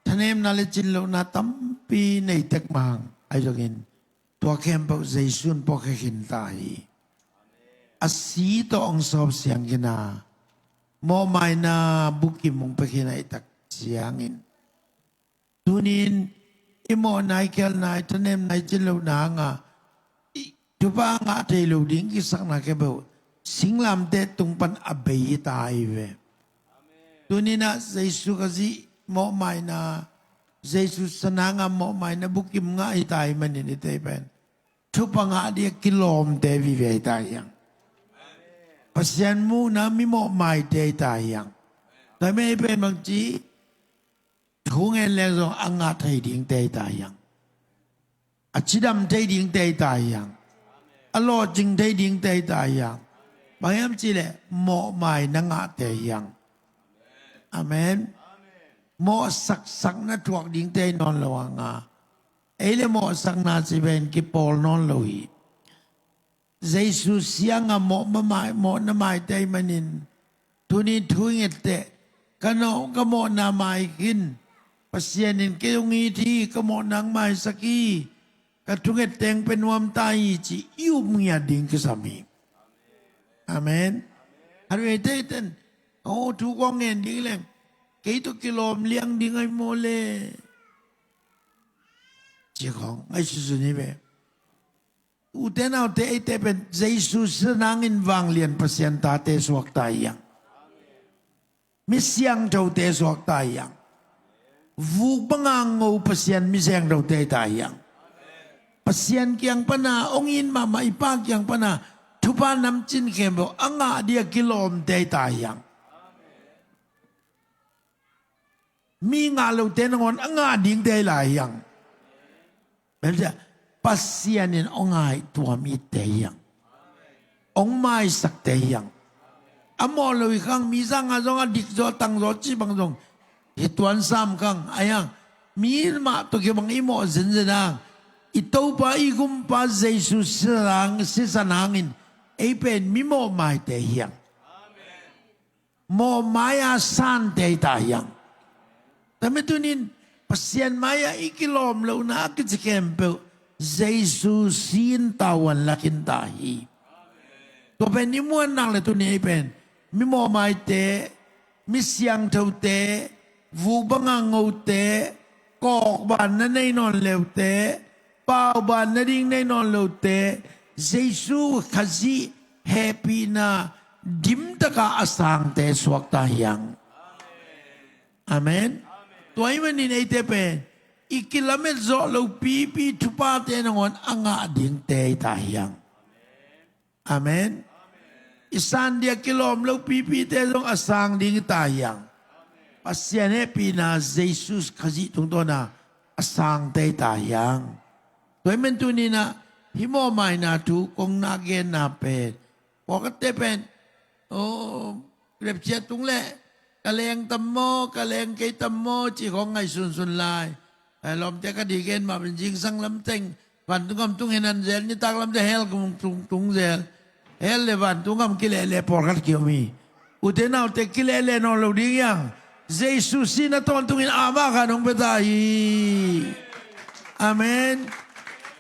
thanemna le cinlohna tampi nei tek mah hang, ahi zongin tua khempeuh Jesu in puakkhia khin ta hi. A si tawh hong sawp siang khin a, mawhmaina bukim hong pia khin ahih tak ciangin, tuni-in i mawhna i khialhna, i thanemna i cinlohna hanga i thupha ngah thei lo ding kisakna khempeuh singlamteh tung pan a bei hi ta hi ve. Tuni-in ah Jesu Khazih mawhmaina, Jesu sananga mawhmaina bukim ngah hi ta ahih manin eite pen thupha ngah dia kilawmte vive hi ta hi hang. Pasian muhna mi mawhmaite hi ta hi hang. Tua ahih manin ei pen bangci thu ngen leng zong a ngah thei dingte hi ta hi hang. A cidam thei dingte hi ta hi hang. A lawhcing thei dingte hi ta hi hang. Bang hiam cih leh mawhmaina ngahte hi hang. Amen. Mawhsaksakna thuak dingte hi nawn lo hanga, ei le mawhsakna ci pen kipawl nawn lo hi. Jesu sianga mawh mamai, mawhna maite ahih manin, tuni thu i nget teh, ka nawh, ka mawhna mai khin, Pasian in kei hong it hi, ka mawhna hong maisak hi, ka thunget teng pia nuam ta hi ci i up ngiat ding kisam hi. Amen. Khat veite ten, aw, thu kong ngen ding leng kei tawh kilawm liang ding ahi maw le, ci khawng ngaihsutsun hi ve. Ute naute, eite pen Jesu sisan hangin vanglian Pasian tate suakta hi hang. Mi siangthote suakta hi hang. Vuk banga ngo Pasian mi siangthote hi ta hi hang. Pasian kiang pana hong it mahmah i Pa kiang pana thupha namcin khempeuh a ngah dia kilawmte hi ta hi hang. Mi ngah lote nangawn a ngah dingte hi lai hi hang. Pasian in hong ngaihtuah mite hi hang. Hong maisakte hi hang. A mawh lo hi khang, mi sanga zong a dik zaw, a tang zaw cih bang zong hi tuan sam khang, ahi hang mi mah tawh kibang i mawh zenzen hang, i Topa i Gumpa Jesu sisan hang, sisan hangin ei pen mi mawhmaite hi hang. Mawhmai-a sante hi ta hi hang. Tua ahih manin tuni-in Pasian mai-ah i kilawm lohna a kici khempeuh Jesu si-in tavuan lak hi ta hi. Tua pen i muan nak leh tuni ei pen mi mawhmaite, mi siangthote, vuk banga ngote, kawkbanna nei nawn lote, pauban nading nei nawn lote, Jesu Khazih hehpihna dimtaka a sangte suakta hi hang. Amen. Tua ahih manin eite pen i kilamet zawh lopipi thuphate nangawn a ngah dingte hi ta hi hang. Amen. I san ding a kilawm lo pipite zong a sang ding hi ta hiang. Pasian hehpihna Jesu Khazih tungtawna a sangte hi ta hiang. Tua hi man tuninah hih mawhmaina thu kong na genna pen pawlkhatte pen, oh, repcia tung leh ka leng tam maw, ka leng kei tam maw cih khawng ngaihsunsun lai. Eh, lawmte ka dih gen mah pen zingsang lamteng vantung gam tung hi nan zel, nitak lamteng hell gam tung, tung zel. Hell le vantung gam kilehleh pawlkhat kiom hi. Ute naute, kilehleh nawn lo ding hiang. Jesu sin a tawntungin amah khan hong pia ta hi. Amen.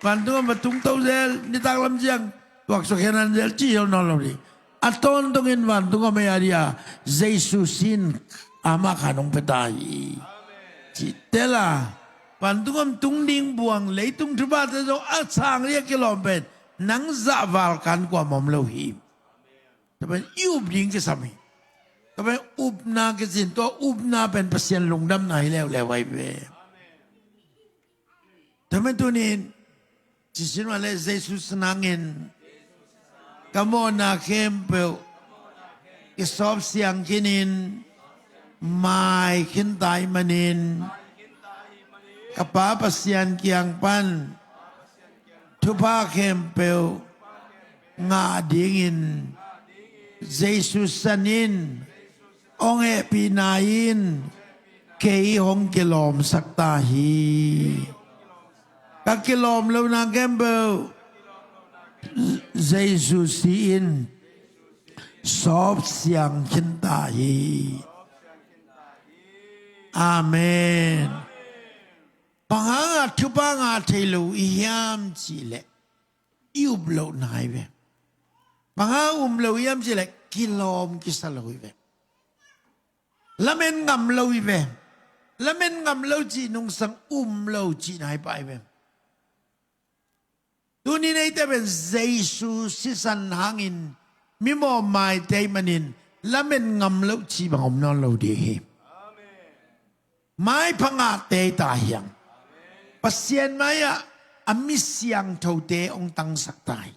Vantung gam va tungto zel, nitak lam ciang tuaksuak hi nan zel cih hi nawn lo ding. A tawntungin vantung gam ei a dia Jesu sin amah khan hong pia ta hi. Cih tela, vantung gam tung ding buang, leitung thuphate zong a sang ding a kilawm pen nang zahval kan kuamah om lo hi. Tua pen i up ding kisam hi. Tua pen upna kisin, tua upna pen Pasian lungdamna hi leuleu ahi ve. Tua pen tunin cisin mah leh Jesu sin hangin ka mawhna khempeuh kisawp siang khinin mai khin ta ahih manin ka Pa Pasian kiang pan thupha khempeuh ngah dingin Jesu sin in hong hehpihna in kei hong kilawmsak ta hi. Ka kilawm lohna khempeuh Jesu sin in sawp siang khin ta hi. Amen. Bang hanga thupha ngah thei lo i hiam cihleh i up lohna hi ve. Bang hanga um lo hiam cihleh kilawm kisa lo hi ve. Lamen ngam lo hi ve. Lamen ngam lo cih nungsang um lo cihna hi pah hi ve. Tuni neite pen Jesu sisan hangin mi mawhmaite ahih manin lamen ngam lo cih bang om nawn lo ding hi. Maipha ngahte hi ta hiang. Pasian mai-ah a mi siangthote hong tangsak ta hi.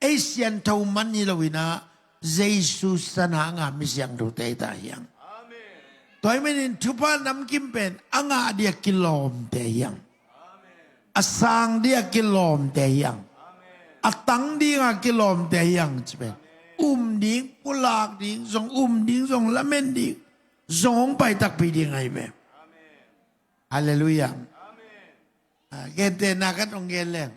Ei siangtho man hi loinah Jesu sisan hanga mi siangthote hi ta hiang. Tua ahih manin thupha namkim pen a ngah ding a kilawmte hiang. A sang ding a kilawmte hiang. A tang ding a kilawmte hiang ci pen um ding, pulak ding, zong um ding, zong lamen ding, zong hong pai takpi ding ahi ve. Halleluiah. Ah, gentehna khat hong gen leng.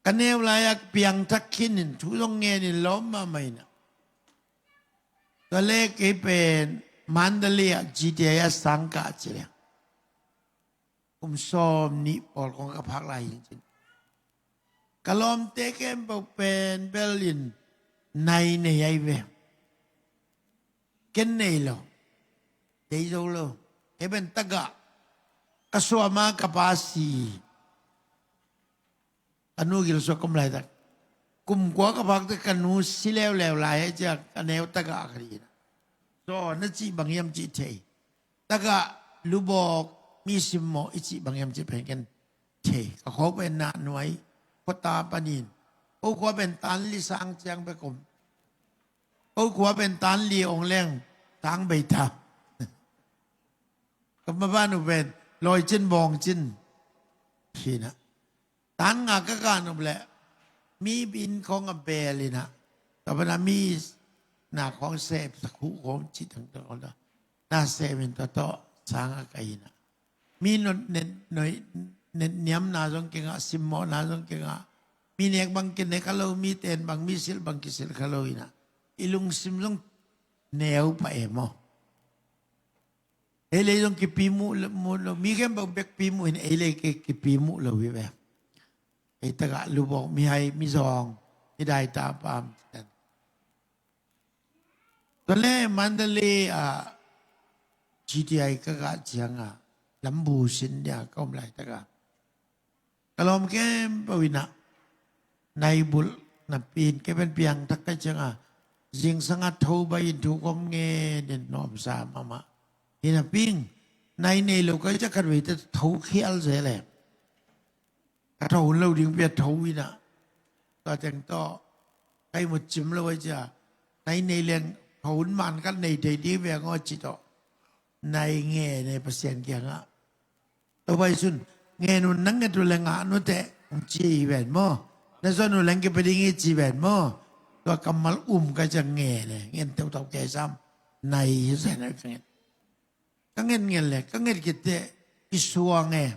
Ka neu lai-ah piangthak khinin thu zong ngenin lawm mahmah inah. Tua le kei pen Mandalay ah G T I a sang kah ci leng kum sawm nih pawl kong ka phak lai hi cin. Ka lawmte khempeuh pen bel in nai nei ahi ve. Ken nei lo. Dei zo lo. Kei pen tagah ka suama ka pa si. Ka nu gilsuak ka om laitak. Kum kua ka phakte ka nu si leuleu lai hi ciah ka neu tagah ka dihna. Saw na cih bang hiam cih thei. Tagah lubawk mi simmawh i cih bang hiam cih pen ken thei. Ka khua pen nah nuai khuata panin. Ko khua pen tan li sang ciang bek om. Ko khua pen tan li ong leng tang bei ta. Ka maban uh pen lawi cin bawng cin. Hi na. Tan nga ka kan up leh mi bin khawng a beel inah, tua pana mi na khawng sep sakhuh khawng cih tangtang khawng tua na sep in tua tawh sang a ka inah. Mi not net noi net niamna zong kingah, simmawhna zong kingah. Mi nek bang kinek kha lo, mi ten bang, mi silh bang kisilh kha lo inah. I lungsim zong neu pah e maw. Ei lei zong kipi muh lo, muh lo. Mi khempeuh bek pi muh in ei lei kei kipi muh lo hi ve. Ei tagah lubawk, mihai, mizawng, midai ta pam. Tua le Mandalay ah G T I ka kah ciangah lambu sin dia ka om laitakah ka lawm khempeuh inah naibulh napi in kei pen piangthak ka ciangah zingsangah tho bai in thu kawm ngen in nawmsa mahmah. Hi napi in nai nei lo ka ciah khat veite tho khial zel e. ka tho hun lo ding pi a tho in ah, tua teng tawh ka ihmut cim lo a cia, nai nei leng tho hun man ka nei thei ding ve ngaw ci tawh nai nge ne Pasian kiangah. Tua bai sun ngen un nang nget uh leng ah nuteh hong ci hi ven maw? Na zon uh leng kipe ding hi ci ven maw? Tua kammal um ka ciang nge le ngen teutau kei sam nai hi zen ka nget. Ka nget ngen le ka nget kitteh i suang e.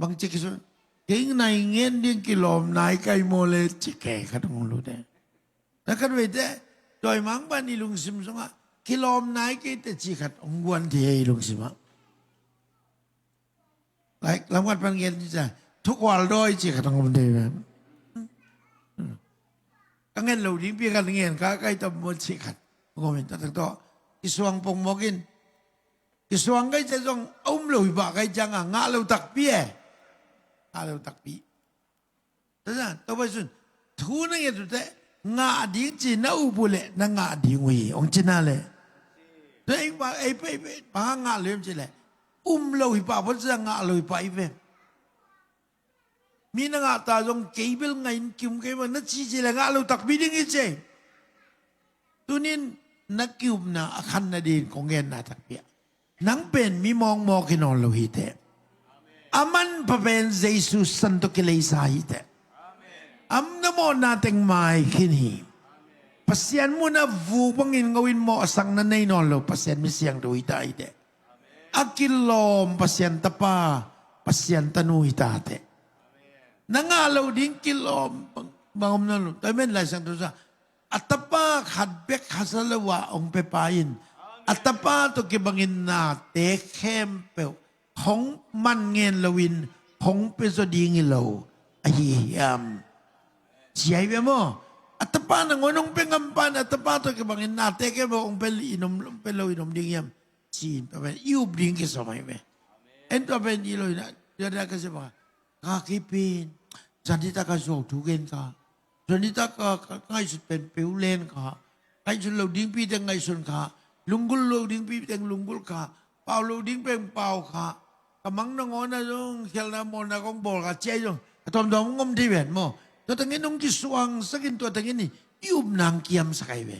Bangci kisuan kei nai ngen ding kilawm nai kai maw le ci kei khat hong lut e. Na khat veite dawimang pan i lungsim sungah kilawm nai kei te ci khat hong guan thei e i lungsimah. Like lamkat pan ngen ci a thukual dawi ci khat hong om thei ve. Ka ngen lo ding pi khat ngen ka kai tam maw ci khat hong om in tua teng tawh i suang pongmawk in. Kisuang kai ciang zong a um lo hi pah kai cianga ngah lo takpi e. Ngah lo takpi. Tawh bai sun thu na nget uh teh ngah ding ci na up uh leh na ngah ding uh hi hong cina leh. Tua ei pa ei pa ei pa ngah lo hi ci leh um lo hi pah pawh ciang ngah lo hi pah hi ve. Mi na ngah ta zong kei bel ngah in kim kei bang na ci ci le ngah lo takpi ding hi ci. Tunin na kiupna a khan nadin kong genna takpi ah nang pen mi mawkmawk hi nawn lo hi teh. A manpha pen Jesu san tawh kileisa hi teh. Am na mawhna teng mai khin hi. Pasian mun a vuk bangin ngo in mawhsakna nei nawn lo Pasian mi siangtho hi ta hi teh. A kilawm Pasian tapa Pasian tanu hi ta teh. Na ngah lo ding kilawm bang om nawn lo tua men Lai Siangtho sa a tapa khat bek khasa lo ah hong pepa in a tapa tawh kibangin nate khempeuh hong man ngen loin hong pia zaw ding hi lo ahi hiam? Ci ahi ve maw? A tapa nangawn hong pia ngam pan a tapa tawh kibangin nate khempeuh hong pia in om hong pia lo in om ding hiam? Ci in tua pen i up ding kisawm ahi ve. En tua pen i lo in a tua dah ka sia bang a ka kipin zan hi tak a zuau thu gen ka. Zan hi tak a ka ngaihsut pen peulen ka. Ngaihsun lo ding pi teng ngaihsun ka. Lunggulh lo ding pi teng lunggulh ka. Pau lo ding pen pau ka. Ka mang nangawn a zong khialhna mawhna kong bawl ka ci ahi zong a tuamtuam hong om thei ven maw? Tua tengin hong kisuangsak in tua tengin i upna hong kiamsak ahi ve.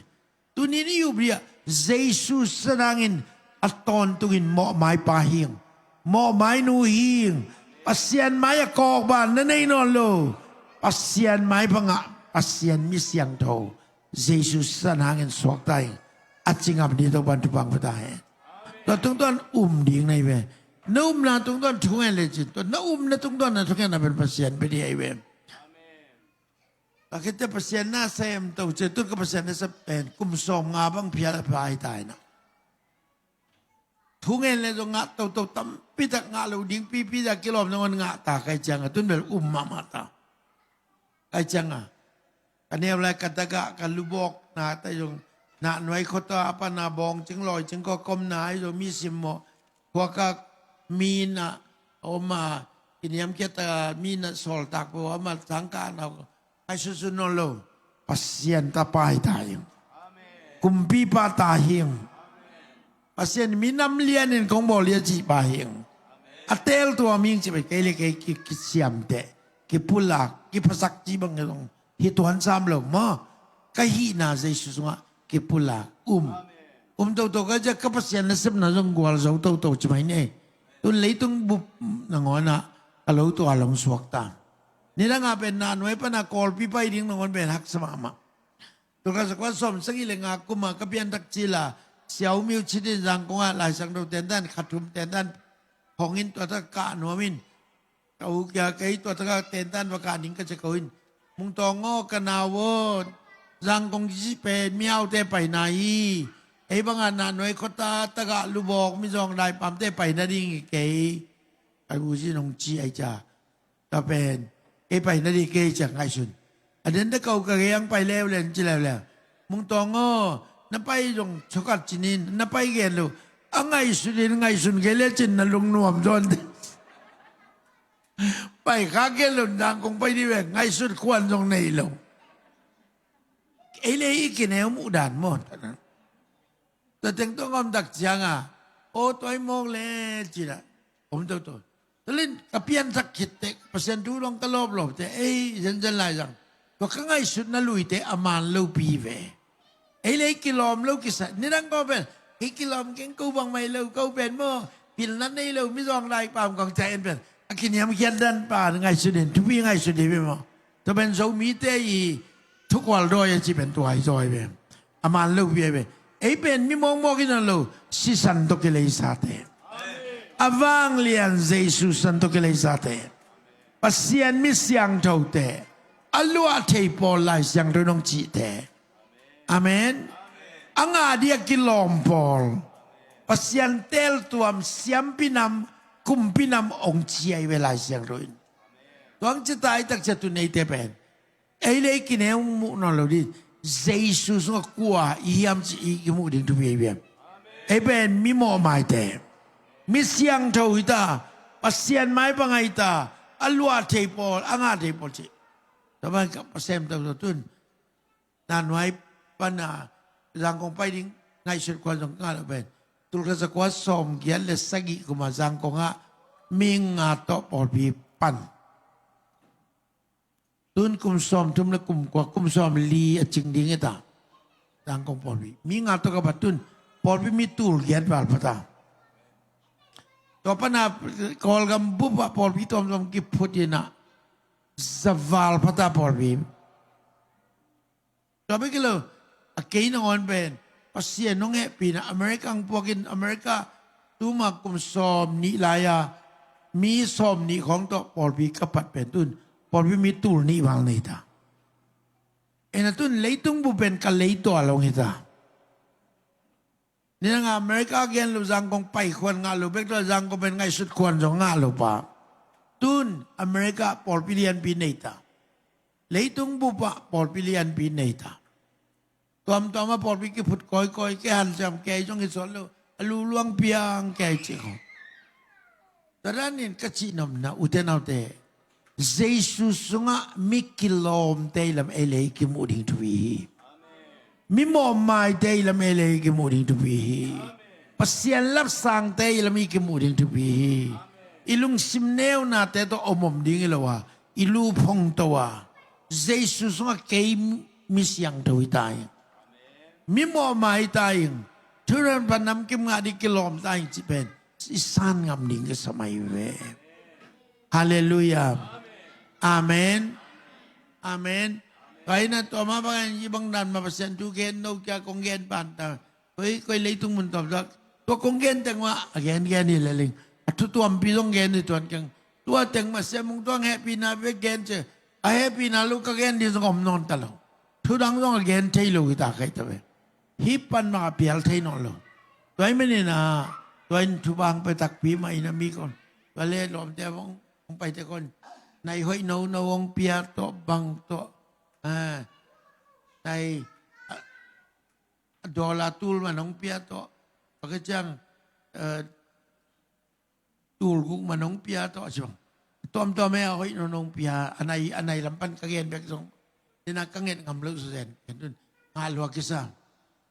Tunin i up dih ah Jesu sanangin a tawntungin mawhmai pa hing mawhmai nu hing Pasian mai a kawkban na nei nawn lo Pasian mai pangah Pasian mi siangtho Jesu sanangin suakta hing a cingam dih tawh ban thupang pata hen. Tua tungtuan um ding na hi ve. Na upna tungtuan thu ngen lecin tua na upna tungtuan na thu ngen a pen Pasian pe dih ahi ve. Ka khit teh Pasian na sem to ci tun ka Pasian na sem pen kum sawm nga bang phial a pha hi ta hi na. Thu ngen le zong ngah toto tampi tak ngah lo ding pipi tak kilawm nangawn ngah ta kai cianga tun bel um mahmah ta. Kai cianga ka neu lai ka tagah ka lubawk na ta zong nah nuai khota a pana bawng cing lawi cing kaw kom na ai zong mi simmawh khuakak mi na om a kiniamkhiat a mi na sawltak po om a tangkah na ngaihsunsun nawn lo Pasian tapa hi ta hing. Kumpipa ta hing. Pasian minam lianin kong bawl lia cihpa hing. A teel tuam hing cih pen kei le kei ki- kisiamteh kipulak kiphasak cih bang zong hi tuan sam lo maw? Ka hihna Jesu sungah kipulak um. Um toto ka zia ka Pasian nasepna zong gualzo toto ci mai ni ei. Tun leitung bup nangawnah ka lo tua long suakta. Nidangah pen nah nuai pana kawlpi pai ding nangawn pen haksa mahmah. Tul khat za kua sawm sagih le nga kuma ka piantak cila siaumi uh citin zangkongah laisang do tentan khathum tentan hongin tua taka kah nuamin ka u kia kei tua taka tentan va kah ning ka cia ko in mungtawng aw ka nau aw zangkong ci pen miaute paina hi. Ei bangah nah nuai khota tagah lubawk mizawng daipamte paina ding hi kei. Ai u ci nong ci ai ca. Tua pen kei pai na dih kei ciang ngaihsun. A den da kau ka gei ang pai leuleu ci leuleu. Mungtawng aw na pai zong chokat cinin na pai gen lo. A ngaihsun in ngaihsun kei le cin na lungnuam zawn. Pai kha gen lo nang kong pai dih ve ngaihsun khuan zong nei lo. Ei le i kineu muh dan maw? Tua teng tua ngawm dak cianga aw tuai mawk le cina om toto. Tua leh ka piansak khit teh Pasian thu dong ka lawplawp teh, ei, zenzen lai zang. Tua ka ngaihsutna luite a man lopi ve. Ei leh kilawm lo kisa, nidang kong pen, kei kilawm keng, ko bangmah hi lo, ko pen maw, pilna nei lo, mizawng daipam kong ciah en pen, a kiniamkhiat dan pan ngaihsut in, thupi ngaihsut hi ve maw. Tua pen Zomite i thukual dawi a cih pen tua hi zaw hi ve. A man lopi hi ve. Ei pen mi mawkmawk hi nawn lo, sisan tawh kileisate, a vanglian Jesu sisan tawh kileisate, Pasian mi siangthote, a luah thei pawl Lai Siangtho in hong cihte. Amen. A ngah ding a kilawm pawl, Pasian teeltuam, siampi nam, kumpi nam hong ci hi ve Lai Siangtho in. Tua hong ci ta hi takciang tu-in eite pen, ei leh kineu muh nawn lo ding, Jesu sungah kua i hiam cih i kimuh ding thupi hi ve. Ei pen mi mawhmaite, mi siangtho hi ta, Pasian maipang hi ta, a luah thei pawl, a ngah thei pawl cih. Tua pen ka Pasian tawh tu-in, na nuai pan a Zangkong pai ding ngaihsut khuan zong ngah lo pen, tulkhat zakua sawmgiat leh sagih kum a Zangkong ah mi nga tawh pawlpi pan. Tu-in kum sawmthum leh kum kua, kum sawmli a cing ding hi ta. Zangkong pawlpi mi nga tawh ka pat, tu-in pawlpi mi tulgiat val pha ta. Tua pan a Kawlgam bup ah pawlpi tuamtuam kiphut in a, za val pha ta pawlpi. Tua bek hi lo, a kei nangawn pen Pasian hong hehpihna America hong puak in, America tuma kum sawmnih lai-a mi sawmnih khawng tawh pawlpi ka pat pen, tu-in pawlpi mi tul nih val nei ta. Ena, tu-in leitung bup pen ka leitual hong hi ta. Nidang a America gen lo, Zangkong pai khuan ngah lo, bek tua Zangkong pen ngaihsut khuan zong ngah lo pa. Tu-in America pawlpi lianpi nei ta. Leitung bup ah pawlpi lianpi nei ta. Tuamtuam ah pawlpi kiphut kawikawi, kei hanciam, kei zong hi sual lo, a lu luang piang kei cih khawng. Tua dan in ka cih nopna, ute naute, Jesu sungah mi kilawmte i lam ei leh i kimuh ding thupi hi. Mi mawhmaite i lam ei leh i kimuh ding thupi hi. Pasian lapsangte i lam i kimuh ding thupi hi. I lungsim neunate tawh om om ding hi lo a, i lu phongto a, Jesu sungah kei mi siangtho hi ta ing, mi mawhmai hi ta ing, thununpan namkim ngah ding kilawm ta ing cih pen i san ngam ding kisam ahi ve. Halleluiah. Amen. Amen. Tua hi na, tua mah bangin hih bang dan mah Pasian thu gen, no kia kong gen pan ta. Koi, koi leitung mun tawmtak, tua kong gen teng mah a gen gen hi lel ing. A thu tuampi zong gen hi tuan keng. Tua teng mah Sia Mung Tuang hehpihna bek gen ci. A hehpihna lo ka gen ding zong om nawn ta lo. Thu dang zong a gen thei lo hi ta kei ta ve. Hih pan mah a pial thei nawn lo. Tua ahih manin a, tua in thupha hong pia takpi mah in a, mi kon, tua leh lawmte hong, hong paite kon, nai hoih nono hong pia tawh, bang tawh, a, nai, a, dollar tul man hong pia tawh, tua khit ciang, eh, tul guk man hong pia tawh a ci bang. Tuamtuam e, a hoih nawn hong pia, a nai, a nai lam pan ka gen bek zong, tua in a ka nget ngam lo zen, ken tun ngah lua kisa.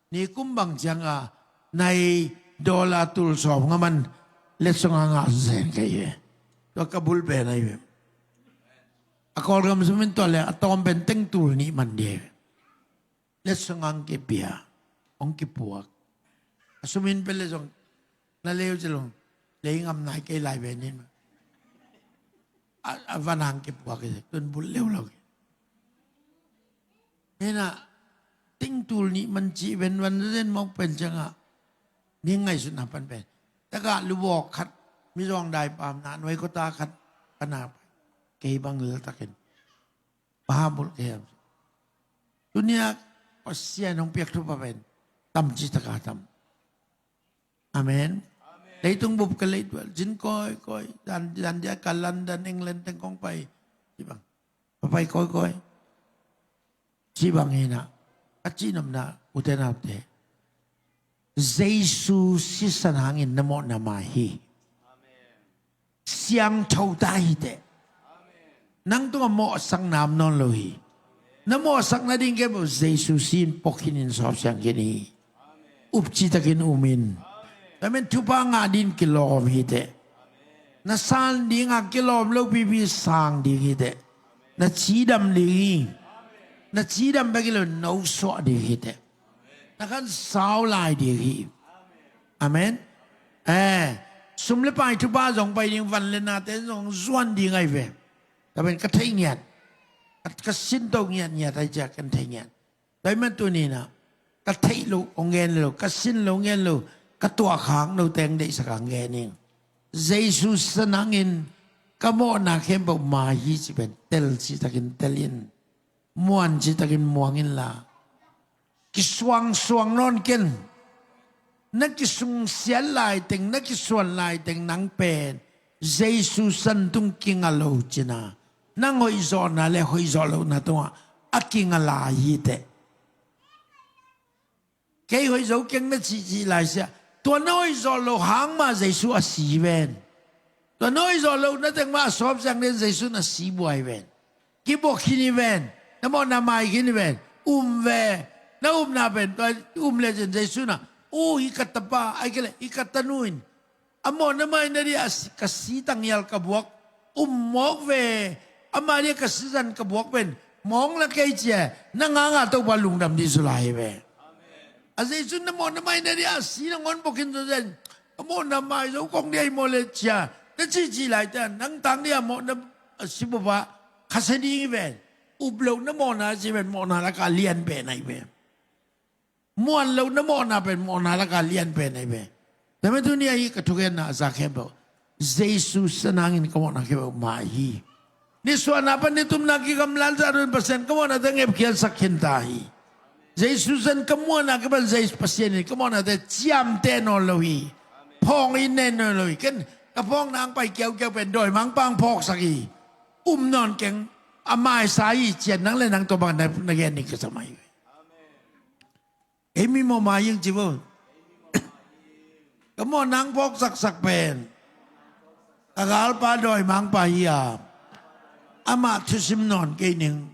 Nikum bang ciang a nai dollar tul sawmnga man letsong a ngah zen ka hi ve. Tua ka bul pen ahi ve. A Kawlgam sum in tua leh a tawm pen teng tul nih man ding hi ve. Letsong ang kipia, hong kipuak. A sum in pia leh zong, na leu ci lo, lei ngam nai kei lai ve nin. A, a van ang kipuak hi, tun bul leu lo. Hi na, teng tul nih man cih ven van zen mawk pen ciang a, mi ngaihsutna pan pen, tak a lubawk khat, mizawng daipam na nuai khuata khat, ka na pai, kei bang lel takin, pa bulh kei hiam. Tuni a Pasian hong piak thupha pen tam ci tak a tam. Amen. Leitung bup ka leitual, zin kawikawi, zan, zan dia ka London, England teng kong pai, ci bang, ka pai kawikawi, ci bang hi na, ka cih nopna, ute naute, Jesu sisan hangin na mawhna mai hi. Siangtho ta hi teh. Nang tungah mawhsakna om nawn lo hi. Na mawhsak nading kei bawh Jesu si in pua khin in, sawp siang khin hi. Upci takin um in. Tua ahih manin thupha ngah ding kilawm hi teh. Na san ding a kilawm lo pipi sang ding hi teh. Na cidam ding hi. Na cidam bek hi lo, no suah ding hi teh. Na khan sau lai ding hi. Amen. Eh, sum le pai thupha zong pai ding, van le nate zong zuan ding ahi ve. Tua pen ka theih ngiat, ka, ka sinto ngiatngiat ahi ciah kan theih ngiat. Tua ahih man tuni-in ah ka theih loh hong gen lo, ka sin loh hong gen lo, ka tuahkhak note hong deihsak a hong gen ing. Jesu sanangin ka mawhna khempeuh mai hi cih pen tel citakin tel in. Muan citakin muang inla, kisuangsuang nawn ken. Na kisungsiat laiteng, na kisuan laiteng nang pen Jesu san tung kinga lo cin a, nang hoihzawhna le hoihzawh lohna tungah a kinga lai hi teh. Kei hoih zo keng na cihcih lai sia. Tua na hoih zawh loh hang mah Jesu a si ven. Tua na hoih zawh loh na teng mah a sawp ciang den Jesu na si buai ven. Kibuak khin hi ven. Na mawhna mai khin hi ven. Um ve. Na upna pen tua um le cin Jesu na, "U, hi ka tapa, ai kei le hi ka tanu in a mawhna mai na dih a si, ka si tangial ka buak um mawk ve. Ama dih a ka sizan ka buak pen mawng la kei cia," na nganga Topa lungdam dih zu lai hi ve. A Jesu na mawhna mai na dih a si nangawn buakin zo zen, a mawhna mai zo kong dih ahi maw le cia na cihcih lai cia, nang tang dih a mawhna a si bupa khasia ding hi ve. Up loh na mawhna a si ven, mawhna laka lian pen ahi ve. Muan loh na mawhna pen mawhna laka lian pen ahi ve. Tua ahih man tuni-a hi ka thugenna a za khempeuh, Jesu sanangin ka mawhna khempeuh mai hi. Nisuahna pan nitumna kigamlat zah dun Pasian ka mawhnate ngepkhiatsak khinta hi. Jesu san ka muanna kipan Jesu Pasian in ka mawhnate ciamteh nawn lo hi. Phawng in nen nawn lo hi. Ken ka phawkna hong pai kiaukiau pen dawimangpa hong phawksak hi. Um nawn keng, a maisa hi cian nang le nang tua bang na, na gen ding ka sa mai hi. Ei mi mawh mai ing ci vo. Ka mawh nang phawk saksak pen a galpa dawimangpa hi a, amah thusim nawn kei ning.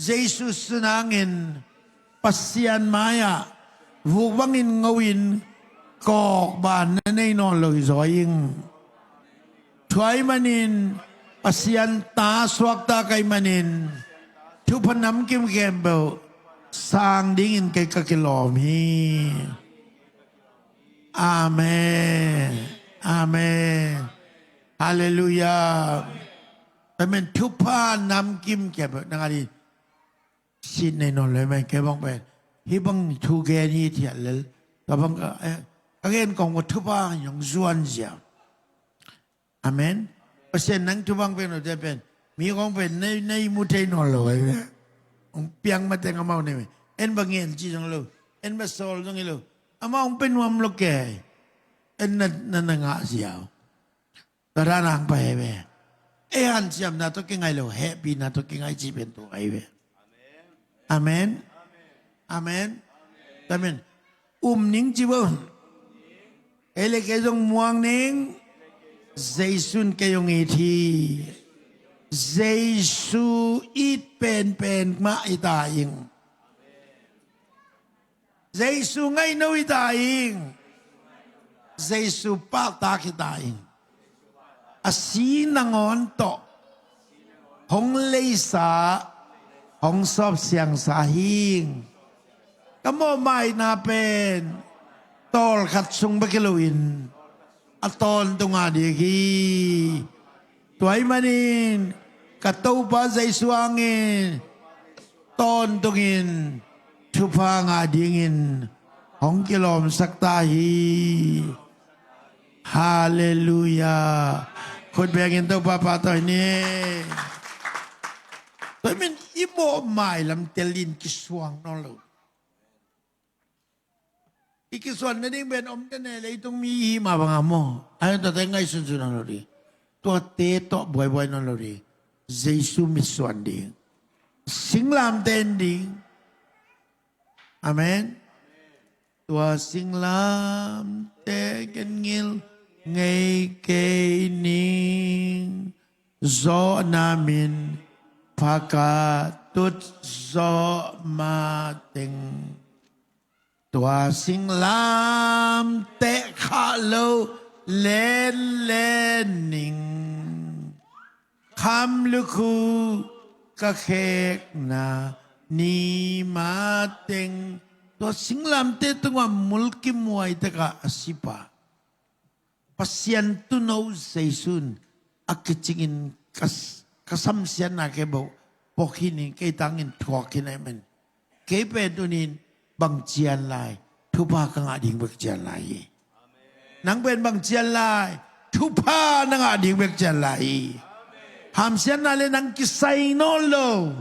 Jesu sunangin Pasian mai-ah vuk bangin ngo in kawk ban na nei nawn lo hi zaw ing. Tua ahih manin Pasian ta suakta ka hih manin thupha namkim khempeuh sang dingin kei ka kilawm hi. Amen. Amen. Halleluiah. Amen. Thupha namkim khempeuh nang a ding sit nei nawn lo hi. Amen. Kei bang pen hih bang thu gen hi thiah lel. Ka bang ka, eh, ka gen kong ka thupha hong zuan zia. Amen. Pasian nang thupha hong pia note pen mi kong pen nei, nei mu thei nawn lo ahi ve. Hong piang mateng amau nei ve. En ba ngen ci zong lo, en ba sawl zong hi lo, amau hong pia nuam lo kei. En na, na, na ngah ziau. Tua dan hong pai ahi ve. Ei hanciamna tawh kingai lo, hehpihna tawh kingai ci pen tua ahi ve. Amen. Amen. Amen. Um ning ci vo. Ei le kei zong muang ning. Jesu in kei hong it hi. Jesu it penpen mah hi ta ing. Jesu ngaihno hi ta ing. Jesu pahtak hi ta ing. A si nangawn tawh hong leisa, hong sawp siangsa hi ing. Ka mawhmaina pen tawlkhat sung bek hi loin a tawntung a dik hi. Tua ahih manin ka Topa Jesu hangin tawntungin thupha ngah dingin hong kilawmsak ta hi. Halleluiah. Khut bengin Topa pahtawi ni. Tua ahih manin i mawhmai lam tel in kisuang nawn lo. I kisuan nading pen om tene leitung mi i hih mah banga maw? Ai, tuate ngaihsunsun nawn lo ding. Tuate tawh buaibuai nawn lo ding. Jesu mitsuan ding. Singlamteh en ding. Amen. Tua singlamteh ken ngil ngei kei ning. Zawhna min phakat tut zawh mateng. Tua singlamteh khah lo Len le ning, kham lukhu ka khekna ni mateng. Tua singlamteh tungah mulkimhuai takah a sipa Pasian tuuno Zeisu in a kicingin ka, ka samsiatna kei bawh pawk hi ning, kei tangin thuak hi na hi men. Kei pen tunin bang cian lai, thupha ka ngah ding bek cian lai hi. Nang pen bang cian lai, thupha na ngah ding bek cian lai hi. Hamsiatna le nang kisai nawn lo.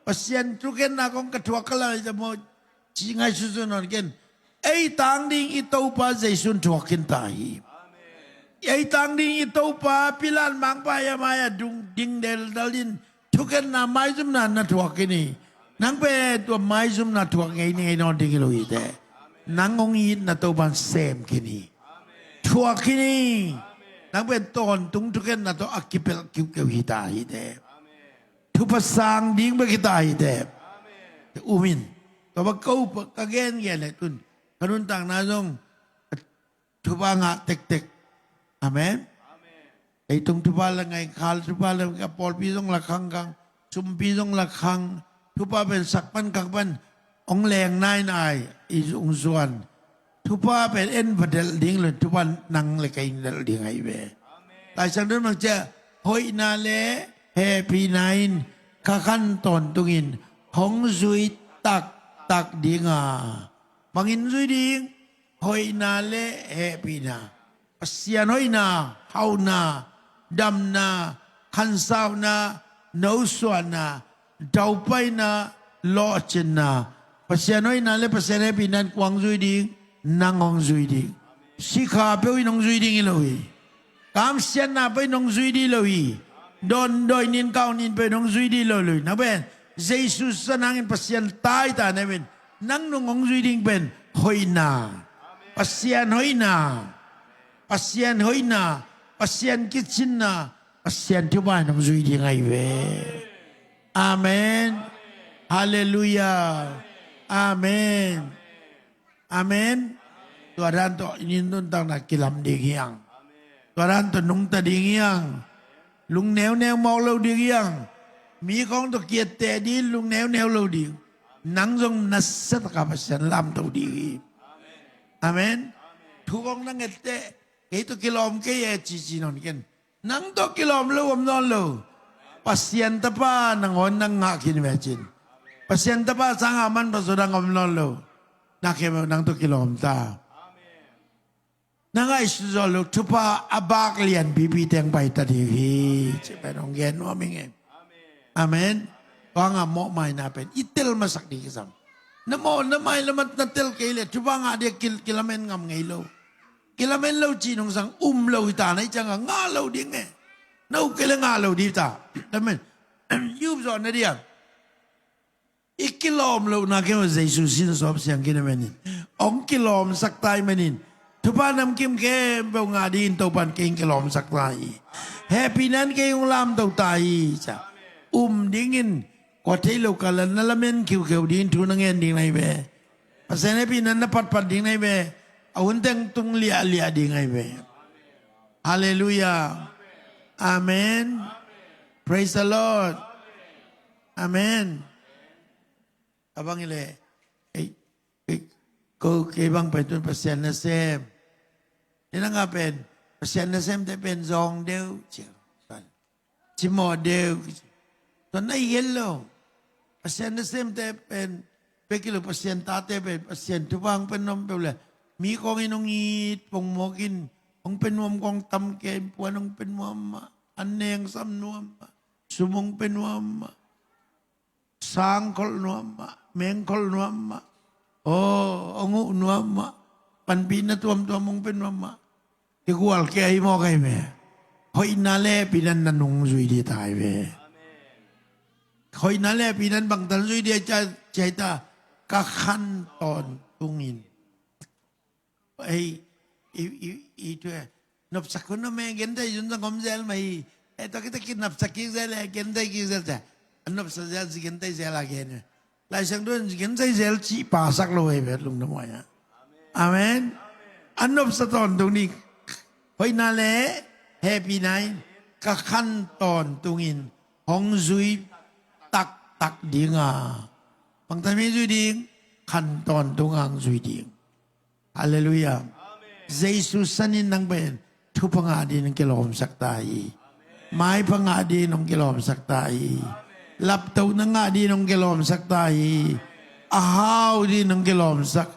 Pasian thukhenna kong ka thuak ka lai ta maw, ci ngaihsutsuh nawn ken. Ei tang ding i Topa Zeisu in thuak khin ta hi. Ei tang ding i Topa Pilat mangpa hi a mai-ah dung ding deldal in thukhenna maizumna na thuak khin hi. Nang pen tua maizumna thuak ngei ni ngei nawn ding hi lo hi teh. Nang hong itna Topa in sem khin hi. Thuak khin hi. Nang pen tawntung thukhenna tawh a kipelh kiuhkeuh hi ta hi teh. Thupha sang ding bek hi ta hi teh. Um in. Tua bang ko ka gen gen le tun ka nuntakna zong thupha ngah tektek. Amen. Leitung thupha le ngai, khal thupha le ngai, pawlpi zong la khangkhang, sumpi zong la khang, thupha pen sak pan kang pan hong leng nainai i zung zuan. Thupha pen en va delh ding lo, thupha nang le kei in delh ding ahi ve. Laisiangtho in bang ci a, hoihna le hehpihna in ka khan tawntungin hong zui taktak ding a. Bangin zui ding? Hoihna le hehpihna. Pasian hoihna, hauhna, damna, khansauna, nosuahna, daupaina, lawhcinna. Pasian hoihna le Pasian hehpihna in kua hong zui ding? Nang hong zui ding. Sikha peuh in hong zui ding hi lo hi. Kamsiatna peuh in hong zui ding lo hi. Dawn dawi nin kau nin peuh in hong zui ding lo lo hi. Nang pen Jesu sisan hangin Pasian tai ta na hi pen, nang nung hong zui ding pen hoihna. Pasian hoihna. Pasian hoihna, Pasian kicinna, Pasian thupha in hong zui ding ahi ve. Amen. Halleluiah. Amen. Amen. Tua dan tawh i nuntakna kilam ding hi hang. Tua dan tawh nungta ding hi hang. Lungneuneu mawk lo ding hi hang. Mi khawng tawh kiatteh ding, lungneuneu lo ding. Nang zong nasia taka Pasian lamto ding hi. Amen. Thu kong na nget teh, kei tawh kilawm kei e cici nawn ken. Nang tawh kilawm lo om nawn lo. Pasian tapa nangawn nang ngah khin ve cin. Pasian tapa sanga manpha zaw dang om nawn lo. Na khem nang tawh kilawm ta. Na ngaihsut zawh loh thupha a bak lianpipi teng pai ta ding hi. Ci pen hong gen nuam ing e. Amen. Tua hangah mawhmaina pen i tel masak ding kisam. Na mawh na mai lamah na tel kei leh thupha ngah ding a kil-, kilamen ngam ngei lo. Kilamen lo cih nungsang um lo hi ta na, i ciangah ngah lo ding e. Na uk kei leh ngah lo ding hi ta. Amen. I up zawh na ding a, i kilawm lohna kei mah Jesu sin sawp siang khin a menin, hong kilawmsak ta i menin, thupha namkim khempeuh ngah dingin Topan kei hong kilawmsak ta hi. Hehpihna in kei hong lamto ta hi. Ca um dingin kua thei lo kal ah na lamen khiukheu dingin thu na ngen ding na hi ve. Pasian hehpihna na patpat ding na hi ve. A hun teng tung liahliah ding ahi ve. Halleluiah. Amen. Praise the Lord. Amen. A bang i leh, ei, ei, ko kei bang pen tun Pasian nasem. Ni nang a pen Pasian nasemte pen zawng deuh ci a. Cimawh deuh. Tua na hi het lo. Pasian nasemte pen bek hi lo, Pasian tate pen Pasian thupha hong pia nuam peuh le, mi khawng in hong it pongmawk in, hong pia nuam khawng tam kei, puan hong pia nuam mah, an neng sam nuam mah, sum hong pia nuam mah, sang kholh nuam mah, meng kholh nuam mah, aw, hong huh nuam mah, panpihna tuamtuam hong pia nuam mah. Kigual kei ahi mawk ahi ve. Hoihna le hehpihna in na nung zui ding ta ahi ve. Hoihna le hehpihna in bangtan zui ding ahi cia, cia hi ta, ka khan tawntungin. Ei, i, i, i, tu e. Nopsak hun om e, genthei zun zang om zel mah hi. E, tua kita kinopsak kik zel e, genthei kik zel cia. A nopsa zel ci genthei zel a gen e. Laisiangtho in genthei zel cih pasak lo e, bet lungdam huai a. Amen. A nopsa tawntung ni. Hoihna le hehpihna in ka khan tawntungin hong zui taktak ding a. Bang tan mi zui ding? Khan tawntung a hong zui ding. Halleluiah. Jesu sanin nang pen thupha ngah dingin hong kilawmsak ta hi. Maipha ngah dingin hong kilawmsak ta hi. Laptohna ngah dingin hong kilawmsak ta hi. A hau dingin hong kilawmsak.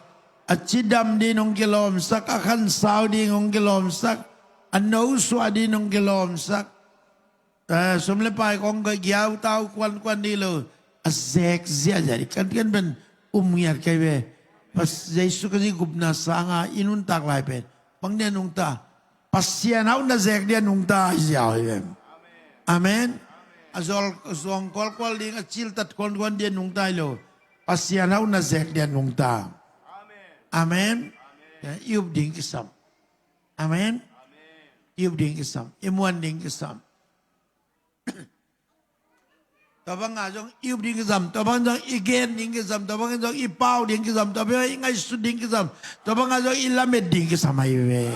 A cidam dingin hong kilawmsak. A khansau dingin hong kilawmsak. A nosuah dingin hong kilawmsak. Eh, sum le pai kong ka giau tau kuankuan ding lo. A zek ziahziah ding. Kan, kan pen um ngiat kei ve. Pas Jesu Khazih gupna sanga i nuntak lai pen bang dia nungta? Pasian hauhna zek dia nungta hi ziau hi ve. Amen. A zual, zuang kualkual ding, a ciltat kuankuan dia nungta hi lo. Pasian hauhna zek dia nungta. Amen. Eh, i up ding kisam. Amen. I up ding kisam. I muan ding kisam. Tua bangah zong i up ding kisam, tua bangah zong i gen ding kisam, tua bangah zong i pau ding kisam, tua bangah i ngaihsut ding kisam, tua bangah zong i lamet ding kisam ahi ve.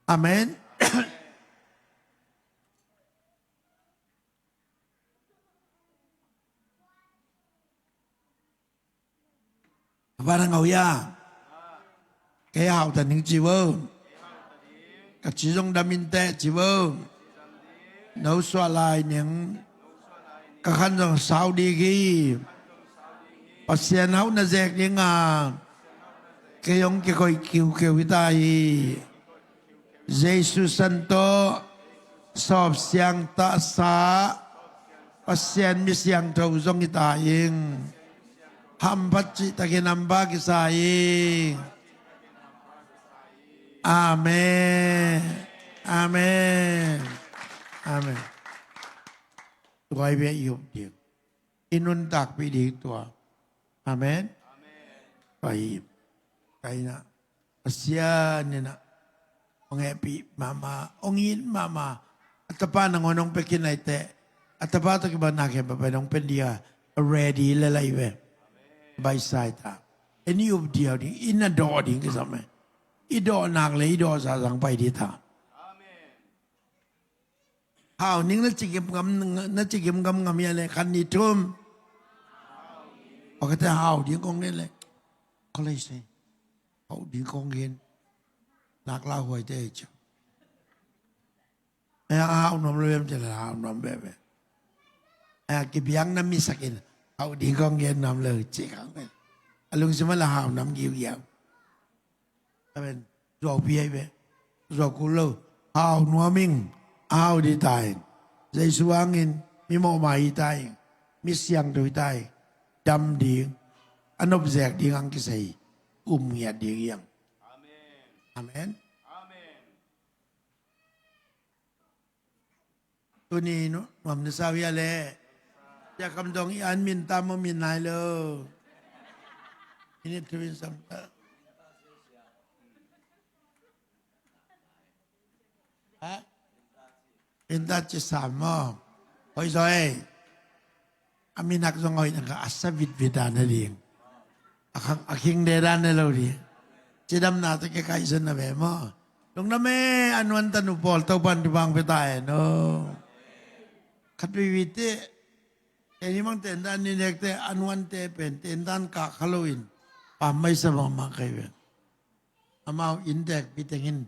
Amen. Tua bangah ngau ya. Kei hauta ning ci vo. Ka ci zong dam inteh ci vo. Nosuah lai ning. Ka khan zong sau ding hi. Pasian hauhna zek ding a. Kei hong kikoih kiukeu hi ta hi. Jesu san tawh sawp siang tahsa Pasian mi siangtho zong hi ta ing. Hamphat cihtakin hampha kisa ing. Amen. Amen. Amen. Tua hi ve i up ding. I nuntakpih ding tua. Amen. Pai, pai na. Pasian in ah hong hehpih mahmah, hong it mahmah. A tapa nangawn hong pia khin lai teh, a tapa tawh kibat na khempeuh pen hong pia ding a, ready le lai ve. Baisai ta. En i up diau ding, i na dawh ding kisam e. I dawh nak le i dawh zazang pai ding ta. Hau ning na ci gimgam, na ci gimgam ngam hia le khat nih thum. Pakhat te hau ding kong gen le. Kholei se. Hau ding kong gen. Nak la huai te ci. Ai a hau nuam lo em ci le hau nuam bebe. Ai a kibiang na misakin. Hau ding kong gen nuam lo ci kang le. A lungsim a la hau nuam giugiau. Amen. Zuau pi ai ve. Zuau kul lo. Hau nuam ing. Hau ding ta ing. Jesu hangin mi mawhmai hi ta ing. Mi siangtho hi ta ing. Dam ding. A nopzek ding ang kisai. Um ngiat ding hiang. Amen. Amen. Tuni nuam na sa uh hia le. Sia kam dong i an min tam maw, min nai lo. Minute three sam ta. Ha? Min ta ci sam maw. Hoi zoi. A minak zong a hoih nang ka a sa vitvit a na ding. A khang, a khing de dan ne lo ding. Cidamna tawh kikaihsun na ve maw. Lungdam e, a nuan tanu pawl Topan thupha pia ta hen aw. Khat veivei teh, keini mang tendan ni nek teh, a nuante pen tendan kah kha loin pammaih sa mahmah kei ve. Amau inntek pi teng in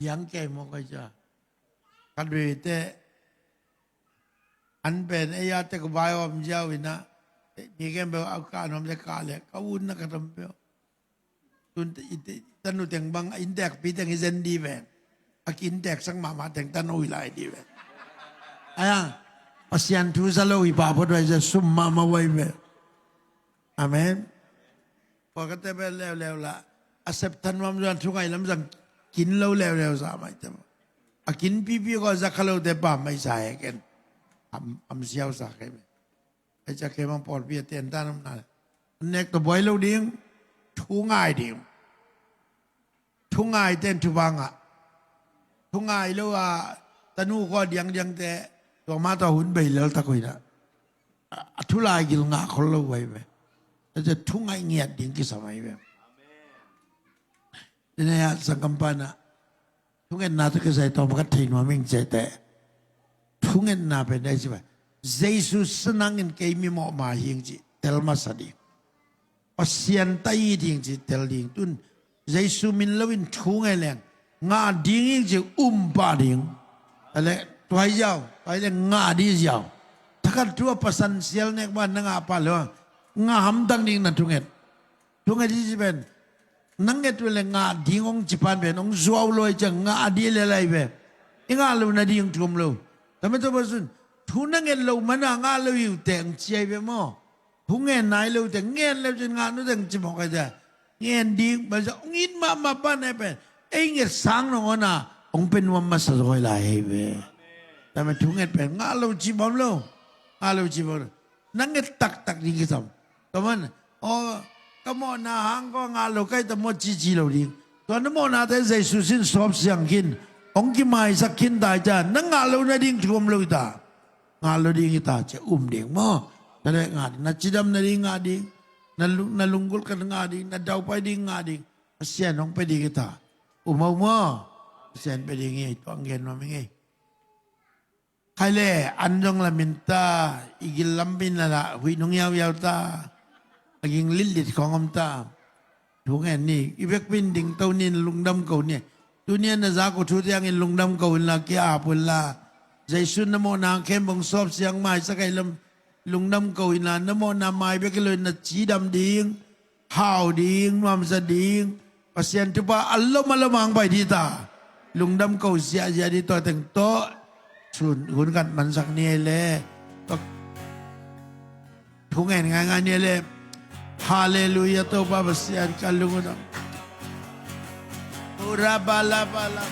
piang kei maw koi ca. Khat veivei teh, an pen ei a tek vai om ziau in ah, mi khempeuh a kah nuam le kah le ka utna ka tam peuh. Tun te, i te, tanu teng bang a inntek pi teng i zen dih ve. A ki inntek sak mahmah teng tanu i lai dih ve. Ai a, Pasian thu za lo i pa phot vai za sum mahmah vai ve. Amen. Pawlkhatte pen leuleu la, a sep thanuam zuan thungai lam zang kin lo leuleu za mai te maw. A kin pipi ko za kha lote pammaih sa he ken. Am, am siau sa kei ve. Ai ca kei mang pawlpi a tentan om na le. Nek tawh buai lo ding. Thu ngai ding. Thu ngai ten thupha ngah. Thu ngai lo a tanu ko diangdiang te. Tua mah tawh hun bei lel tak hoih na. A, a thu lai gil ngah khol lo vai ve. Ai ca thu ngai ngiat ding kisam ai ve. Tene a sangkam pana Thungetna tawh kisai tawm khat thei nuam ing ci teh. Thungetna pen dai ci pai. Jesu sanangin kei mi mawhma hi ing ci tel masa ding. Pasian ta i ding ci tel ding. Tun Jesu min loin thu ngai leng ngah ding ing ci um pah ding. Ale tuai ziau, tuai leng ngah ding ziau. Thakhat thu a pasan sial nek ban na ngah pah lo. Ngah hamtang ding na thunget. Thunget i ci pen na nget uh le ngah ding hong ci pan pen hong zuau lo i ciang ngah ding le lai pen i ngah lo nading thu om lo. Tame tawh pasun thu na nget lo mana ngah lo hi uh teng ci ai pen maw. Thu ngen nai lo teng ngen lo cin ngah nu teng ci mawk ai cia. Ngen ding ba cia hong it mahmah pan ai pen ei nget sang nong hona hong pen nuam masa zaw lai hei pen. Tame thu nget pen ngah lo ci bawm lo. Ngah lo ci bawm lo. Na nget taktak ding kisam. Ka man aw ka mawhna hang ko ngah lo kai ta maw cici lo ding. Tua na mawhna te Jesu sin sawp siang khin hong kimaisak khin ta i ta na ngah lo nading thu om lo i ta. Ngah lo ding i ta cia um ding maw. Na le ngah ding na cidam nading ngah ding. Na lung na lunggulh kan ngah ding na daupai ding ngah ding. Pasian hong pe ding i ta. Um au maw. Pasian pe ding i tua ngen nuam i ngei. Khai le an zong lamin ta i gil lam bin la la huih nung yau yau ta. A ging lit lit khong om ta. Thu ngen ni i vekpin ding to ni na lungdam ko ni. Tuni na za ko thu tiangin lungdam ko in la ki ap un la. Jesu na mawhna khempeuh sawp siang maisak ai lam lungdam ko in la na mawhna mai bek i lo in na cidam ding. Hau ding nuamsa ding. Pasian thupha a lom a lom hang pai ding ta. Lungdam ko ziahziah ding tua teng tawh. Sun hun khat mansak ni ei le. Tua thu ngen ngaingai ni ei le. Halleluiah Topa Pasian ka lung uh dam. Ura bala bala.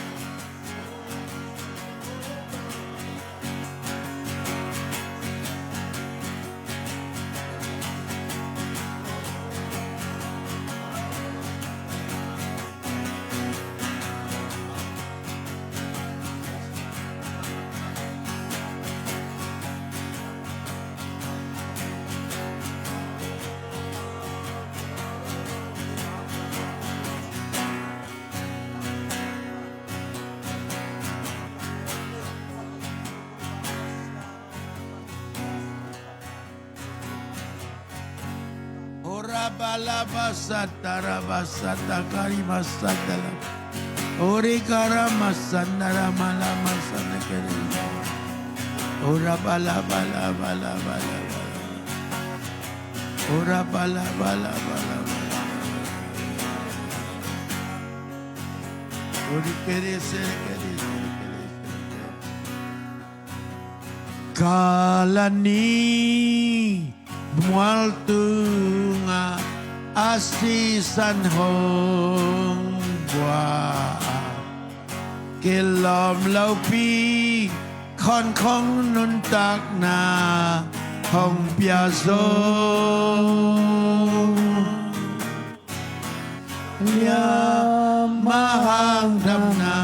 Ora bala basata rabasata kari masata la. Ori kara masanda ramala masanda kere. Ora bala bala bala bala bala. Ora bala bala bala bala. Ori kere sere kere sere kere sere. Kalani mual tunga a sisan hong bua a kilawm lopi khon khong nuntakna hong pia zo. Liam a hangdamna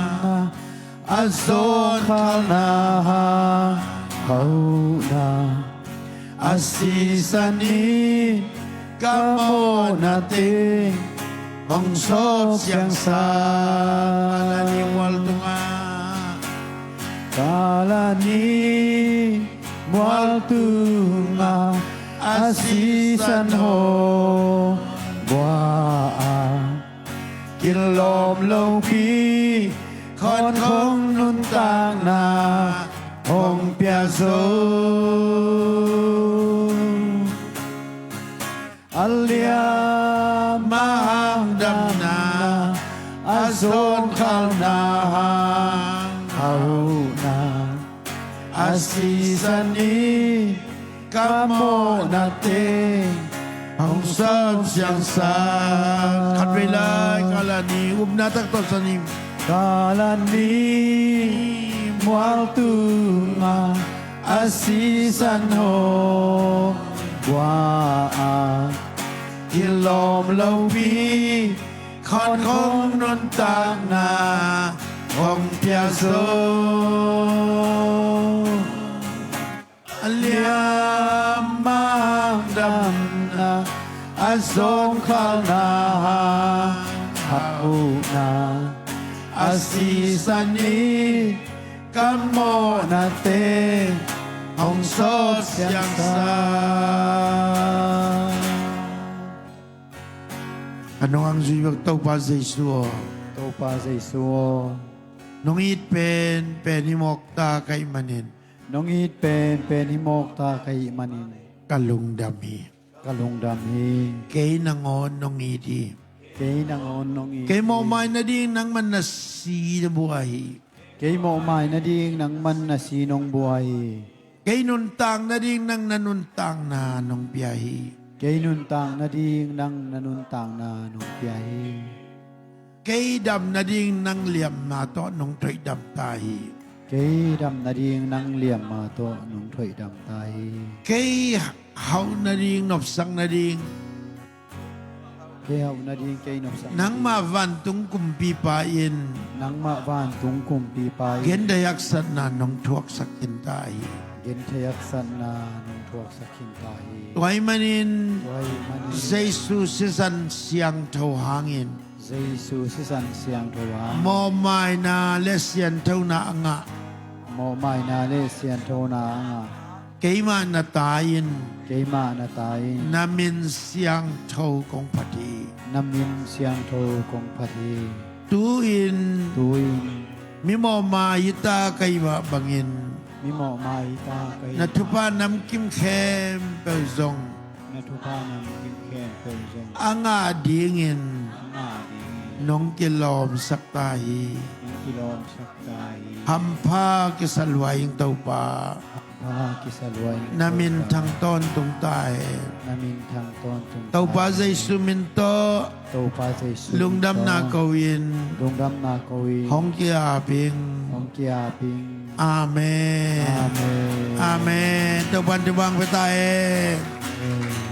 a zawnkhalna hang hauhna a sisan in ka mawhna teng hong sawp siangsa. Kalani mual tunga Kalani mual tunga a sisan hong bua a kilawm lopi khon khong nuntakna hong pia zo. A liam a hangdamna a zawnkhalna hang hauhna a sisan in ka mawhna teng hong sawp siangsa. Khatvei lai Kalani upna tak tawh sanin. Kalani mual tunga a sisan hong bua a kilawm lopi khon khong nuntakna hong pia zo. A liam a hangdamna a zawnkhalna hang hauhna a A sisan i ka mawhnate hong sawt siangsa. A nong ang zui bek Topa Jesu aw. Topa Jesu aw. Nong it pen pen hi mawk ta ka hih manin. Nong it pen pen hi mawk ta ka hih manin. Ka lungdam hi. Ka lungdam hi. Kei nangawn nong it hi. Kei nangawn nong it hi. Kei mawhmai nading nangman na si na buai hi. Kei mawhmai nading nangman na si nong buai hi. Kei nuntak nading nang na nuntakna nong pia hi. Kei nuntak nading nang na nuntakna nong pia hi. Kei dam nading nang liamma tawh nong thoihdam ta hi. Kei dam nading nang liamma tawh nong thoihdam ta hi. Kei hauh nading nopsak nading. Kei hauh nading kei nopsak nading. Nangmah vantung kumpipa in. Nangmah vantung kumpipa in. Genthei haksatna nong thuaksak khin ta hi. Genthei haksatna nong thuaksak khin ta hi. Tua hih manin. Tua hih manin. Jesu sisan siangtho hangin. Jesu sisan siangtho hangin. Mawhmaina le sianthona a ngah. Mawhmaina le sianthona a ngah. Keimah na ta in. Keimah na ta in. Na min siangtho kong phat hi. Na min siangtho kong phat hi. Tu-in. Tu-in. Mi mawhmai hi ta ka hih mah bangin. Mi mawhmai hi ta ka hih mah. Na thupha namkim khempeuh zong. Na thupha namkim khempeuh zong. A ngah dingin. A ngah dingin. Nong kilawmsak ta hi. Nong kilawmsak ta hi. Hampha kisa lua ing Topa. Hampha kisa lua ing Topa. Na min thang tawntung ta hen. Na min thang tawntung ta hen. Topa Jesu min tawh. Topa Jesu min tawh. Lungdamna ko in. Lungdamna ko in. Hong ki-ap ing. Hong ki-ap ing. Amen. Amen. Amen. Topa'n thupha hong pia ta hen. Amen.